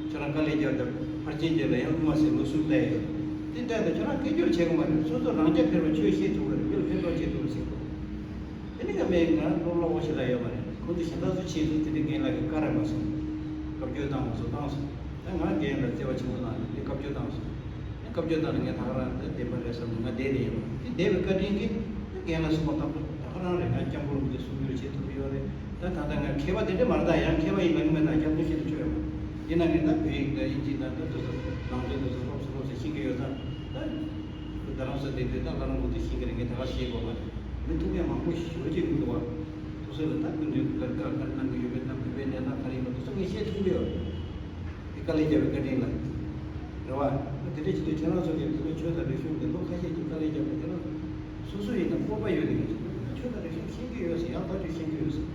ཁྱོད་རང་དཀའ་ལས་རྒྱག་དང་ཕར་ཕྱིན་དེ་ལ་ཡང་སྔོན་མ་ཟེར་ལོ་གསུམ་བལྟས་ཡོད། དེ་འདྲ་དང་ཁྱོད་རང་སྐད་སྒྱུར་བྱེད་དགོས་མ་རེད། སོ་སོ་རང་རྐྱ་འཕེར་བ་ཆོས་ཤེས་ཐུབ་པ་རེད། དཔེར་ཕན་ཐོགས་བྱེད་ཐུབ་པ་ཟེར་དགོས། དེ་ནི་ང་མེད་ང་སློབ་གློག་ཞེ་དྲག་ཡོད་མ་རེད། ཁོང་ཚོ་གཞན་དག་ཚོ་ཕྱིན་སོང་། དེ་འདྲ་རྒན་ལགས་ཀྱིས་བཀའ་ར་མ་སོང་། བཀའ་བཀྱོན་བཏང་བ་སོང་བཏང་སོང་། ད་ང་རྒན་ལ་བརྩེ་བ་ཆེན་པོ་གནང་ནས་དེ་བཀའ་བཀྱོན་བཏང་སོང་། ཨེ་བཀའ་བཀྱོན་བཏང་ནས་ངས་ད་ག་རང་འདི་བདེན་པ་རེད་བསམ་ནས་ང་བསྡད་ནས་ཡིན་པ། དེ་བསྡད་པའི་བཀའ་དྲིན་གྱིས་རྒན་ལགས་གསུངས་པ་ལྟར་དུ་ད་ག་རང་རེད། ང་སྐྱབས་མགོན་རིན་པོ་ཆེ་གསུང་སྒྱུར་བྱེད་ཐུབ་ཀྱི་ཡོད་རེད། ད་ད་ལྟ་ང་མཁས་པ་དེ་འདྲ་མ་རེད། ད་ཡང་མཁས་པ་ཡིན་ལབ་ཀྱི་མེད། ད་སྐྱབས་མགོན་ཤེས་ན་ཆོག་ཡོད་མ་རེད། ཡིན་ན་ངས་ད་བོད་ཡིག་དང་ཨིན་ཇི་དང་ད་དེ་ཚོ་ནང་དོན་དེ་ཚོ་སློབ་གསོ་སློབ་གསོ་ཤེས་ཀྱི་ཡོད་ཙང་། ད་རྡ་རམ་ས་དེ་དུས་ད་བླ་རུང་གི་དུས་ཤེས་ཀྱི་རེད། ངས་ད་ག་ཤེས་དགོས་མ་རེད། མི་ཐུག་མཁན་མང་པོ་ཞེ་པོ་ཅིག་ཡོང་འདུག་བ། ཐུགས་སྲོལ་ལ་ད་སྐུ་མདུན་གྱིས་ག་རེ་བཀའ་ག་རེ་གནང་གི་ཡོད་པས་ན། བོད་པའི་གནས་སྟངས་ག་རེ་ཡིན་པ་དེ་ཚོ་ངས་ཤེས་ཐུབ་ཀྱི་ཡོད་རེད། དེ་དཀའ་ལས་བརྒྱབ་པའི་བཀའ་དྲིན་ལ། རེད་བ། དེ་འདྲ་བྱེད་དུས་ཁྱེད་རང་ཚོ་གིས་བོད་པའི་ཆོས་དང་རིག་གཞུང་གི་ལོ་ཁ་ཤས་ཀྱི་དཀའ་ལས་བརྒྱབ་ནས་ཁྱེད་རང་སོ་སོ་ཡིན་ན་སྤོབས་པ་ཡོད་དེ་ག་ཅིག་བོད་པའི་ཆོས་དང་རིག་གཞུང་ཤེས་ཀྱི་ཡོད་ཟེར། ཡག་ཐག་ཆོད་ཤེས་ཀྱི་ཡོད་ཟེར།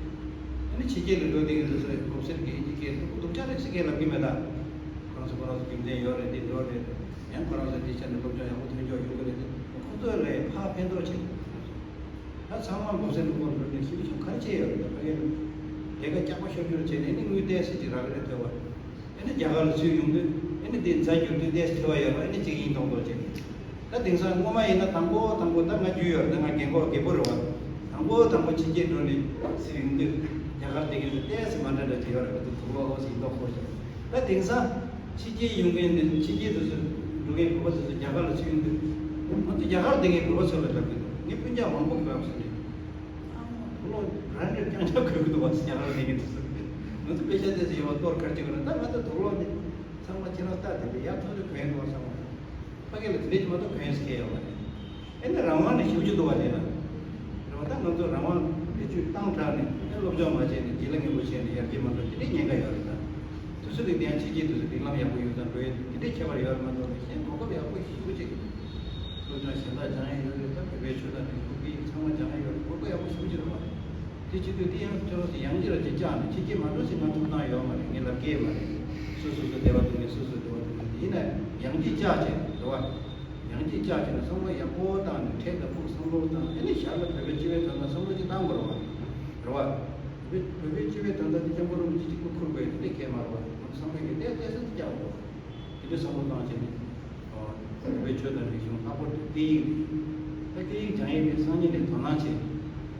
ཨ་ནི་ཕྱི་རྒྱལ་ལ་འགྲོ་དེ་གི་འདི་ཚོ་གོ་སར་གི་ཨིན་ཇི་སྐད་སྡུག་སྡུག་ཅག་རེད་ཟེར་མཁན་ལབ་ཀྱི་མེད་ད། ཁོ་རང་ཚོ་ཁོ་རང་ཚོ་རྒྱུ་མཚན་ཡོད་རེད། འདི་འགྲོ་རེད། ཡང་ཁོ་རང་ཚོ་འདི་ཆ་ནས་སློབ་སྦྱོང་ཡག་པོ་ཐོན་ཆོག་ཡོང་གི་རེད་དེ། ཁོ་ཚོ་ལ་ཕར་ཕན་ཐོགས་ཆེ། ད་ཚང་མ་གོ་སར་ལུང་པར་འགྲོ་ནས་ཞིབ་ཆ་ག་རེ་བྱས་ཡོད་རེད། ད་ཕ་གི་ལས་ཀ་སྐྱག་པ་ཤོར་ཤོར་བྱས་ནས་ཨ་ནི་དངུལ་ཏོག་ཙམ་ཅིག་རག་གི་རེད་ཐོས་པ། ཨ་ནི་རྒྱ་གར་ལ་ཚུར་ཡོང་དུས་ཨ་ནི་འདི་རྫ་འགྱུར་དུས་ཏོག་ཙམ་ཐོས་པ་ཡོད་རེད། ཨ་ནི་ཅིག་ཡིན་མདོག་མདོག་བྱས། ད་དེང་སང་སྔོན་མ་ཡིན་ན་དང་པོ་དང་པོ་ད་ང་རྒྱུས་ཡོད་རེད། ད་ང་རྒན་གོག་རྒད་པོ་རེད་བ། དང་པོ་དང་པོ་ཕྱི་རྒྱལ་འགྲོ་ནས་ཚུར་ཡོང་དུས་རྒྱ་གར་བསྡད་མཁན་ཚོ་ཏོག་ཙམ་མ་འདྲ་འདྲ་ཅིག་ཡོད་རེད། ང་ཚོ་དུག་ལོག་ལོག་ཅིག་ཡིན་མདོག་མདོག་བྱས། ད་དེང་སང་ཕྱི་རྒྱལ་ཡོང་མཁན་ནི་ཕྱི་རྒྱལ་དུ་ཚུར་འགྲོ་མཁན་བོད་པ་ཚོ་ཚོ་རྒྱ་གར་ལ་ཚུར་ཡོང་དུས་ང་ཚོ་རྒྱ་གར་བསྡད་མཁན་བོད་པ་ཚོ་ལ་ལབ་ཀྱི་འདུག་ངས་སྤུན་ཀྱག་མང་པོ་གི་ལབ་སོང་ནས། ཨ་མ་དུག་ལོག་རང་འདྲ་རྐྱང་རྐྱང་གོན་གྱི་འདུག་བ། རྒྱ་གར་བསྡད་མཁན་དེ་ཚོ། ང་ཚོ་དཔེ་ཆ་དེ་ཚོ་ཡོད་པ་གཏོར་ག་རེ་བྱེད་དགོས་རེད། ད་ང་ཚོ་དུག་ལོག་ནི་ཚང་མ་ཁྱེད་རང་ལྟ་དེ་འདྲ་ཡག་ཐག་ཆོད་གོན་འདུག་བ། ཚང་མ་ཕ་གི་ལ་དེ་འདྲ་ཅིག་མ་གཏོགས་གོན་ས་གང་ཡོད་མ་རེད། ཨེ་ནི་རང་དབང་ནི་ཞེ་པོ་ཅིག་འདུག་བ། དེ་ན་རེད་བ། ད་ང་ཚོ་རང་དབང་བེད་སྤྱོད་བཏང་དྲགས་ནས་ཨེ་སློབ་སྦྱོང་མ་བྱས་ནས་རྗེས་ལ་ངན་པོ་བྱས་ནས་ཡར་རྒྱས་མ་འགྲོ། དེ་འདྲའི་ཉེན་ཁ་ཡོད་རེད་ད། དུས་ཚོད་དེ་དེ་ཡང་ཕྱི་རྒྱལ་དུས་ཚོད་སྒྲིག་ལམ་ཡག་པོ་ཡོད་ཙང་འགྲོ་ཡས་དེ་འདྲའི་ཁྱད་པར་ཡོད་རེད་མ་གཏོགས། གཞན་གོ་སྐབས་ཡག་པོ་ཞེ་པོ་ཅིག་སློབ་སྦྱོང་གཞན་དག་སྦྱང་ཡས་ཡོད་རེད། ད་བོད་པའི་ཆོས་དང་རིག་གཞུང་གི་ཚང་མ་སྦྱང་ཡས་ཡོད་རེད། གོ་སྐབས་ཡག་པོ་ཞེ་པོ་ཅིག་རེད་བ། དེ་བྱེད་དུས་དེ་ཡང་ཁྱོད་རང་ཚོ་ཡང་བསྐྱར་ཅིག་བཅག་ནས་ཕྱི་རྒྱལ་མ་འགྲོ་ཟེར་ང་ཐུགས་སྣང་ཡོད་མ་རེད། ངས་ལབ་ཀྱི་མ་རེད། སོ་སོ་སོ་བདེ་བ་འདུག་ནས་སོ་སོ་བདེ་བ་འདུག་ནས། ཡིན་ན་ཡང་ཅིག་བཅག་བྱས་རེད་བ། ཡང་ཅིག་བཅག་བྱས་ན་བསམ་བློ་ཡག་པོ་བཏང་ནས་འཕྲལ་དང་ཕུགས་བསམ་བློ་བཏང་། ཨ་ནི་ཞར་ལ་བོད་པའི་སྤྱི་པའི་དོན་དག་བསམ་བློ་ཅིག་བཏང་དགོས་རེད་བ། རེད་བ། བོད་པའི་སྤྱི་པའི་དོན་དག་དེ་སྐྱབས་མགོན་རིན་པོ་ཆེ་གཅིག་པུ་འཁུར་དགོས་ཡོད་དེ་གལ་མ་རེད་བ། བསམ་བློ་ཡོད་དེ་ཏོག་ཙམ་ཅིག་བཅག་དགོས། དེ་འདྲའི་བསམ་བློ་བཏང་བྱས་ནས། བོད་པའི་ཆོས་དང་རིག་གཞུང་ལྷག་པར་དུ་སྐད་ཡིག་རེད། ད་སྐད་ཡིག་སྦྱང་ཡས་དེ་སང་ཉིན་ནས་དོ་སྣང་བྱེད།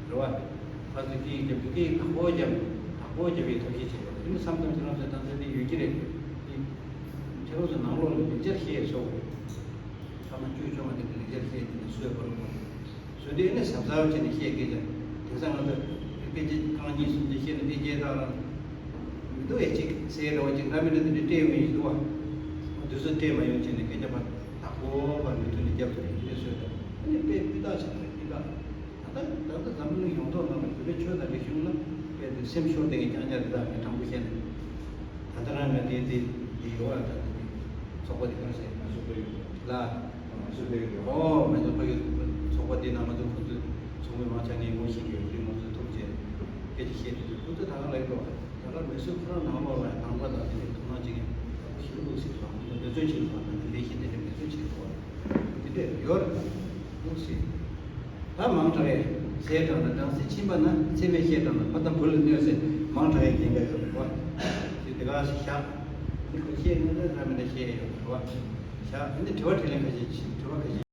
རེད་བ། ཕར་ཚུར་སྐད་ཡིག་རྒྱབ་དུས་སྐད་ཡིག་དག་པོ་རྒྱབ་ནས་དག་པོ་རྒྱབ་ཡས་ཐབས་ཤེས་བྱེད་དགོས། དེ་ནི་བསམ་བསམ་ཁྱེད་རང་ཚོའི་ད་ཚོད་དེ་ཡོད་ཀྱི་རེད། དེ་ཁྱེད་རང་ཚོ་ནང་ལོགས་ལ་ལེགས་སྦྱར་བཤད་ཆོག་གི་རེད། ཐ་མ་བཅུ་བཅོ་ལྔ་དེ་ནི་ལེགས་སྦྱར་བཤད་དེ་ནི་སུས་བར་དགོས། བཟོས་དུས་ནི་གཟབ་གཟབ་བྱས་ནས་བཤད་དགོས་ཀྱང་། དེང་སང་ང་ཚོ་སྐད་ཆ་རྐང་གཉིས་གསུམ་ཅིག་བཤད་ན་དེ་སྐད་གྲགས་རང་མི་འདུག་ཨེ། ཅིག་ཟེར་རེ་བ་ཅིག་འདྲ་མི་འདྲ་དེ་འདྲ་སྤྲད་ཡོང་གི་འདུག་བ། དུས་ཚོད་སྤྲད་མ་ཡོང་བྱས་ནས་སྐད་ཆ་ཕར་དག་པོ་ཕར་མུ་མཐུད་ནས་རྒྱབ་ཐུབ་པའི་དེ་འདྲ་བཟོས་དང་། ཨ་ནི་དཔེ་སྤུས་དག་ཆགས་པའི་སྤུས་དག་ད་ལྟ་ད་ལྟ་འཛམ་བུ་གླིང་ཡོངས་རྫོགས་ནང་ལ་བོད་པའི་ཆོས་དང་རིག་གཞུང་ལ་དཔེ་དེ་སེམས་ཤོར་བསྡད་མཁན་རྐྱང་རྐྱང་རེད། ད་ངས་དྲང་པོ་བཤད་ན། ད་ལྟ་རང་ང་དེ་དེ་དེ་ཡོད་བ། ད་ལྟ་དེ་ཚོགས་པ་དེ་ག་རེ་ཟེར། ལ། ཨོ་མེད་ཚོགས་པ་ཡོད། ཚོགས་པ་དེ་ནང་ང་ཚོ་ཁོ་ཚོའི་ཚོགས་མི་མང་ཆེ་ངས་ངོ་ཤེས་ཀྱི་ཡོད། དེ་ང་ཚོ་ཐུག་བྱས་སྐད་ཆ་བཤད་དུས་ཁོ་ཚོས་ད་ག་ལབ་ཀྱི་འདུག་ད་ག་མི་སུ་ཁོ་རང་ནང་ལོགས་ལ་ནང་པ་དང་དེ་འདྲའི་དོ་སྣང་བྱེད་མཁན་ཞེ་པོ་འདུག་ཟེར་སོང་། ཁོ་ཚོ་འབད་བརྩོན་བྱེད་སོང་། ད་དེ་ལས་གཞི་དེ་འདྲ་འབད་བརྩོན་བྱེད་སོང་། དེ་འདྲ་ཡོད་རེད་འདུག་ཟེར། ད་མང་དྲགས་ཡས་ཟས་དྲགས་ན་སྦྲང་རྩི་ཕྱིན་པ་ན། ཚེར་མའི་ཤ་དྲགས་ན་ཕ་དང་བུ་ལ་གནོད་ཟེར། མང་དྲགས་ཡས་རྐྱེན་ག་ཡོད་རེད་བ། དེ་དེ་ག་ཞིག་བཞག་འདི་ཁོ་བཤད་ན་འདྲ་མི་འདྲ་བཤད་ཡོད་རེད་བ། བཞག་འདི་དྲི་བ་དྲིས་ལན་ཁ་ཤས་བྱེད། དྲི་བ་ཁ་ཤས།